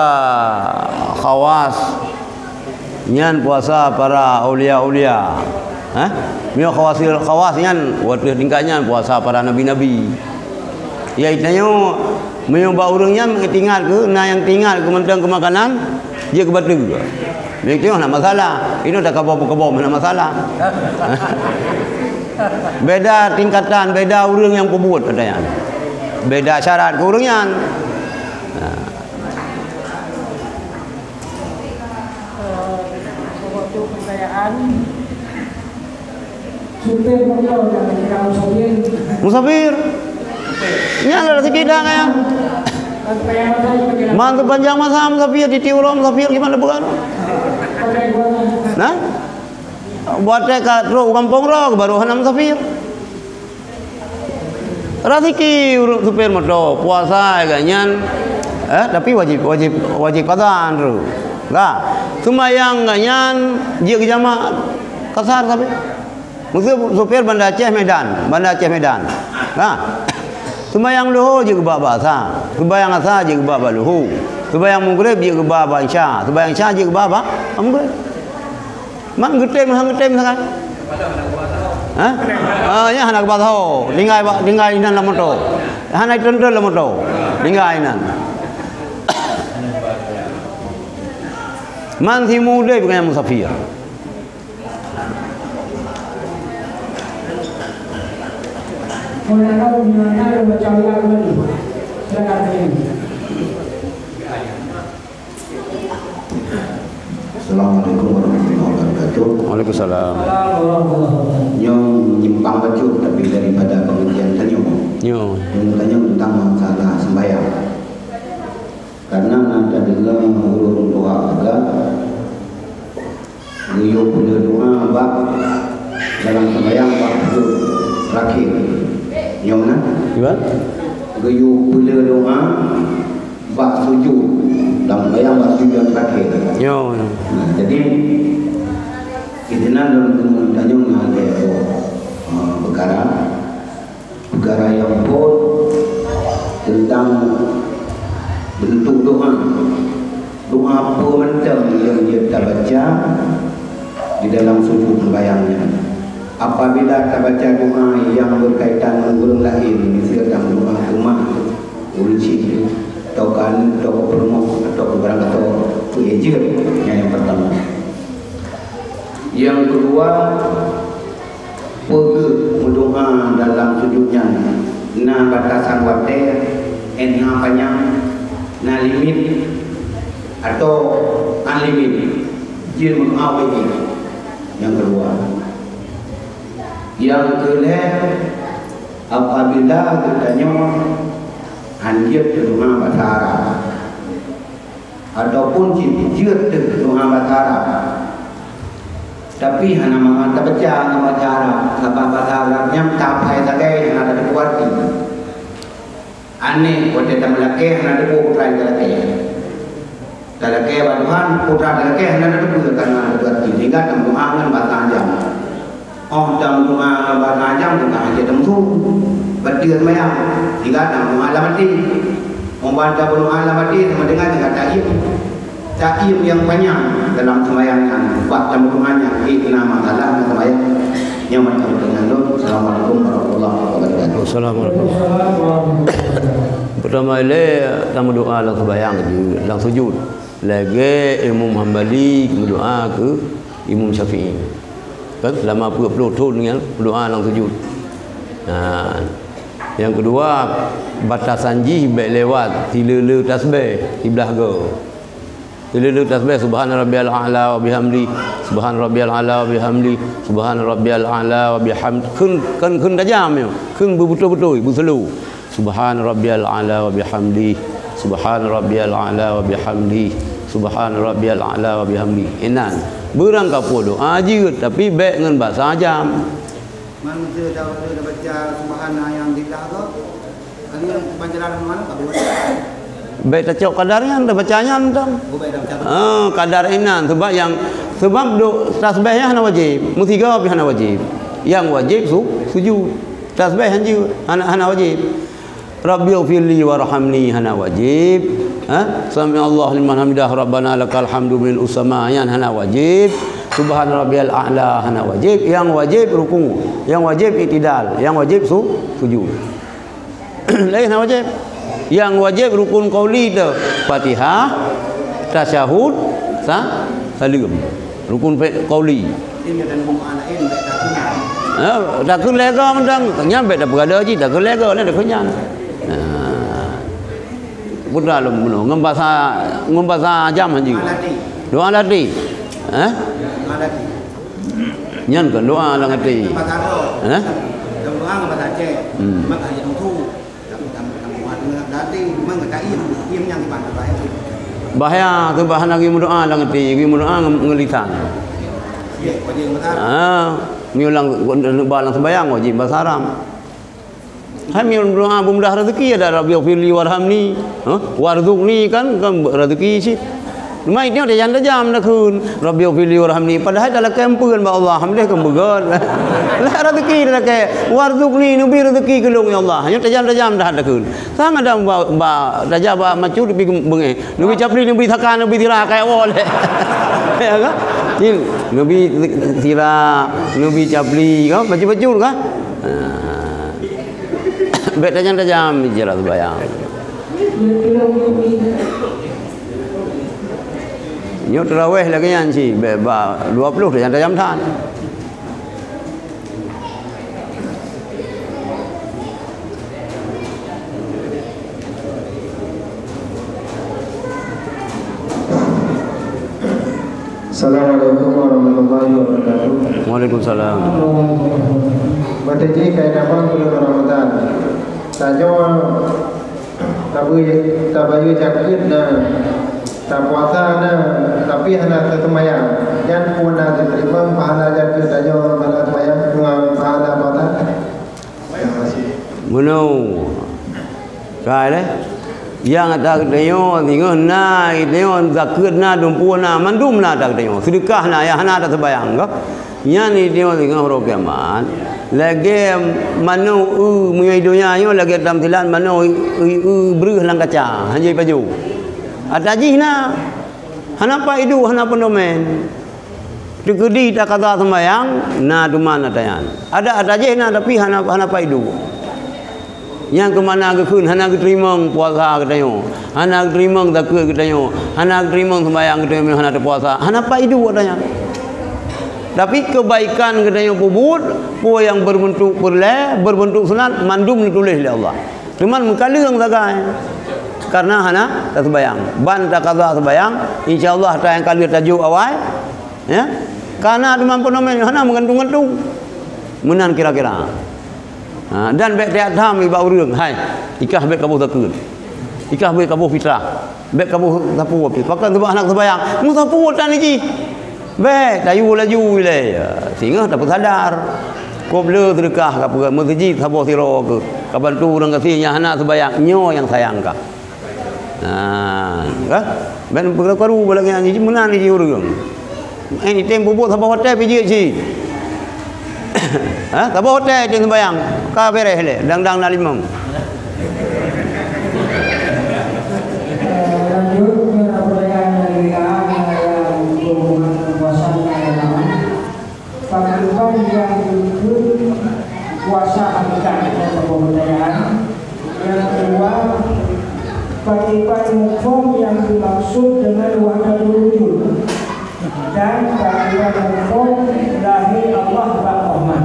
khawas, nyan puasa para aulia-aulia. Eh? Meunyoe khawasil khawas nyan, watèe tingkat nyan puasa para nabi-nabi. Ya, geutanyoe, meunyoe bak ureueng nyan teuingat keu, na nyang teuingat keu mantong keu makanan, jeuet keu bateue. Meunyoe hana masalah, inoe takabom-kabom hana masalah. Beda tingkatan, beda ureueng nyang peubuet, kata nyan. Beda syarat keu ureueng nyan. Nah. Supir moto dan tukang sopir. Musafir. Nyan lah sikit dah kaya. Masa panjang masa musafir, titi uroe musafir gimana bukan? Nah? Buat ka trok u gampông droe, baru hana musafir. Rasiki ureueng supir moto, puasa geuh nyan, eh, tapi wajib, wajib, wajib qadha tu. Lah, sumbayang geuh nyan jeuet keu jamak kasar sabe. Maksud supir Banda Aceh Medan, Banda Aceh Medan. Nah, sumbayang luhô jeuet keu bak-bak asa, sumbayang asa jeuet keu bak-bak luhô, sumbayang mugreb jeuet keu bak-bak isya, sumbayang isya jeuet keu bak-bak mugreb. Mak geutem, hang geutem sagai. Ha? Ah, nyan hana geuba saho. Tinggai bak, tinggai inan lam moto. Hana itreun-treun lam moto. Tinggai inan. Man simude bukan musafir. Assalamualaikum warahmatullahi wabarakatuh. Waalaikumsalam. Nyoe nyimpang bacut tapi daripada pengajian tanyoe. Nyoe. Nyoe tanyoe tentang masalah sembahyang. Karena na tadeungoe ureueng dua agak geuyue peuleueh doa bak dalam sembahyang bak sujud terakhir. Nyoe na? Gimana? Geuyue peuleueh doa bak sujud, lam sembahyang bak sujud nyang terakhir. Yo, yo. Nah, jadi, di sinan lôn, lôn tanyong na lhèe boh, eh, peukara. Peukara nyang phôn teuntang beuntuk doa. Doa peue mantong nyang jeuet tabaca di dalam sujud sembahyang nyan. Apabila tabaca doa nyang beukaitan ngon ureueng laén, miseue tameudoa keu ma, ureueng chik, atau keu aneuk, atau keu peurumoh, atau keu barangkasoe, peue jeuet, nyan nyang peurtama. Nyang keudua, peugöt meudoa dalam sujud nyan na batasan watèe, na panyang, na limit, atau unlimit. Jeuet meudoa bak jih. Nyang keudua. Nyang keulhèe, apabila geutanyoe han jeuet teudoa basa Arab, ataupun cit jeuet teudoa basa Arab, tapi hana mangat tabaca ngon basa Arab, sabab basa Arab nyan taphai sagai hana tateupeue arti. Aneh, watèe tameulakèe hana teupeue peue nyang talakèe. Talakèe bak Tuhan, peue nyang talakèe hana tateupeue, karena hana tateupeue arti. Sehingga tameudoa ngon basa ajam. Óh tameudoa ngon basa ajam, teungoh hajat tameusu, bateue seumayang. Sehingga tameudoa lam até. Óh ban tameudoa lam até, sama dengan taiem. Taiem nyang panyang dalam seumayang nyan, bak tameudoa nyan, eh, na masalah ngon seumayang. Nyang mantong deungon lôn. Assalamualaikum warahmatullahi wabarakatuh. Assalamualaikum. Peurtama ilèe tameudoa lam seumayang, lam sujud. Lagèe Imam Hambali meudoa keu Imam Syafi'i. Kan selama peuet ploh thon nyan meudoa lam sujud. Nah, nyang keudua, batasan jih bèk lewat sileue-leue tasbèh siblah goe. Sileue-leue tasbèh, subhana rabbiyal a'la wa bihamdi, subhana rabbiyal a'la wa bihamdi, subhana rabbiyal a'la wa bihamdi. Kheun, kan kheun tajam nyoe, kheun beubeutôi-beutôi, beuseulo. Subhana rabbiyal a'la wa bihamdi, subhana rabbiyal a'la wa bihamdi, subhana rabbiyal a'la wa bihamdi. Inan, beurangkapeue doa jeuet, tapi bèk ngon basa ajam. Man meuseuti tabaca subhana nyang siblah goe. Kali nyang baca dalam mana? Bèk tacok kadar nyan, tabaca nyan tam. Oh, bèk tabaca. Ah, kadar inan, sebab nyang, sebab do-, tasbèh nyan hana wajéb, meusigoe pih hana wajéb. Nyang wajéb su-, sujud. Tasbèh hanjeuet, hana, hana wajéb. Rabbighfirli warhamni hana wajéb. Ha? Sami'allahu liman hamidah, Rabbana lakal hamdu mil'us sama, nyan hana wajéb. Subhana rabbiyal a'la hana wajéb. Nyang wajéb ruku', nyang wajéb i'tidal, nyang wajéb su-, sujud. Laén hana wajéb. Nyang wajéb rukun qauli tu, Fatihah, tasyahud, sa-, saleuem. Rukun fe-, qauli. Ha, takheun lé goe mantong. Nyan bèk tapeugah lé jih, takheun lé goe, lé takheun nyan. Ha. Putra lom bunoe. Ngon basa, ngon basa ajam hanjeuet. Doa lati. Ha? Nyan kon doa lam até. Ha? Hmm. Bahaya, tu bah lagi meudoa lam até, lagi meudoa ngon, ngon lisan. Ah, meulang, ba lam sembahyang wajéb bahasa Arab. Hai meudoa beumudah rezeki ada, Rabbighfirli warhamni, ha? Warzuqni kan, kan rezeki cit. Cuma itu tajam-tajam takheun, Rabbighfirli warhamni. Padahai talakèe ampeuen bak Allah, alhamdulillah kan beugöt. Lah rezeki talakèe, warzuqni, neubi rezeki keu lôn ya Allah. Nyoe tajam-tajam that takheun. Sang ada ba, ba, tajak bak macut neubi beungèh. Neubi capli, neubi saka, neubi sira, kaya woe lé. Ya kan? Ni, neubi sira, neubi capli, kan? Bacut-bacut kan? Ha. Bèk tajam-tajam cara sembahyang. Nyoe tarawih lagèe nyan cit, bèk bak dua ploh tajam-tajam that. Assalamualaikum warahmatullahi wabarakatuh. Waalaikumsalam. Batèe jih keuhai tamong buleuen Ramadhan. Tanyoe tabayeue, tabayeue zakeuet na, tapuasa na, tapi hana taseumayang. Nyan peue na jiteurimong pahala zakeuet tanyoe, pahala seumayang, pahala puasa? Terima kasih. Meunoe. Ka lé. Nyang ata geutanyoe singoh na, geutanyoe zakeuet na, dumpeue na, mandum na ata geutanyoe. Seudeukah na, nyang hana taseumayang, ka? Nyan geutanyoe singoh uroe kiamat. Lagèe manoe eu meunyoe donya nyoe lagèe tamsilan manoe eu, eu, eu breuh lam kaca, hanjeuet pajoh. Ata jih na. Hana pat iduek, hana peunomen. Teukeudi takada seumayang, na teuma na tanyan. Ada, ada jih na, tapi hana, hana pat iduek. Nyang keumana geukheun hana geuteurimong puasa geutanyoe, hana geuteurimong zakeuet geutanyoe, hana geuteurimong seumayang geutanyoe, hana teupuasa, hana pat iduek tanyan. Tapi keubaikan geutanyoe peubuet, peue nyang beureubeuntuk peureulèe, beureubeuntuk sunat, mandum neutuléh lé Allah. Teuma meukaleueng sagai, kareuna hana taseumayang. Ban takada seumayang, insya Allah ata nyang ka lheueh tajok awai, ya. Kareuna teuma peunomen hana meugantung-gantung. Meunan kira-kira. Ha, dan bèk tiep tham bak ureueng, "Hai, ikah bèk kaboh zakeuet. Ikah bèk kaboh fitrah." Bèk kaboh sapeue pih. Pakon? Sabab hana seumayang. Meusapeue tan jih. Bèk, tayue laju ilèe. Ya, singoh tapeusadar. Kôp le seudeukah ka peugöt meuseujid saboh sidroe keuh. Ka bantu ureueng gasien nyang hana seumayang. Nyoe nyang sayang kah. Nah, kah? Bèk peukaru-karu bak lagèe nyan jih, meunan jih ureueng. Eh, item peubuet saboh watèe pih jeuet cit. Ha, saboh watèe item sembahyang, ka beres lé, dang-dang na limong. Eh, lanjut, pertanyaan dari A, yang berhubungan dengan puasa dan agama. Pakriban yang ikut puasa hakikat dan pertanyaan. Yang kedua, Pakriban muphom nyang teumaksud deungon wahdatul wujud dan pakriban muphom lahé Allah bak Rahman.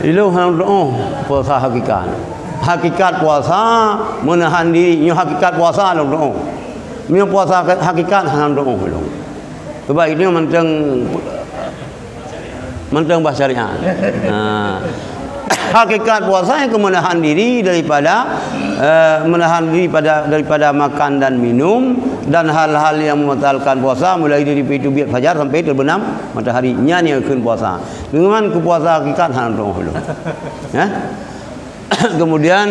Ilôn hana tu'oh puasa hakikat. Hakikat puasa meunahan diri, nyoe hakikat puasa lôn tu'oh. Meunyoe puasa hakikat hana tu'oh ilôn. Sebab itu mantong mantong bah syariat. Ha. Hakikat puasa nyang keu meunahan diri daripada, eh, meunahan diri pada, daripada makan dan minum dan hal-hal yang membatalkan puasa, mulai dari pintu biet fajar sampai terbenam matahari. Nyan nyang kheun puasa. Dengan keu puasa hakikat hana tu'oh ilôn. Ha? Kemudian,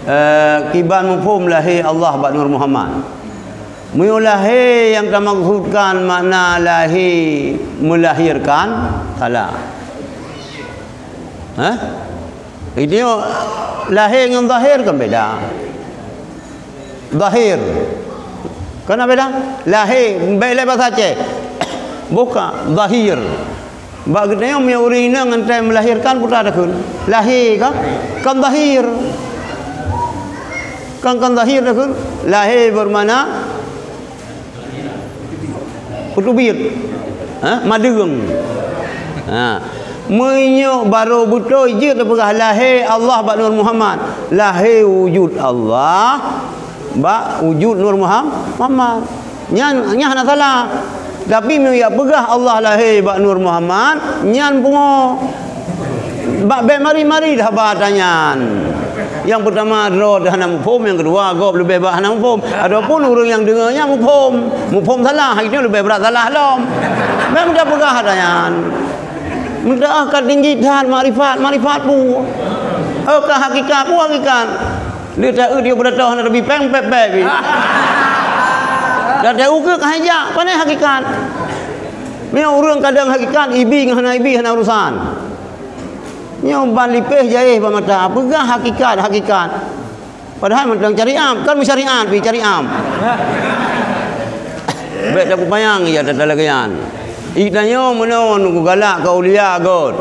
eh, kiban muphom lahé Allah bak Nur Muhammad. Meunyoe lahé nyang tamaksudkan makna lahé melahirkan, salah. Hah? Itu lahé ngon zahir kan beda. Zahir. Kan beda? Lahé, baik lé bahasa Aceh. Bukan, zahir. Bak geutanyoe meunyoe ureuëng inong ngon tai melahirkan peue takheun? Lahé ka? Kan zahir. Kan, kan zahir takheun? Lahé bermakna peuteubiet. Ha? Madeueng. Ha. Meunyoe barô beutôi jeuet tapeugah lahé Allah bak Nur Muhammad. Lahé wujud Allah bak wujud Nur Muham-, Muhammad. Nyan, nyan hana salah. Tapi meunyoe jak peugah Allah lahé bak Nur Muhammad, nyan pungo. Bak bék mari-mari dah ba tanyan. Nyang peutama droe hana muphom, nyang keudua gob leubeh brat hana muphom. Adapun ureuëng nyang deungoe nyan muphom, muphom salah, itu leubeh brat salah lom. Bék mudah peugah tanyan. Mudah ka tinggi that makrifat, makrifat pu. Oh, ka hakikat, pu hakikat. Lé ta-eu dia beuratoh na teubipeng pep-pep. Dan ta-eu keu ka hijak, pane hakikat. Meunyoe ureuëng kadang hakikat, ibi ngon hana ibi hana urusan. Nyoe ban lipéh jayéh bak mata, peugah hakikat, hakikat. Padahai mantong cari am, kan meusyariat pi cari am. Bék tapeubayang ya tata lagée nyan. Itanyoe meunoe nunggu galak keu aulia göt.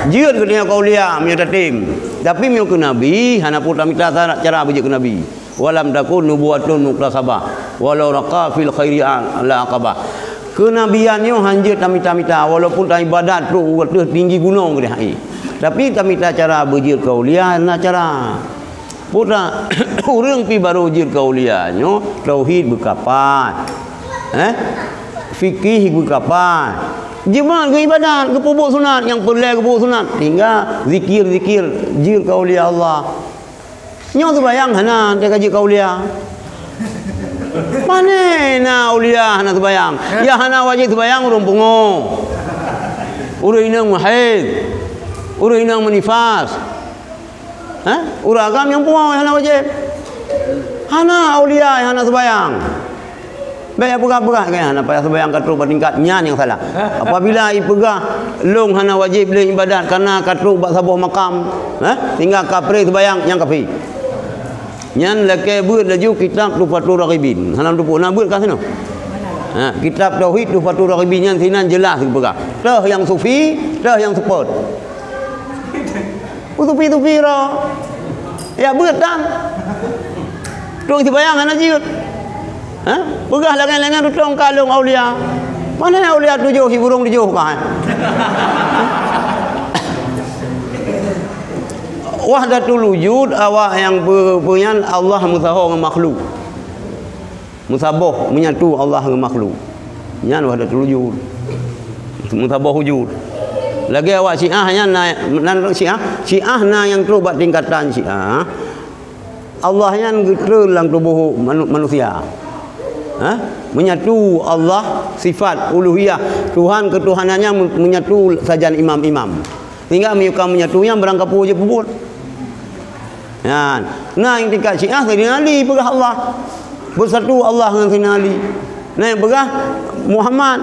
Jeuet geutanyoe keu aulia meunyoe tatem. Tapi meunyoe keu nabi, hana peue tamita cara beujeuet keu nabi. Walam takun nubuwatun muktasabah, walau raqa fil khairi la aqabah. Keunabian nyoe hanjeuet tamita-mita, walaupun taibadat trok u ateueh tinggi gunong keudeh hai. Tapi tamita cara beujeuet keu aulia na cara. Putra, ureuëng pi barô jeuet keu aulia nyoe tauhid beukapai. Eh? Fikih beukapai. Jeuet geuibadat, geupeubuet sunat, nyang peureulée geupeubuet sunat. Tinggai zikir-zikir jeuet keu aulia Allah. Nyoe seubayang hana, teuka jeuet keu aulia. Pane na aulia hana seubayang? Ya hana wajéb seubayang ureuëng pungo. Ureuëng inong meuhaid. Ureuëng inong meunifas. Ha? Ureuëng agam nyang pungo hana wajéb. Hana aulia hana seubayang. Bék peugah-peugah kan, hana payah seubayang ka trok bak tingkat nyan nyang salah. Apabila ipeugah, "Lôn hana wajéb lé ibadat karena ka trok bak saboh makam," ha? Tinggai kapré seubayang nyang kafé. Nyan lakée beuet laju kitab Tuhfatur Raghibin. Hana tupuk na beuet ka sinoe. Ha, kitab tauhid Tuhfatur Raghibin nyan sinan jeulaih geupeugah. Teuh nyang sufi, teuh nyang seupôt. Utupi-tupi ro. Ya beuet tan. Tueng sibayang hana jeuet. Ha? Peugah lagée-lagée tutong kalong aulia. Mana aulia tujoh si burung tujoh ka? Wahdatul wujud awak nyang pe-, penyan Allah meusaho ngon makhluk. Meusaboh, menyatu Allah ngon makhluk. Nyan wahdatul wujud. Meusaboh wujud. Lagée awak Syiah nyan na, nan Syiah, Syiah na nyang trok bak tingkatan Syiah. Allah nyan geutreun lam tuboh manu-, manusia. Ha? Menyatu Allah sifat uluhiyah, Tuhan keutuhanannya me-, menyatu sajan imam-imam. Sehingga meunyoe ka menyatu nyan barang kapeue jeuet peubuet. Nyan, na nyang tingkat Syiah Saidina Ali peugah Allah. Beusatu Allah ngon Saidina Ali. Na nyang peugah Muhammad.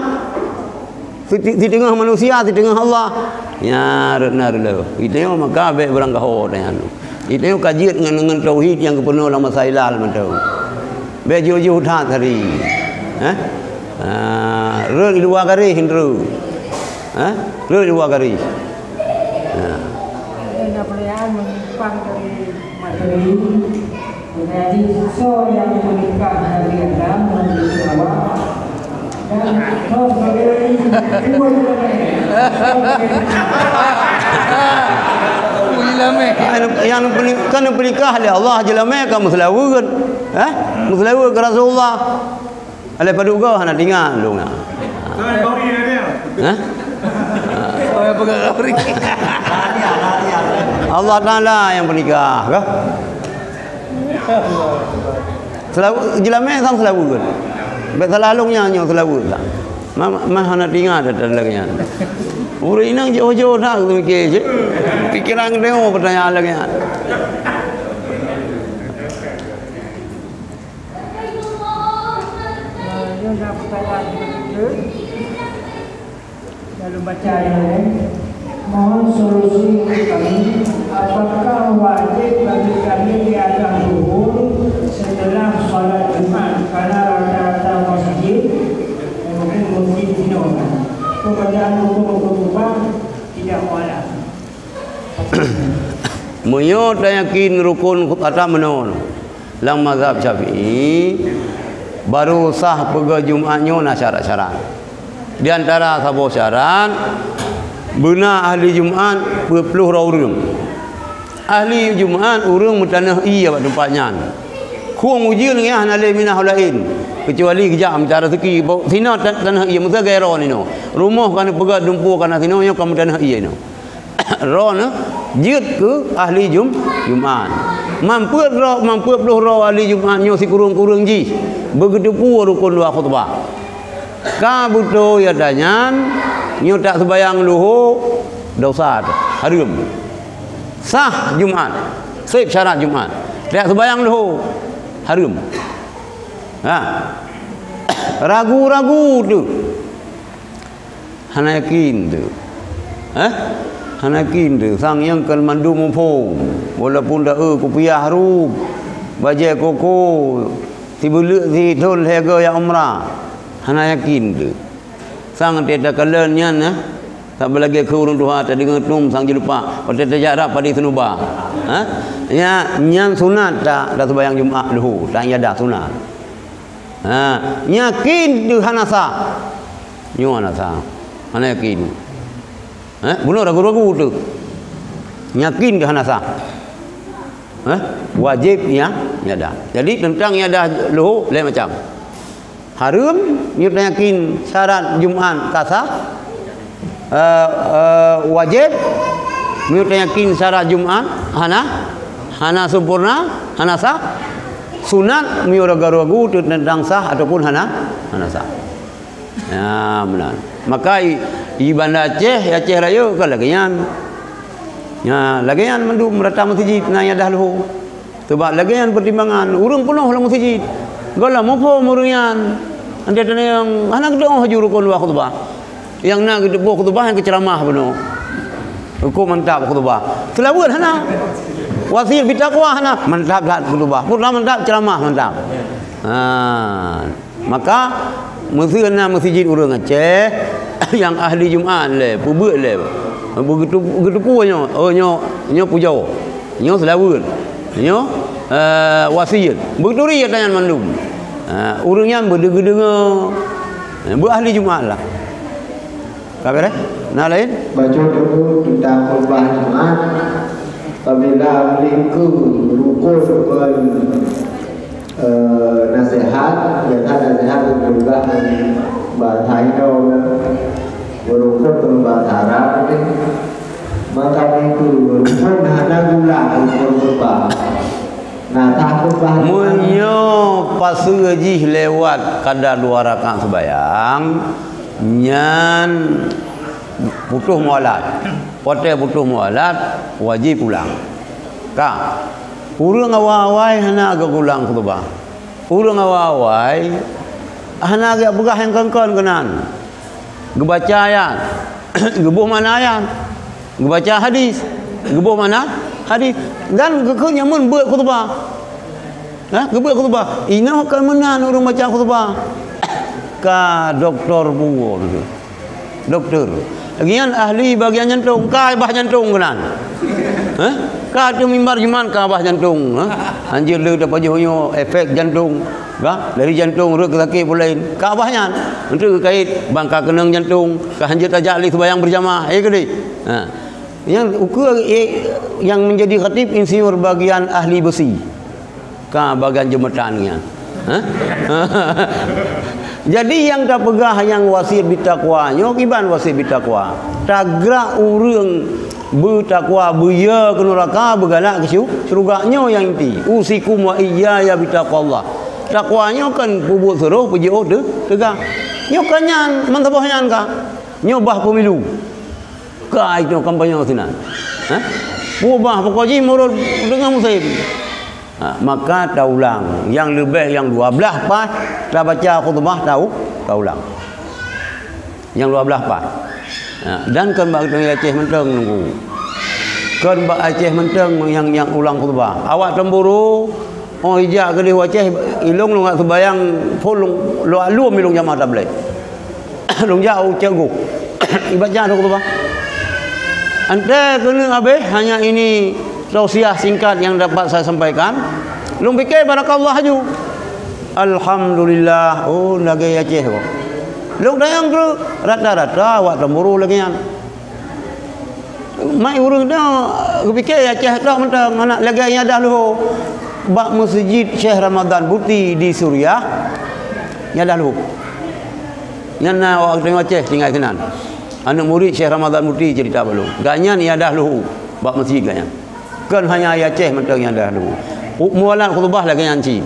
Siti-, siteungoh manusia, siteungoh Allah. Nya, rot na rot. Itu maka bék barang gaho tanyan. Itu ka jeuet ngon, ngon tauhid nyang geupeunoh lam masa ilal mantong. Bék jiôh-jiôh that hari. Hah? Ah, rot di luwa garéh hindru. Hah? Rot di luwa garéh. Ha. Ada pelayan menyimpang dari materi. Jadi, soe nyang peunikah Nabi Adam ngon Siti Hawa? Dan soe sebagai dua jeulamé? Dua jeulamé. Nyang, nyang peunikah lé Allah jeulamé ka meuseulaweuet. Eh? Meuseulaweuet keu Rasulullah. Alah padub goe hana teuingat lôn na. Hah? Allah Taala nyang peunikah kah? Seulaweuet, jeulamé sang seulaweuet. Bék salah lôn nyan nyoe seulaweuet sang. Ma, ma hana teuingat ata lagée nyan. Ureuëng inong jiôh-jiôh na geumike cit. Pikeran geutanyoe peutanyaan lagée nyan. Nah, nyoe na peutanyaan keu Lalu baca ayat lain. Mohon solusi untuk kami, apakah wajib bagi kami di atas zuhur setelah salat Jumat? Karena rata-rata masjid, eh, mungkin masjid Cina, kan? Pembacaan rukun-rukun khutbah tidak mualaf. Meunyoe tayakin rukun khutbah meunoe, lam mazhab Syafi'i, barô sah peugah Jumat nyoe na syarat-syarat. Di antara saboh syarat, beuna ahli Jumat peuet ploh droe ureuëng. Ahli Jumat ureuëng meutanah ié bak teumpat nyan. Khueng ujeuen nyan hana lé minah laén, keucuali geujak meucari raseuki. Sinoe ta-, tanah ié, meusagai droe nyoe. Rumoh ka neupeugah dumpeue ka na sinoe, nyoe ka meutanah ié nyoe. Droeneuh jeuet keu ahli Jum-, Jumat. Mampeuet droe, mampeuet ploh droe ahli Jumat nyoe sikureueng-kureueng jih beugeuteupeue rukon dua khutbah. Ka beutôi ata nyan, nyoe tak seubayang luho, dosa teuh, hareuem. Sah Jumat, seb syarat Jumat. Tak seubayang luho, hareuem. Ha. Ragu-ragu teuh. Hana yakin teuh. Hah? Hana yakin teuh. Sang nyang kon mandum muphom. Walaupun da-e kupiah rup, bajée koko, sibeuleuek sithon lhée goe jak umrah. Hana yakin teuh. Sang teuh takalon nyan, eh, sabe lagée keu ureuëng tuha tadeungoe tum sang jilupa. Watée tajak rab padé seunuba. Hah? Nya, nyan sunat ta, taseubayang Jumat luho, ta iédah sunat. Ha, yakin teuh hana sah. Nyoe hana sah. Hana yakin. Ha, bunoe ragu-ragu teuh. Yakin teuh hana sah. Ha, wajéb ia, iadah. Jadi teuntang iadah luho laén macam. Hareuem, nyoe tayakin syarat Jumat ka sah. Eh, eh, wajéb, meunyoe tayakin syarat Jumat hana, hana sempurna, hana sah. Sunat, meunyoe ragu-ragu teuntang sah ataupun hana, hana sah. Ya, meunan. Maka i, i Banda Aceh, Aceh Rayeuk ka lagée nyan. Ya, lagée nyan mandum rata meuseujid na iadah luho. Sabab lagée nyan peutimbangan, ureuëng peunoh lam meuseujid. Gohlom muphom ureuëng nyan. Antée tanyong, hana geuteuoh laju rukon dua khutbah. Nyang na geuteupeue khutbah nyang keuceuramah bunoe. Rukon mantap khutbah. Seulaweuet hana. Wasiet bitakwa hana. Mantap that khutbah. Pun mantap, ceuramah mantap. Ha. Maka, meuseu na meuseujid ureuëng Aceh nyang ahli Jumat lé, peubuet lé, beugeutu-, geuteupeue nyoe, oh, nyoe, nyoe pujoe, nyoe seulaweuet, nyoe, eh, wasiet. Beuturi ata nyan mandum. Ha, ureuëng nyan beudeungoe-deungoe, eh, beu ahli Jumat lah. Ka beureh? Na laén? Baca dulu tentang khutbah Jumat. Apabila meulingkue rukon ngon, eh, naseuhat, biasa naseuhat geupeugah ngon bahasa Indo, beurukon ngon bahasa Arab, maka meulingkue rukon hana geuulang rukon khutbah. Nah, sah khutbah. Meunyoe paseue jih lewat kada dua rakaat seubayang, nyan putôh mualat. Watée putôh mualat, wajéb ulang. Ka. Ureuëng awai-awai hana geuulang khutbah. Ureuëng awai-awai hana geupeugah nyang kon-kon keunan. Geubaca ayat, geuboh makna ayat. Geubaca hadis, geuboh makna hadis. Dan geukheun nyan meunan beuet khutbah. Ha, geubeuet khutbah. Inoe ka meunan ureuëng baca khutbah. Ka doktor pungo tu. Doktor. Lagée nyan ahli bagian jantong, ka bah jantong keunan. Hah? Ka ateueh mimbar Jumat ka babah jantong, ha? Hanjeuet le tapajoh nyoe efek jantong, ka? Dari jantong rhot keu sakét pih laén. Ka babah nyan. Enteuk geukait ban ka keunong jantong, ka hanjeuet tajak lé seumayang berjamaah. Eh, keudeh. Ha. Nyang ukeue, eh, nyang menjadi khatib insinyur bagian ahli besi. Ka bagian jeumeutang nyan. Hah? Jadi nyang tapeugah nyang wasiet beutakwa nyoe kiban wasiet beutakwa. Tagrak ureuëng beutakwa, beuye keu nuraka, beugalak keu syu-, syeuruga. Nyoe nyang inti. Usikum wa iyaya bitaqwallah. Takwa nyoe kon peubuet suroh, peujiôh teu-, teuga. Nyoe kon nyan, meusaboh nyan ka. Nyoe bah pemilu. Ka itu kampanye sinan. Ha? Peubah pokok jih meunurot deungon musém. Ha, maka taulang. Nyang leubeh nyang dua blaih paih tabaca khutbah tau, taulang. Nyang dua blaih paih. Ha, dan kon bak Aceh mantong nunggu. Kon bak Aceh mantong nyang, nyang ulang khutbah. Awak Tamburu, oh, ijak keudeh u Aceh, ilong lôn seubayang phon lôn, lôn alum ilong jamaah tabligh. Lôn jak u Cegu. Ibaca tu khutbah. Ante keuneuk habéh, hanya ini tausiah singkat yang dapat saya sampaikan. Lôn pike barakallah aju. Alhamdulillah. Oh, lagée Aceh kok. Lôn tanyong tu rata-rata awak Tamburu lagée nyan. Mai ureuëng nyoe geupike Aceh tok mantong, aneuk lagée nyan dah leuho bak meuseujid Syekh Ramadan Buti di Suriah. Nyan dah leuho. Nyan na awak geutanyoe Aceh tinggai sinan. Aneuk murit Syekh Ramadan Buti cerita bak lôn. Gobnyan nyan dah leuho bak meuseujid gobnyan. Kon hanya Aceh mantong nyan dah leuho. Mualat khutbah lagée nyan cit.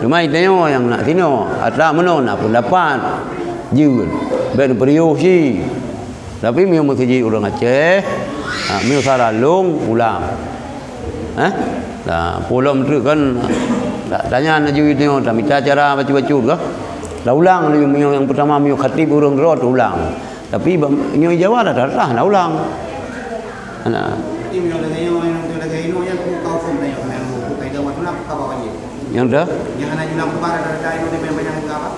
Cuma tanyoe nyang na sinoe, atra meunoe na peundapat jeuet. Bék neupeureuyôh cit. Tapi meunyoe meuseujid ureuëng Aceh, ha, meunyoe sara lôn, ulang. Eh? Nah, peue lom treuk kan, ta-, tanya laju nyoe, tamita cara bacut-bacut kah? Taulang laju meunyoe nyang peutama meunyoe khatib ureuëng droe taulang. Tapi ba-, nyoe Jawa rata-rata hana ulang. Hana. Jadi meunyoe lagée nyoe, nyang tu lagée inoe nyan, peue ka hukôm tanyoe, nyang tu kaidah meutulah, peue ka wajéb. Nyang dah? Nyang hana ulang khutbah rata-rata inoe di banyak-banyak negara.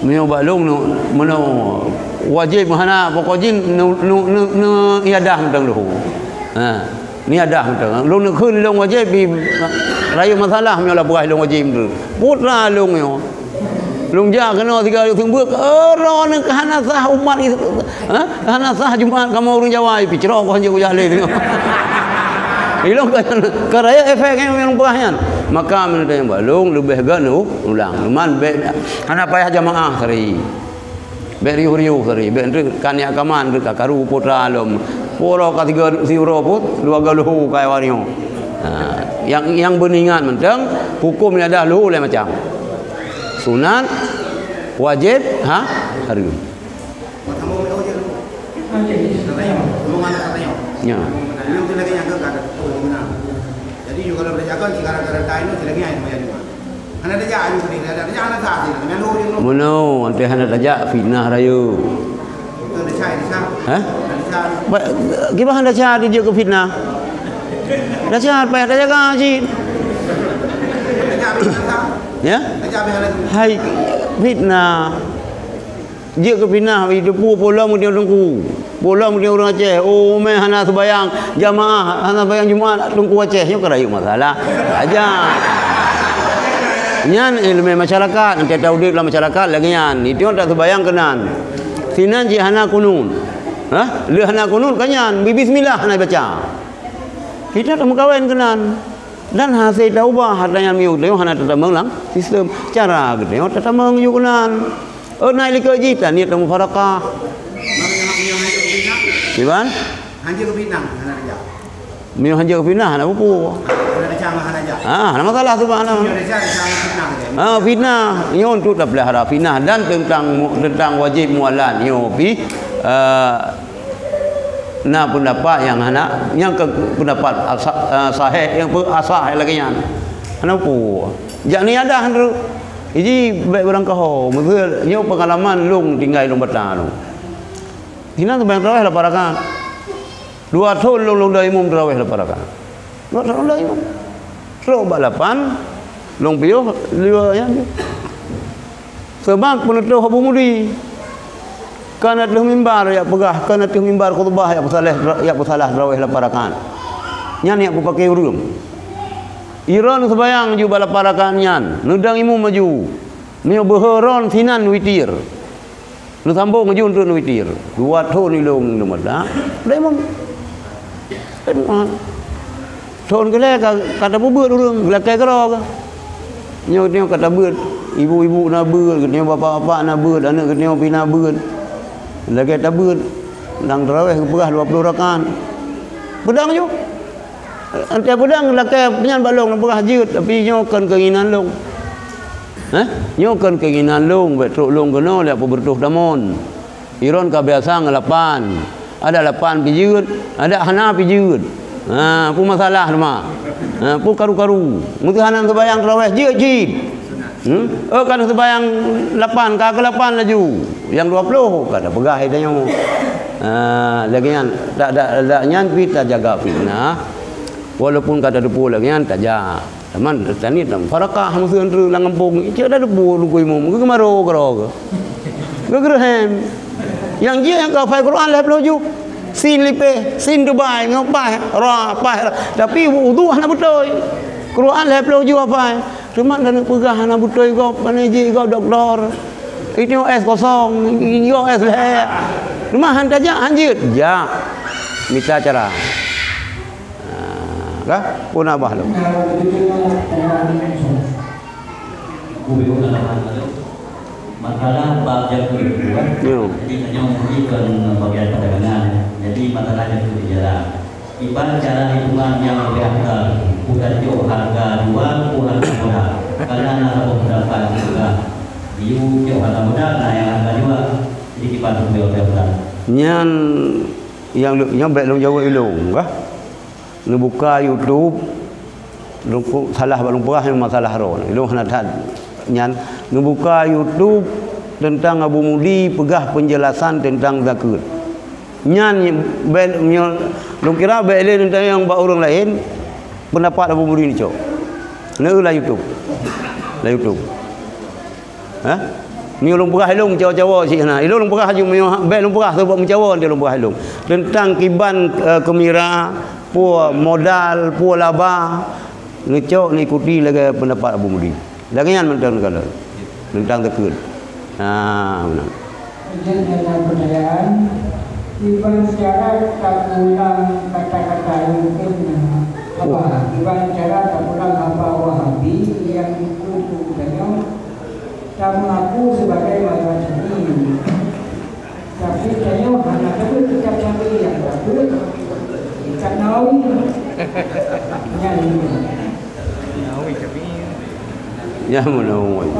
Meunyoe bak lôn nu-, meunoe wajéb hana pokok jih nu-, nu-, nu-, nu-, iadah mantong leuho. Ha, niadah mantong. Lôn neukheun lôn wajéb di rayeuk masalah meunyoe la peugah lôn wajéb tu. Putra lôn nyoe. Lôn jak keunoe sigoe seumeubeuet, eh, droeneuh ka hana sah umat Is-, ha? Hana sah Jumat kamoe ureuëng Jawa, ih, picrok kah hanjeuet kujak lé teungoh. Ilong ka, ka raya efek nyang, nyang peugah nyan. Maka meunurot nyang bak lôn leubeh gét nu-, ulang. Cuman bék hana payah jamaah sehari. Bék riuh-riuh sehari. Bék treuk ka niat kaman treuk ka karu putra lom. Pura ka tiga siuroe pun dua galuh kai wario. Ha, nyang, nyang beuningat mantong huköm ibadah lheueh lé macam. Sunat, wajéb, ha, hareuem. Ya. Meunoe, antai hana tajak fitnah rayeuk. Hah? Ba-, kiban hana tajak dijak keu fitnah? Tajak payah tajaga cit. Ya? Hai fitnah. Jeuet keu fitnah, itu peue pulo meuteun teungku. Pulo meuteun ureuëng Aceh. Oh, meh hana seubayang jamaah, hana seubayang Jumat teungku Aceh. Nyoe ka rayeuk masalah. Aja. Nyan ileumé masyarakat, antai taudeb lam masyarakat lagée nyan. Itu tak seubayang keunan. Sinan jih hana kunut. Hah? Lheueh hana kunut ka nyan, bi-, bismillah hana baca. Kita tak meukawen keunan. Dan hase taubah, hata nyan miyueb geutanyoe hana tatamong lam sistem. Cara geutanyoe tatamong yue keunan. Oh, na likot jih taniet tamufarakah. Kiban? Meunyoe hanjeuet keu fitnah, hana peue-peue. Ah, hana masalah tu, Bang. Ah, fitnah. Nyoe untuk tapeulihara fitnah dan teuntang mu-, teuntang wajéb mualat nyoe pih, eh, Na peundapat nyang hana, nyang keu peundapat asa-, eh, sahih, nyang peu-, asah lagée nyan. Hana peue. Jak niadah tu. Iji bék beurangkaho, meuseu nyoe peungalaman lôn tinggai lôn bata tu. Sinan seumayang tarawih lapan rakaat. Dua thon lôn, lôn dong imum tarawih lapan rakaat. Dua thon lôn dong imum. Trok bak lapan, lôn piôh, lheueh nyan. Seubab peunutôh Abu Mudi. Kan ateueh mimbar jak peugah, kan ateueh mimbar khutbah jak peusalah, jak peusalah tarawih lapan rakaat. Nyan nyang kupaké ureuëng. Iron seubayang ju bak lapan rakaat nyan, neudong imum maju. Meunyoe beuhe ron sinan witir. Neusambong ju untuk neuwitir. Dua thon ilong leumoda. Dah imum. Thon keulhèe ka, ka tapeubeuet ureuëng, geulakée keudroe ka. Nyoe, nyoe ka tabeuet, ibu-ibu na beuet, nyoe bapak-bapak na beuet, aneuk nyoe pih na beuet. Lagée tabeuet, nyang taraweh geupeugah dua ploh rakaat. Peudong ju. Antée peudong lakée nyan bak lôn, peugah jeuet, tapi nyoe kon keinginan lôn. Hah? Nyoe kon keinginan lôn, bék trok lôn keunoe lé peubeureutoh tamon. Iron ka biasa ngon lapan. Ada lapan pih jeuet, ada hana pih jeuet. Ha, peue masalah teuma? Ha, peue karu-karu? Meuseuhana seubayang taraweh jeuet cit. Hmm? Oh, ka seubayang lapan, ka keu lapan laju. Nyang dua ploh ka tapeugah hai tanyoe. Ha, lagée nyan, dak, dak, dak nyan pih tajaga fitnah. Walaupun ka tateupeue lagée nyan, tajak. Teuma tani tam farakah meuseuen treuk lam gampông, cit dak teupeue lukui mum, geumaro keudroe. Geugreuhem. Nyang jih nyang ka hafai Quran lhèe ploh juh. Sin lipéh, sin teubai, ngon paih, ra, paih, ra. Tapi udhu hana beutôi. Quran lhèe ploh juh hafai. Cuma dan peugah hana beutôi gob, pane jih gob doktor. Itu es kosong, iyo es lhèe. Cuma han tajak, han jeuet. Jak. Mita cara. Ah, kah? Pun abah lom. Masalah bab jakeut, kan? Yo. Jadi, tanyoe mungkin kon bagian perdagangan. Jadi, masalah jakeut di jalan. Kiban cara hitungan nyang leubeh afdal, peue tacok hareuga jual, peue hareuga modal. Karena na saboh peundapat juga. Jiyue cok hareuga modal, na nyang hareuga jual. Jadi, kiban peue nyang leubeh afdal. Nyan nyang lé-, nyan bék lôn jaweueb ilôn, kah? Neubuka YouTube, lôn ku-, salah bak lôn peugah nyoe masalah droe. Lôn hana that nyan. Neubuka YouTube teuntang Abu Mudi peugah peunjelasan teuntang zakeuet. Nyan bék nyoe, lôn kira bék lé teuntang nyang bak ureuëng laén, peundapat Abu Mudi neucok. Neu lam YouTube. Lam YouTube. Hah? Nyoe lôn peugah ilôn meucawa-cawa cit hana. Ilôn lôn peugah ju meunyoe bék lôn peugah sabab meucawa nyoe lôn peugah ilôn. Teuntang kiban, eh, kamera, peue modal, peue laba, neucok neuikuti lagée peundapat Abu Mudi. Lagée nyan mantong neukalon. Teuntang zakeuet. Ha, meunan. Izin ada pertanyaan. Kiban cara tapulang kata-kata mungkin, eh, apa? Kiban cara tapulang apa Wahabi yang dikritik tanyoe? Kamu aku sebagai mazhab Syafi'i. Tapi tanyoe hana tabeuet kitab Syafi'i nyang tabeuet kitab Nawawi. Nyan. Nawawi Syafi'i. Ya, meunawi.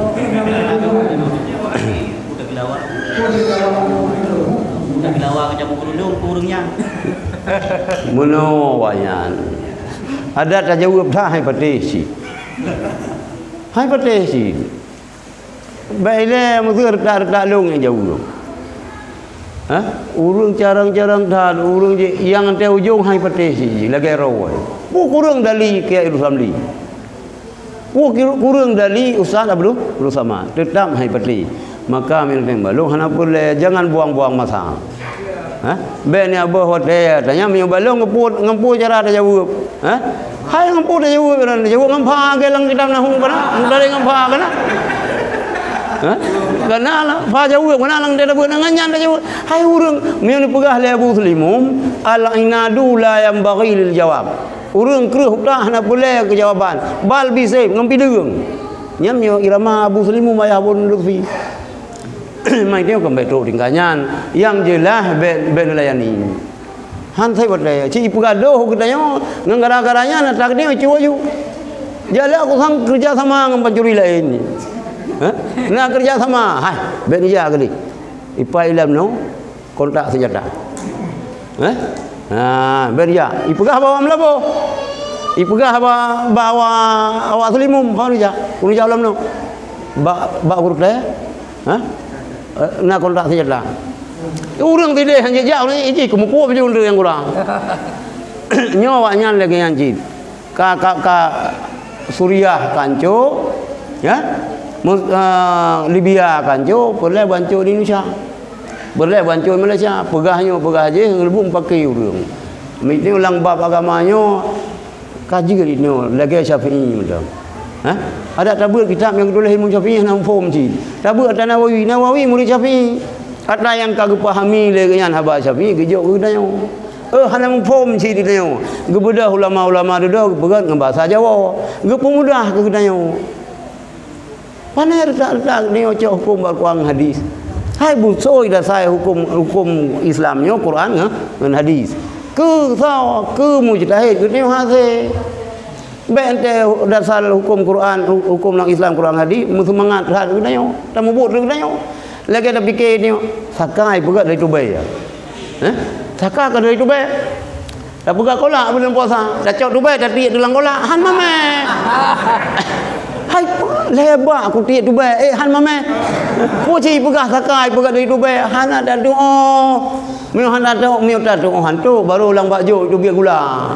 Meunawi awaknyan. Adak tajaweueb that hai patéh cit. Hai patéh cit. Bék ilée meuseue reutak-reutak lôn nyang jaweueb. Hah? Ureuëng carông-carông that, ureuëng jih nyang teuh ujong hai patéh cit jih, lagée roe. Peue kureueng dali Kiai Rushamli? Peue ki-, kureueng dali Ustaz Abdul, Abdul Samad? Teutab hai patéh. Maka meunyoe teuh balong hana peureulée, jangan buang-buang masa. Hah? Bék ni abah watée tanya meunyoe balong ngeupot, ngeupot cara tajaweueb. Hah? Hai ngeupot tajaweueb, tajaweueb ngon pha lagée lam kitab nahwu kana? Mudari ngon pha kana? Hah? Kana lah, pha jaweueb, kana lam kitab nahwu ngon nyan tajaweueb. Hai ureuëng, meunyoe neupeugah lé Abu Muslimum, al-inadu la yanbaghi lil jawab. Ureuëng kreueh utak hana peureulée keu jawaban. Bal bisayf ngon pideueng. Nyan meunyoe irama Abu Muslimum ayah Abu Lutfi. Mai teuh kon bék trok tingkat nyan, nyang jeulaih bék, bék neulayani. Han sai watée, cit ipeugah doh geutanyoe ngon gara-gara nyan atra geutanyoe cue ju. Jalak kusang keureuja sama ngon pancuri laén. Hah? Na keureuja sama, hai, bék neujak keudeh. Ipai lam nyoe kontak seunjata. Eh? Ha, bék neujak. Ipeugah bahwa meulaboh. Ipeugah ba-, bahwa awak Muslimum, bahwa neujak. Neujak lam nyoe. Bak, bak gurutée. Ha? Eh, na kontak seunjata. Ureuëng sideh han jijak, ureuëng iji keumupuk baju ureuëng nyang kurang. Nyoe awaknyan lagée nyan cit. Ka, ka, ka Suriah ka hanco, ya. Mus-, eh, Libya ka hanco, peureulée banco di Indonesia. Peureulée banco Malaysia, peugah nyoe, peugah jih, ngeuleubu meupaké ureuëng. Meunyoe lam bab agama nyoe, Ka jeuet nyoe lagèe Syafi'i mantong. Hah? Adak tabeuet kitab nyang geutuléh Imam Syafi'i hana muphom cit. Tabeuet ata Nawawi, Nawawi murit Syafi'i. Ata nyang ka geupahami lé geuh nyan haba Syafi'i geujok keu geutanyoe. Eh, hana muphom cit geutanyoe. Geubeudôh ulama-ulama dudoe geupeugöt ngon bahasa Jawa. Geupeumudah keu geutanyoe. Pane reutak-reutak nyoe cok huköm bak Quran hadis. Hai beutôi dasai huköm, huköm Islam nyoe Quran ngon, ngon hadis. Keu soe, keu mujtahid geutanyoe hase. Bèk entée dasar huköm Quran, hu-, huköm lam Islam Quran hadis, meuseumangat that geutanyoe, tamubuet geutanyoe. Lagèe tapike nyoe, saka ipeugöt dari tubée ya. Eh? Saka ka dari tubée. Tapeugah kolak buleuen puasa, tacok tubée tatiek di lam kolak, han mamè. Hai, lhèe bak kutiek tubée, eh, han mamè. Puji peugah sakai, peugah dari tubée, hana tatu'oh. Meunyoe hana tatu'oh, meunyoe tatu'oh hantu, baru lam bak jôk teubiet gula.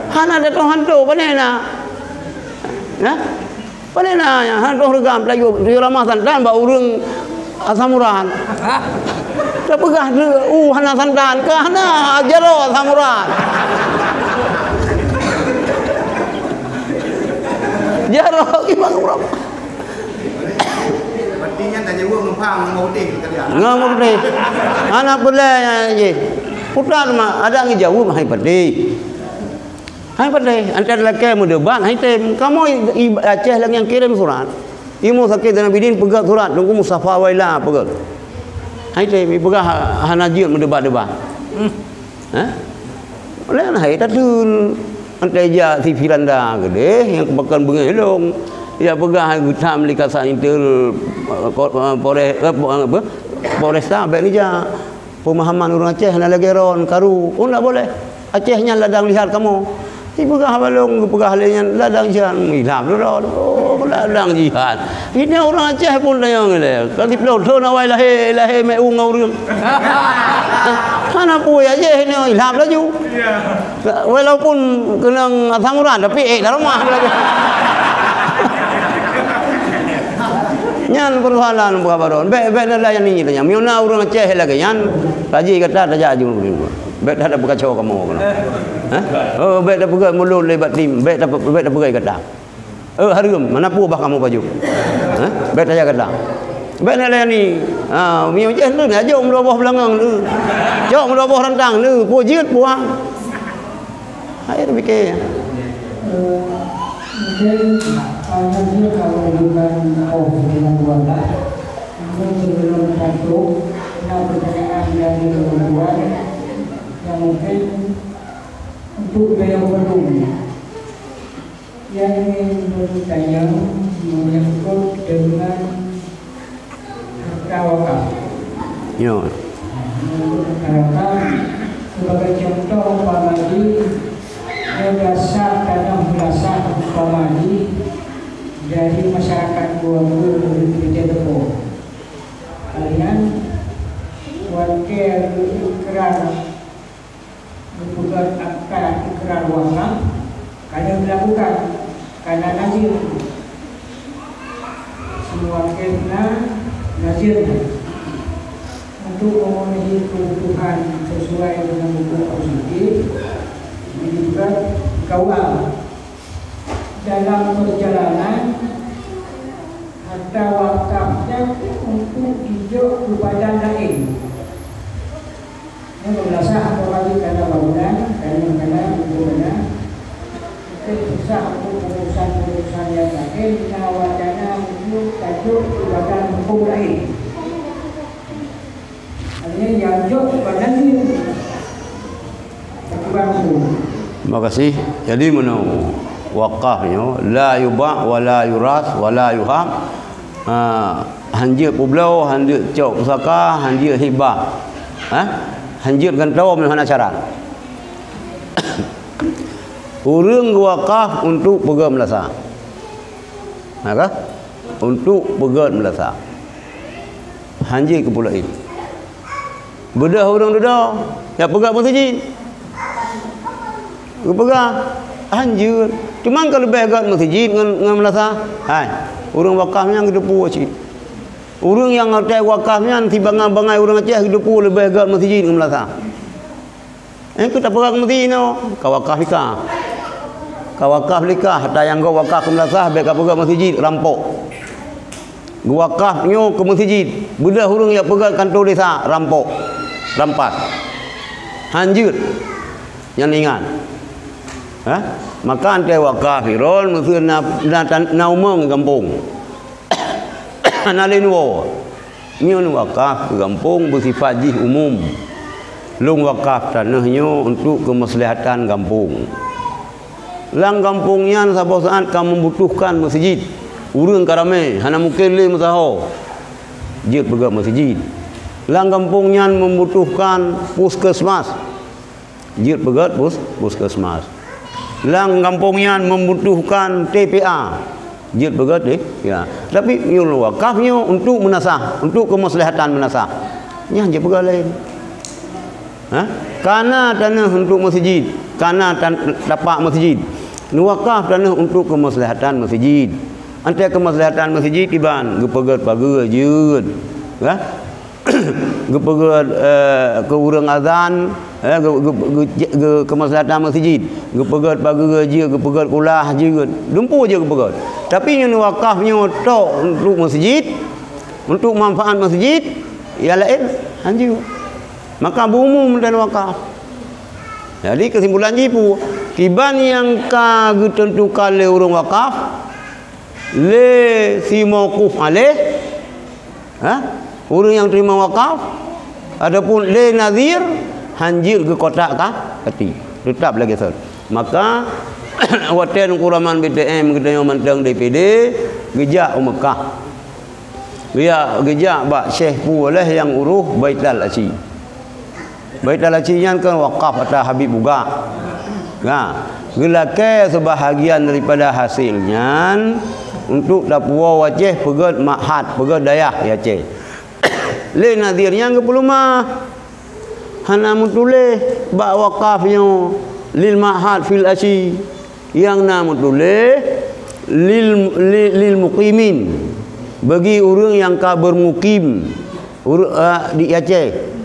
Hana tatu'oh hantu, pane na? Hah? Pane na nyan, hana troh reugam, peulajoe, tujoh ramah santan bak ureueng asam urat. Tapeugah lé-, uh, hana santan, ka hana, jaroe asam urat. Jaroe gimana urang? Berarti nyan tajaweueb ngon phang, ngon bawang putih sekalian. Ngon bawang putih. Hana peureulèe nyan jih. Putra teuma, adak geujaweueb hai putih. Hai padahai, antara lakée meudebat, hai tem. Kamoe i, i Aceh lagée nyang kirém surat. Imum Sakidina Abidin peugah surat, Teungku Mustafa Waila peugah. Hai tem, ipeugah ha-, hana jeuet meudebat-debat. Hmm. Ha? Oleh na hai tateun. Antai jak si Firanda keudeh, nyang keubakan beungéh lông. Jak peugah hai geutam likasa intel, eh, ko-, eh, Polres, eh, po-, eh, apa? Polresta, bèk neujak. Peumahaman ureuëng Aceh hana lagée ron, karu. Oh, ndak boleh. Aceh nyan ladang lihat kamoe. Ipeugah balong, geupeugah lé nyan ladang jihad. Ilham lôn. Oh, ladang jihad. Ini ureuëng Aceh pun tanyong lé. Ka siplôh thon awai lahé, lahé meu ngon ureuëng. Hana pui Aceh ini ilham laju. Walaupun keunong asam urat, tapi ék lam rumah laju. Nyan persoalan bukan baron. Bèk, bèk na layani tanya. Meunyoe na ureuëng Aceh lagée nyan, raji gata tajak aju. Bèk that tapeukaco kamoe keunoe. Hah? Oh, bèk tapeugah mulod lé bak tim, bèk tape-, bèk tapeugah gata. Eh, hareuem, mana peue bah kamoe pajoh? Hah? Bèk tajak gata. Bèk na layani. Ha, meunyoe Aceh tu, ajok meudua boh beulangong tu. Cok meudua boh rantang tu, peue jeuet puang. Hai, tapike. Eh, mungkin, ah, hanya dia kalau bukan, oh, bukan buat lah. Mungkin sebelum masuk, ada pertanyaan dari orang tua yang mungkin untuk beliau bertanya. Yang ingin bertanya menyangkut dengan harta wakaf. Ya. Harta wakaf, sebagai contoh, umpama di dasar tanah melasah, umpama di dari masyarakat keluarga dari Gereja Depo. Kalian warga ikrar Geupeugöt akta ikrar wakaf ka lheueh geulakukan, ka na nazir. Seumua keuh na nazir untuk memenuhi kebutuhan sesuai dengan buku positif, geupeugöt kawal. Dalam perjalanan, harta wakaf nyan untuk jijok keu badan laén. Nyoe meulasah atau bagi kana bangunan, kana, kana, buku kana. Mungkin susah untuk pengurusan-pengurusan yang lain, na wacana untuk tajok keu badan hukum lain. Artinya, yang jok badan ni, aturan hukum. Terima kasih. Jadi, meunoe wakaf nyoe, la yuba' wa la yuras wa la yuhab. Ha, hanjeuet peubloe, hanjeuet cok pusaka, hanjeuet hibah. Ha? Hanjeuet gantoe meunyoe hana syarat. Ureuëng geuwakaf untuk peugöt meulasa. Ha ka? Untuk peugöt meulasa. Hanjeuet keu peue laén. Beudôh ureuëng dudoe, jak peugöt meuseujid. Geupeugah, hanjeuet. Teuma ka leubeh göt meuseujid ngon, ngon meulasa. Hai, ureuëng wakaf nyan geuteupeue cit. Ureuëng nyang watée wakaf nyan sibangai-bangai ureuëng Aceh geuteupeue leubeh göt meuseujid ngon meulasa. Eh, keu tapeugah meuseujid nyoe, ka wakaf hika. Ka wakaf likah, ata nyang gob wakaf keu meulasah, bèk ka peugèt meuseujid, rampok. Geuwakaf nyoe keu meuseujid, beudôh ureueng jak peugèt kantô desa, rampok, rampas. Han jeuet. Nyan ingat. Hah? Maka 'an teuh wakaf Iron, meuseu na, na tan-, na umong gampông. Hana lé neuwoe. Nyoe wakaf keu gampông beusifat jih umum. Lôn wakaf tanoh nyoe untuk keumaslahatan gampông. Lam gampông nyan saboh saát ka membutuhkan meuseujid. Ureueng ka ramé, hana mungken lé meusaho. Jeuet peugèt meuseujid. Lam gampông nyan membutuhkan puskesmas. Jeuet peugèt pus-, puskesmas. Lam gampông nyan membutuhkan T P A. Jeuet peugèt, eh, ya. Tapi nyoe wakaf nyoe untuk meunasah, untuk keumaslahatan meunasah. Nyan jeuet peugèt laén. Ha? Kana tanoh untuk meuseujid, kana tan-, tapak meuseujid. Neuwakaf tanoh untuk keumaslahatan meuseujid. 'An teuh keumaslahatan meuseujid kiban, geupeugèt pageue jeuet. Ya? Geupeugèt, eh, keu ureueng azan, eh, geu-, geu-, geu-, geu-, keumaslahatan meuseujid. Geupeugèt pageue jeuet, geupeugèt kulah jeuet. Dumpeue jeuet geupeugèt. Tapi nyoe neuwakaf nyoe tok untuk meuseujid, untuk manfaat meuseujid, nyang laén han jeuet. Maka beuumum dan wakaf. Jadi, keusimpulan jih peue? Kiban nyang ka geuteuntukan lé ureueng wakaf, lé si mauquf alaih, ha? Ureueng nyang teurimong wakaf, ataupun lé nazir, han jeuet geukotak ka-, kati. Teutap lagèe sot. Maka, watèe Teungku Rahman B T M geutanyoe mantong D P D, geujak u Meukah. Geujak, geujak bak syekh peue lé nyang uroh Baital Aci. Baital Aci nyan kan wakaf ata Habib Bugak. Nah, geulakèe seubahagian daripada hasil nyan untuk tapuwoe u Aceh peugèt ma'had, peugèt dayah di Aceh. Lé nazir nyan geupeuleumah. Hana meutuléh bak wakaf nyoe lil ma'had fil Aci. Nyang na meutuléh lil, li-, lil muqimin, bagi ureueng nyang ka beurmukim, uru-, a, di Aceh.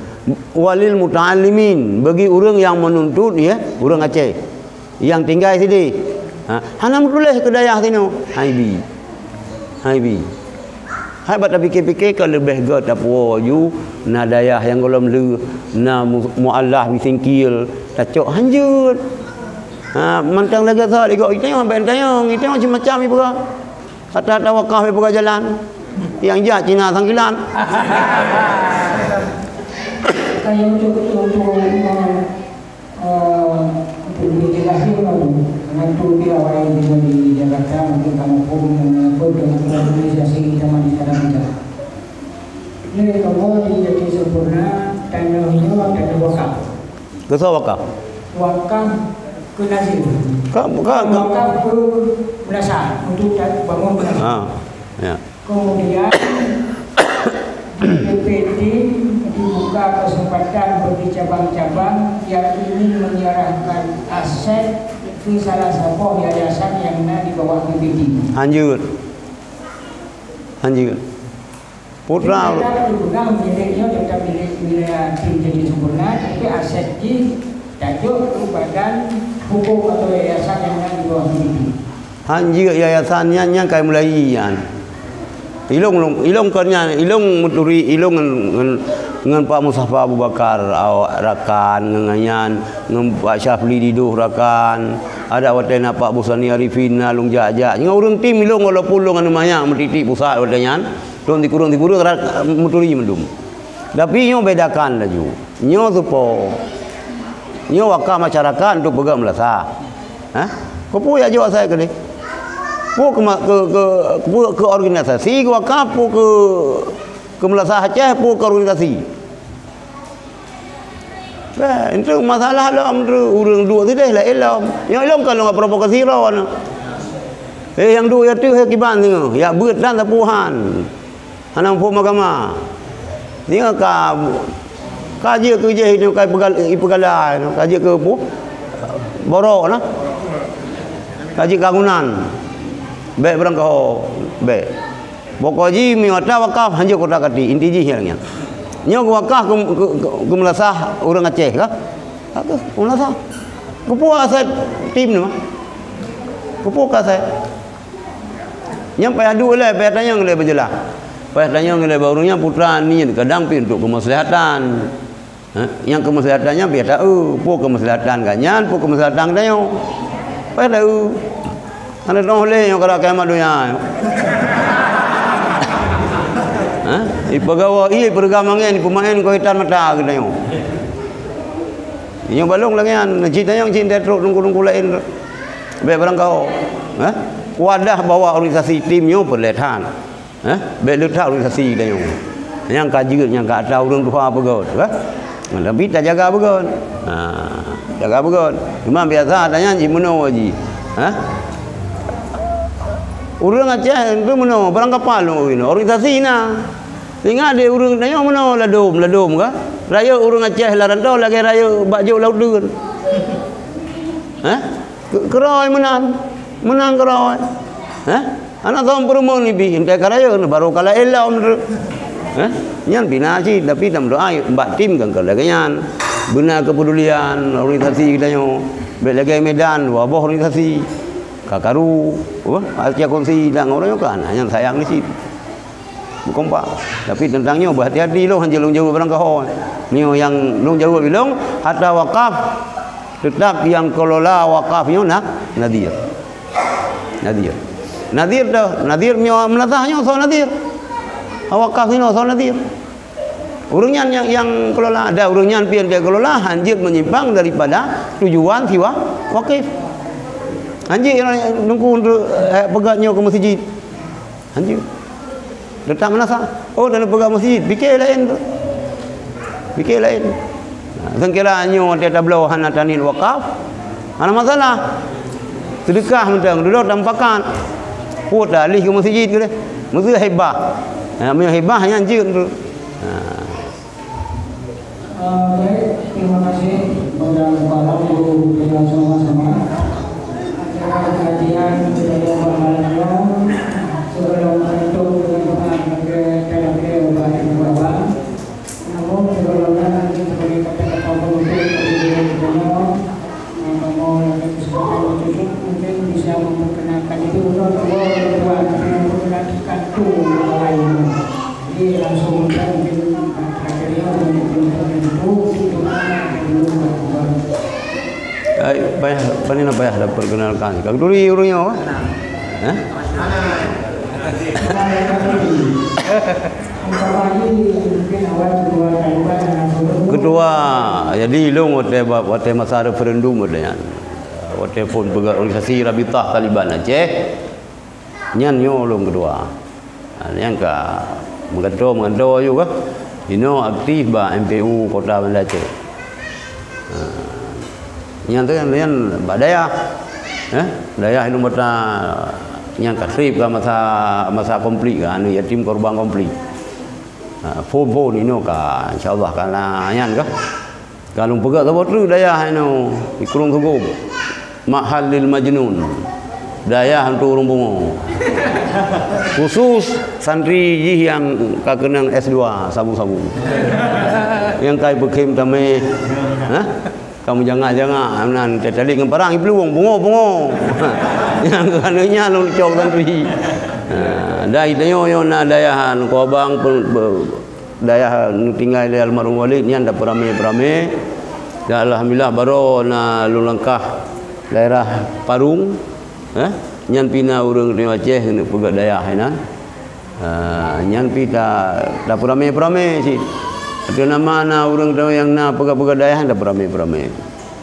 Walil muta'allimin, bagi ureueng nyang meununtut, ya, ureueng Aceh. Nyang tinggai sideh. Ha, hana meutuléh keu dayah sinoe. Hai bi. Hai bi. Hai bak tapike-pike ka leubeh gèt tapuwoe ju, na dayah nyang gohlom lheueh, na mu-, mualaf bisingkil, tacok han jeuet. Ha, mantong lagèe that, igoe itanyong, bèk tanyong, itanyong macam-macam ipeugah. Ata-ata wakaf ipeugah jalan. Nyang jak Cina sangkilan. Ka nyang untuk, untuk, untuk, eh, eh, untuk lebih jelas lagi, dengan tu dia awak yang tiba di Jakarta, mungkin kamu pun, eh, pun dengan organisasi kita di sana kita. Ini kamu di Jati Sempurna, tanoh nyoe, tanoh wakaf. Keu soe wakaf? Wakaf keu nazir. Ka, ka, ka. Wakaf keu meunasah, untuk ta-, bangun meunasah. Ha, ya. Kemudian, di P P T dibuka kesempatan bagi cabang-cabang yang ingin menyerahkan aset ke salah saboh yayasan yang na di bawah P P T. Han jeuet. Han jeuet. Putra. Jadi, tetap digunakan milik nyoe, tetap milik, milik tim Jati Sempurna, tapi aset jih tajok keu badan hukum atau yayasan yang na di bawah P P T. Han jeuet yayasan nyan, nyan kai mulai nyan. Ilong, ilong, ilong kon nyan, ilong meuturi, ilong ngon, ngon, ngon Pak Mustafa Abu Bakar, awak rakan, ngon nyan, ngon Pak Syafli Didoh rakan. Adak watèe na Pak Busani Arifin na lôn jak-jak. Ngon ureueng tim ilong walaupun lôn aneuk manyak meutitik pusat watèe nyan. Lôn sikureueng-sikureueng rak meuturi mandum. Tapi nyoe bedakan laju. Nyoe soe po? Nyoe wakaf masyarakat untuk peugah meulasah. Hah? Keupeue jak jok asai keudeh? Peue keu ma-, keu, keu, peue keu organisasi keu wakaf, peue keu, keu meulasah Aceh, peue keu organisasi? Bah, itu masalah lom tu, ureueng duek sideh laén lom. Nyoe lom ka lôn provokasi droe nyoe. Eh, nyang duek ateueh kiban singoh, yak beuet dan sapuhan. Hana muphom agama. Singoh ka, ka jeuet keu jih nyoe ka ipeugal-, ipeugala nyoe, ka jeuet keu pu-, borok na. Ka jeuet keu bangunan. Bèk beurangkaho, bèk. Pokok jih meunyoe ata wakaf, hanjeuet kotak kati, inti jih nyan. Nyoe wakaf keu, keu, keu, keu meulasah ureueng Aceh kah? Ka keu meulasah. Keupeue asai tim nyoe? Keupeue ka asai? Nyan payah duek lé, payah tanyong lé beujeulaih. Payah tanyong lé bak ureuëng nyan putra niet, kadang pih untuk keumaslahatan. Ha? Nyang keumaslahatan nyan payah taeu, peue keumaslahatan gobnyan, peue keumaslahatan geutanyoe. Payah taeu. Hana teuh lé nyoe karab kiamat donya nyoe. Ha? Ipeugawa ié, ipeureuga mangén, ipeumaén keu itan mata geutanyoe. Nyoe balong lagée nyan, cit tanyong cit trok teungku-teungku laén. Bék barangkaho. Ha? Wadah bahwa organisasi tim nyoe peureulée that. Ha? Bék le that organisasi tanyoe. Nyang ka jeuet, nyang ka atra ureuëng tuha peugöt, ha? Tapi tajaga beugöt. Ha, jaga beugöt. Cuma biasa tanyan jimeunoe jih. Ha? Ureuëng Aceh tu meunoe, barang kapal lôn inoe, organisasi na. Ingat deh ureuëng tanyoe meunoe ladom, ladom ka. Rayeuk ureuëng Aceh lam rantau lagée rayeuk bak jok laut deuun. Ha? Keu-, keurôi meunan. Meunan keurôi. Hah? Hana thôn peureumeun ibi, enteuk ka rayeuk, baru ka laén lom tu. Hah? Nyan pih na cit, tapi tameudoá bak tim kan ka lagée nyan. Beuna keupedulian organisasi geutanyoe. Bék lagée Medan, dua boh organisasi. Ka karu, apa? Asia Kongsi dan ureuëng nyoe kan, nyan sayang di cit. Meukompak. Tapi teuntang nyoe, beuhati-hati lôn, hanjeuet lôn jaweueb barangkaho. Nyoe nyang lôn jaweueb ilong, harta wakaf, teutap nyang kelola wakaf nyoe na, nadhir. Nadhir. Nadhir dah, nadhir nyoe meunasah nyoe soe nadhir. Wakaf nyoe soe nadhir. Ureuëng nyan nyang, nyang kelola, ada ureuëng nyan pian dia kelola, hanjeuet menyimpang daripada tujuan siwa wakif. Hanjeuet teungku untuk, eh, peugah nyoe keu meuseujid. Hanjeuet. Letak meunasah. Oh, dan peugah meuseujid, pike laén tu. Pike laén. Nah, seungkira nyoe watée tabloe hana taniet wakaf, hana masalah. Seudeukah mantong, dudoe tamupakat. Peue ta lih keu meuseujid keu deh. Meuseujid hibah. Ha, meunyoe hibah nyan jeuet tu. Ha. Eh, baik, terima kasih kepada para guru kita sama-sama. Acara kajian kita yang berbahagia, sebelum menutup dengan doa bagi terakhir Bapak Ibu Bapak. Namun, sebelumnya nanti sebagai kata-kata penutup dari guru kita, Maka mau lagi kesempatan untuk mungkin bisa memperkenalkan itu, untuk kedua orang tua, tapi memperkenalkan tu orang lain. Jadi langsung saja mungkin akhirnya untuk penutup itu, untuk doa dulu buat buat. Ai, payah, paling payah dah perkenalkan. Kang Turi urangnya apa? Hah? Ketua, jadi ilong watée, watée masa referendum watée nyan. Watée phon peugah organisasi Rabitah Taliban Aceh, nyan nyoe lôn ketua. Ha, nyan ka meugantoe-meugantoe aju kah. Inoe aktif bak M P U Kota Banda Aceh. Ha. Nyan tu nyan bak dayah. Eh, dayah Ilong Bata nyan ka trép ka masa, masa konflik ka, aneuk yatim korban konflik. Ha, phon-phon inoe ka, insya Allah ka na nyan ka. Ka lôn peugah saboh treuk dayah inoe di Krueng Sugom. Ma'had lil Majnun. Dayah untuk ureuëng pungo. Khusus santri jih nyang ka keunong S dua sabu-sabu. Nyang ka ipeukhem tamé. Ha? Ka meujangak-jangak, nan teutalek ngon parang iplueng, pungo-pungo. Nyang keuneuk nyan lôn cok santri. Ha, dai tanyoe nyoe na dayah Kobang, pe-, pe-, dayah neutinggai lé almarhum Walid nyan tapeuramé-peuramé. Dan alhamdulillah baroe na lôn langkah daerah Parung. Eh, nyan pih na ureuëng Aceh keuneuk peugah dayah inan. Ha, nyan pih ta, tapeuramé-peuramé cit. Ateueh nama na ureuëng tanyoe nyang na peugah-peugah dayah tapeuramé-peuramé.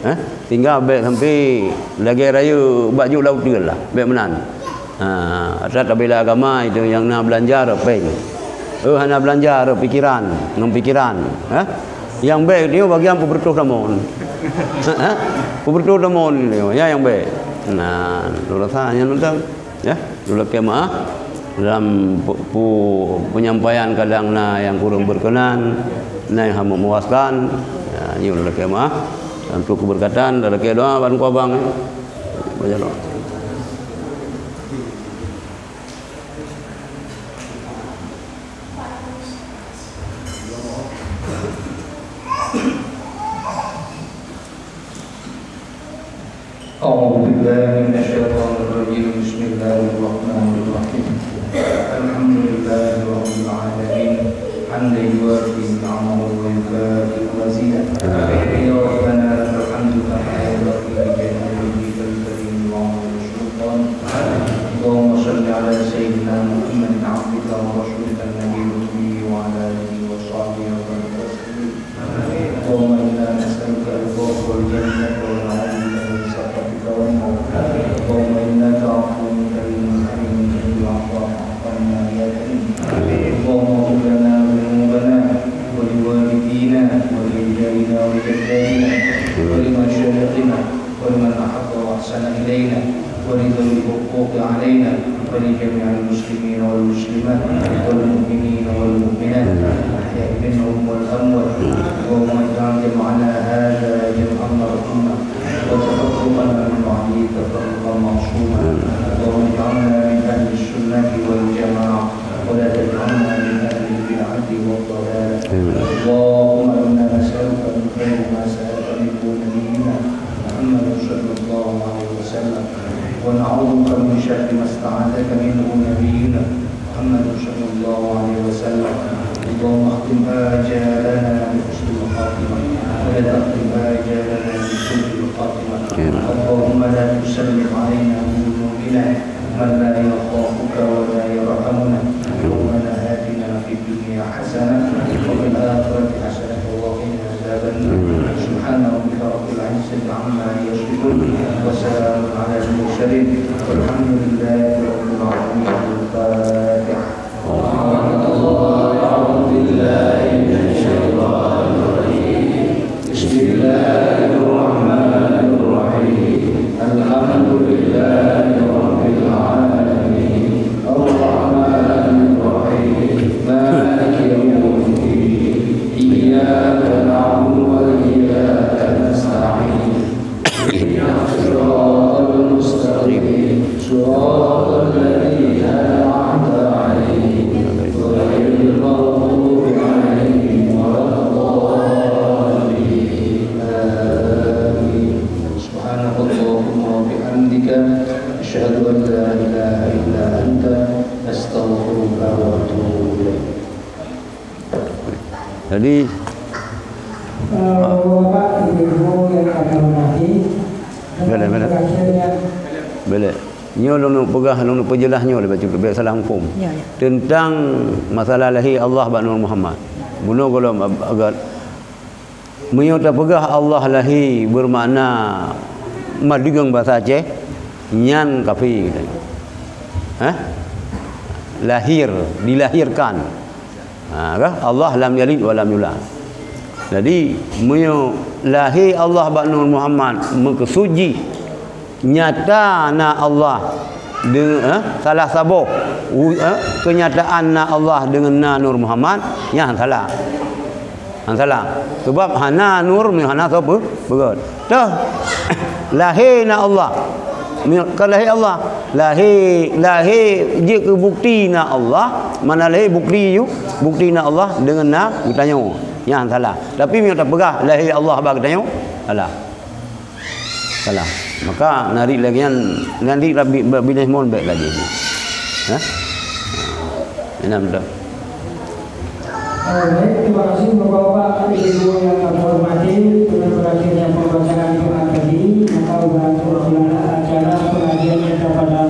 Ha? Tinggai bék sampai lagée rayeuk bak jok laut teun lah, bék meunan. Ha, atra tabila agama itu nyang na beulanja rot péng. Eh, hana beulanja rot pikeran, ngon pikeran. Ha? Nyang bék nyoe bagian peubeureutoh tamon. Ha? Peubeureutoh tamon nyoe, ya nyang bék. Nah, lôn rasa nyan mantong. Ya, lôn lakée meuáh dalam pu-, pu-, penyampaian kadang na nyang kurang berkenan, na nyang hana memuaskan. Ya, nyoe lôn lakée meuáh. Dan untuk keberkatan, lôn lakée doa ban Kobang, ya. Baca doa. أعوذ بالله من الشيطان الرجيم. بسم الله الرحمن الرحيم. الحمد لله رب العالمين. حمدا يوافي نعمه ويكافئ مزيده. يا ربنا لك الحمد كما ينبغي لجلال وجهك الكريم وعظيم سلطانك. اللهم صل على سيدنا محمد عبدك ورسولك النبي الأمي وعلى آله وصحبه وسلم تسليما. اللهم إنا نسألك رضاك والجنة ونعوذ بك من سخطك والنار. اللهم إنك عفو كريم حليم تحب العفو فاعف عنا يا كريم. اللهم اغفر لنا ذنوبنا ولوالدينا ولأجدادنا وجداتنا ولمشايخنا ولمن أحب وأحسن إلينا ولذوي الحقوق علينا ولجميع المسلمين والمسلمات والمؤمنين والمؤمنات الأحياء منهم والأموات. اللهم اجعل جمعنا هذا جمعا مرحوما وتفرقنا من بعده تفرقا معصوما. اللهم اجعلنا من أهل السنة والجماعة ولا تجعلنا من أهل البدعة والضلالة. اللهم إنا نسألك من خير ما سألك منه نبينا محمد صلى الله عليه وسلم، ونعوذ بك من شر ما استعاذك منه نبينا محمد صلى الله عليه وسلم. اللهم اختم آجالنا بحسن الخاتمة، ولا تختم آجالنا بسوء الخاتمة. اللهم لا تسلط علينا بذنوبنا من لا يخافك ولا يرحمنا. ربنا آتنا في الدنيا حسنة وفي الآخرة حسنة وقنا عذاب النار. سبحان ربك رب العزة عما يصفون وسلام على المرسلين والحمد لله رب العالمين. الفاتحة. أعوذ بالله من الشيطان الرجيم. بسم الله الرحمن الرحيم. الحمد لله رب العالمين. الرحمن الرحيم. مالك يوم الدين. إياك نعبد وإياك نستعين. اهدنا الصراط المستقيم. صراط الذين أنعمت عليهم غير المغضوب عليهم ولا الضالين. آمين. سبحانك اللهم وبحمدك، أشهد أن لا إله إلا أنت، أستغفرك وأتوب إليك. Jadi, Eh, Bapak, Ibu-ibu yang kami hormati, boleh, boleh. Terakhirnya, boleh. Nyoe lôn peugah, lôn peujeulaih nyoe leubeh, leubeh salah huköm. Ya, ya. Teuntang masalah lahé Allah bak Nur Muhammad. Bunoe gohlom ag-, agak, meunyoe tapeugah Allah lahé beumakna madeungon basa Aceh, nyan kafé geutanyoe. Hah? Lahir, dilahirkan. Ha, kah? Allah lam yalid wa lam yulad. Jadi, meunyoe lahé Allah bak Nur Muhammad, meukeusud jih nyata na Allah deungon, eh, salah saboh, wu-, eh, keunyataan na Allah deungon na Nur Muhammad, nyan salah. Hana salah. Sebab hana nur, hana soe peu-, peugöt. Toh, lahé na Allah. Mi-, kon lahé Allah. Lahé, lahé jeuet keu bukti na Allah. Mana lahé bukti ju, bukti na Allah deungon na geutanyoe. Nyan salah. Tapi meunyoe tapeugah lahé Allah bak geutanyoe, salah. Salah. Maka nari lagèe nyan, nari Rabbi, Rabbi Desmond bèk lagèe nyan. Ha? Enam dah. Baik, terima kasih Bapak-bapak, Ibu yang kami hormati. Dengan berakhirnya pembacaan doa tadi, maka untuk acara pengajian kita pada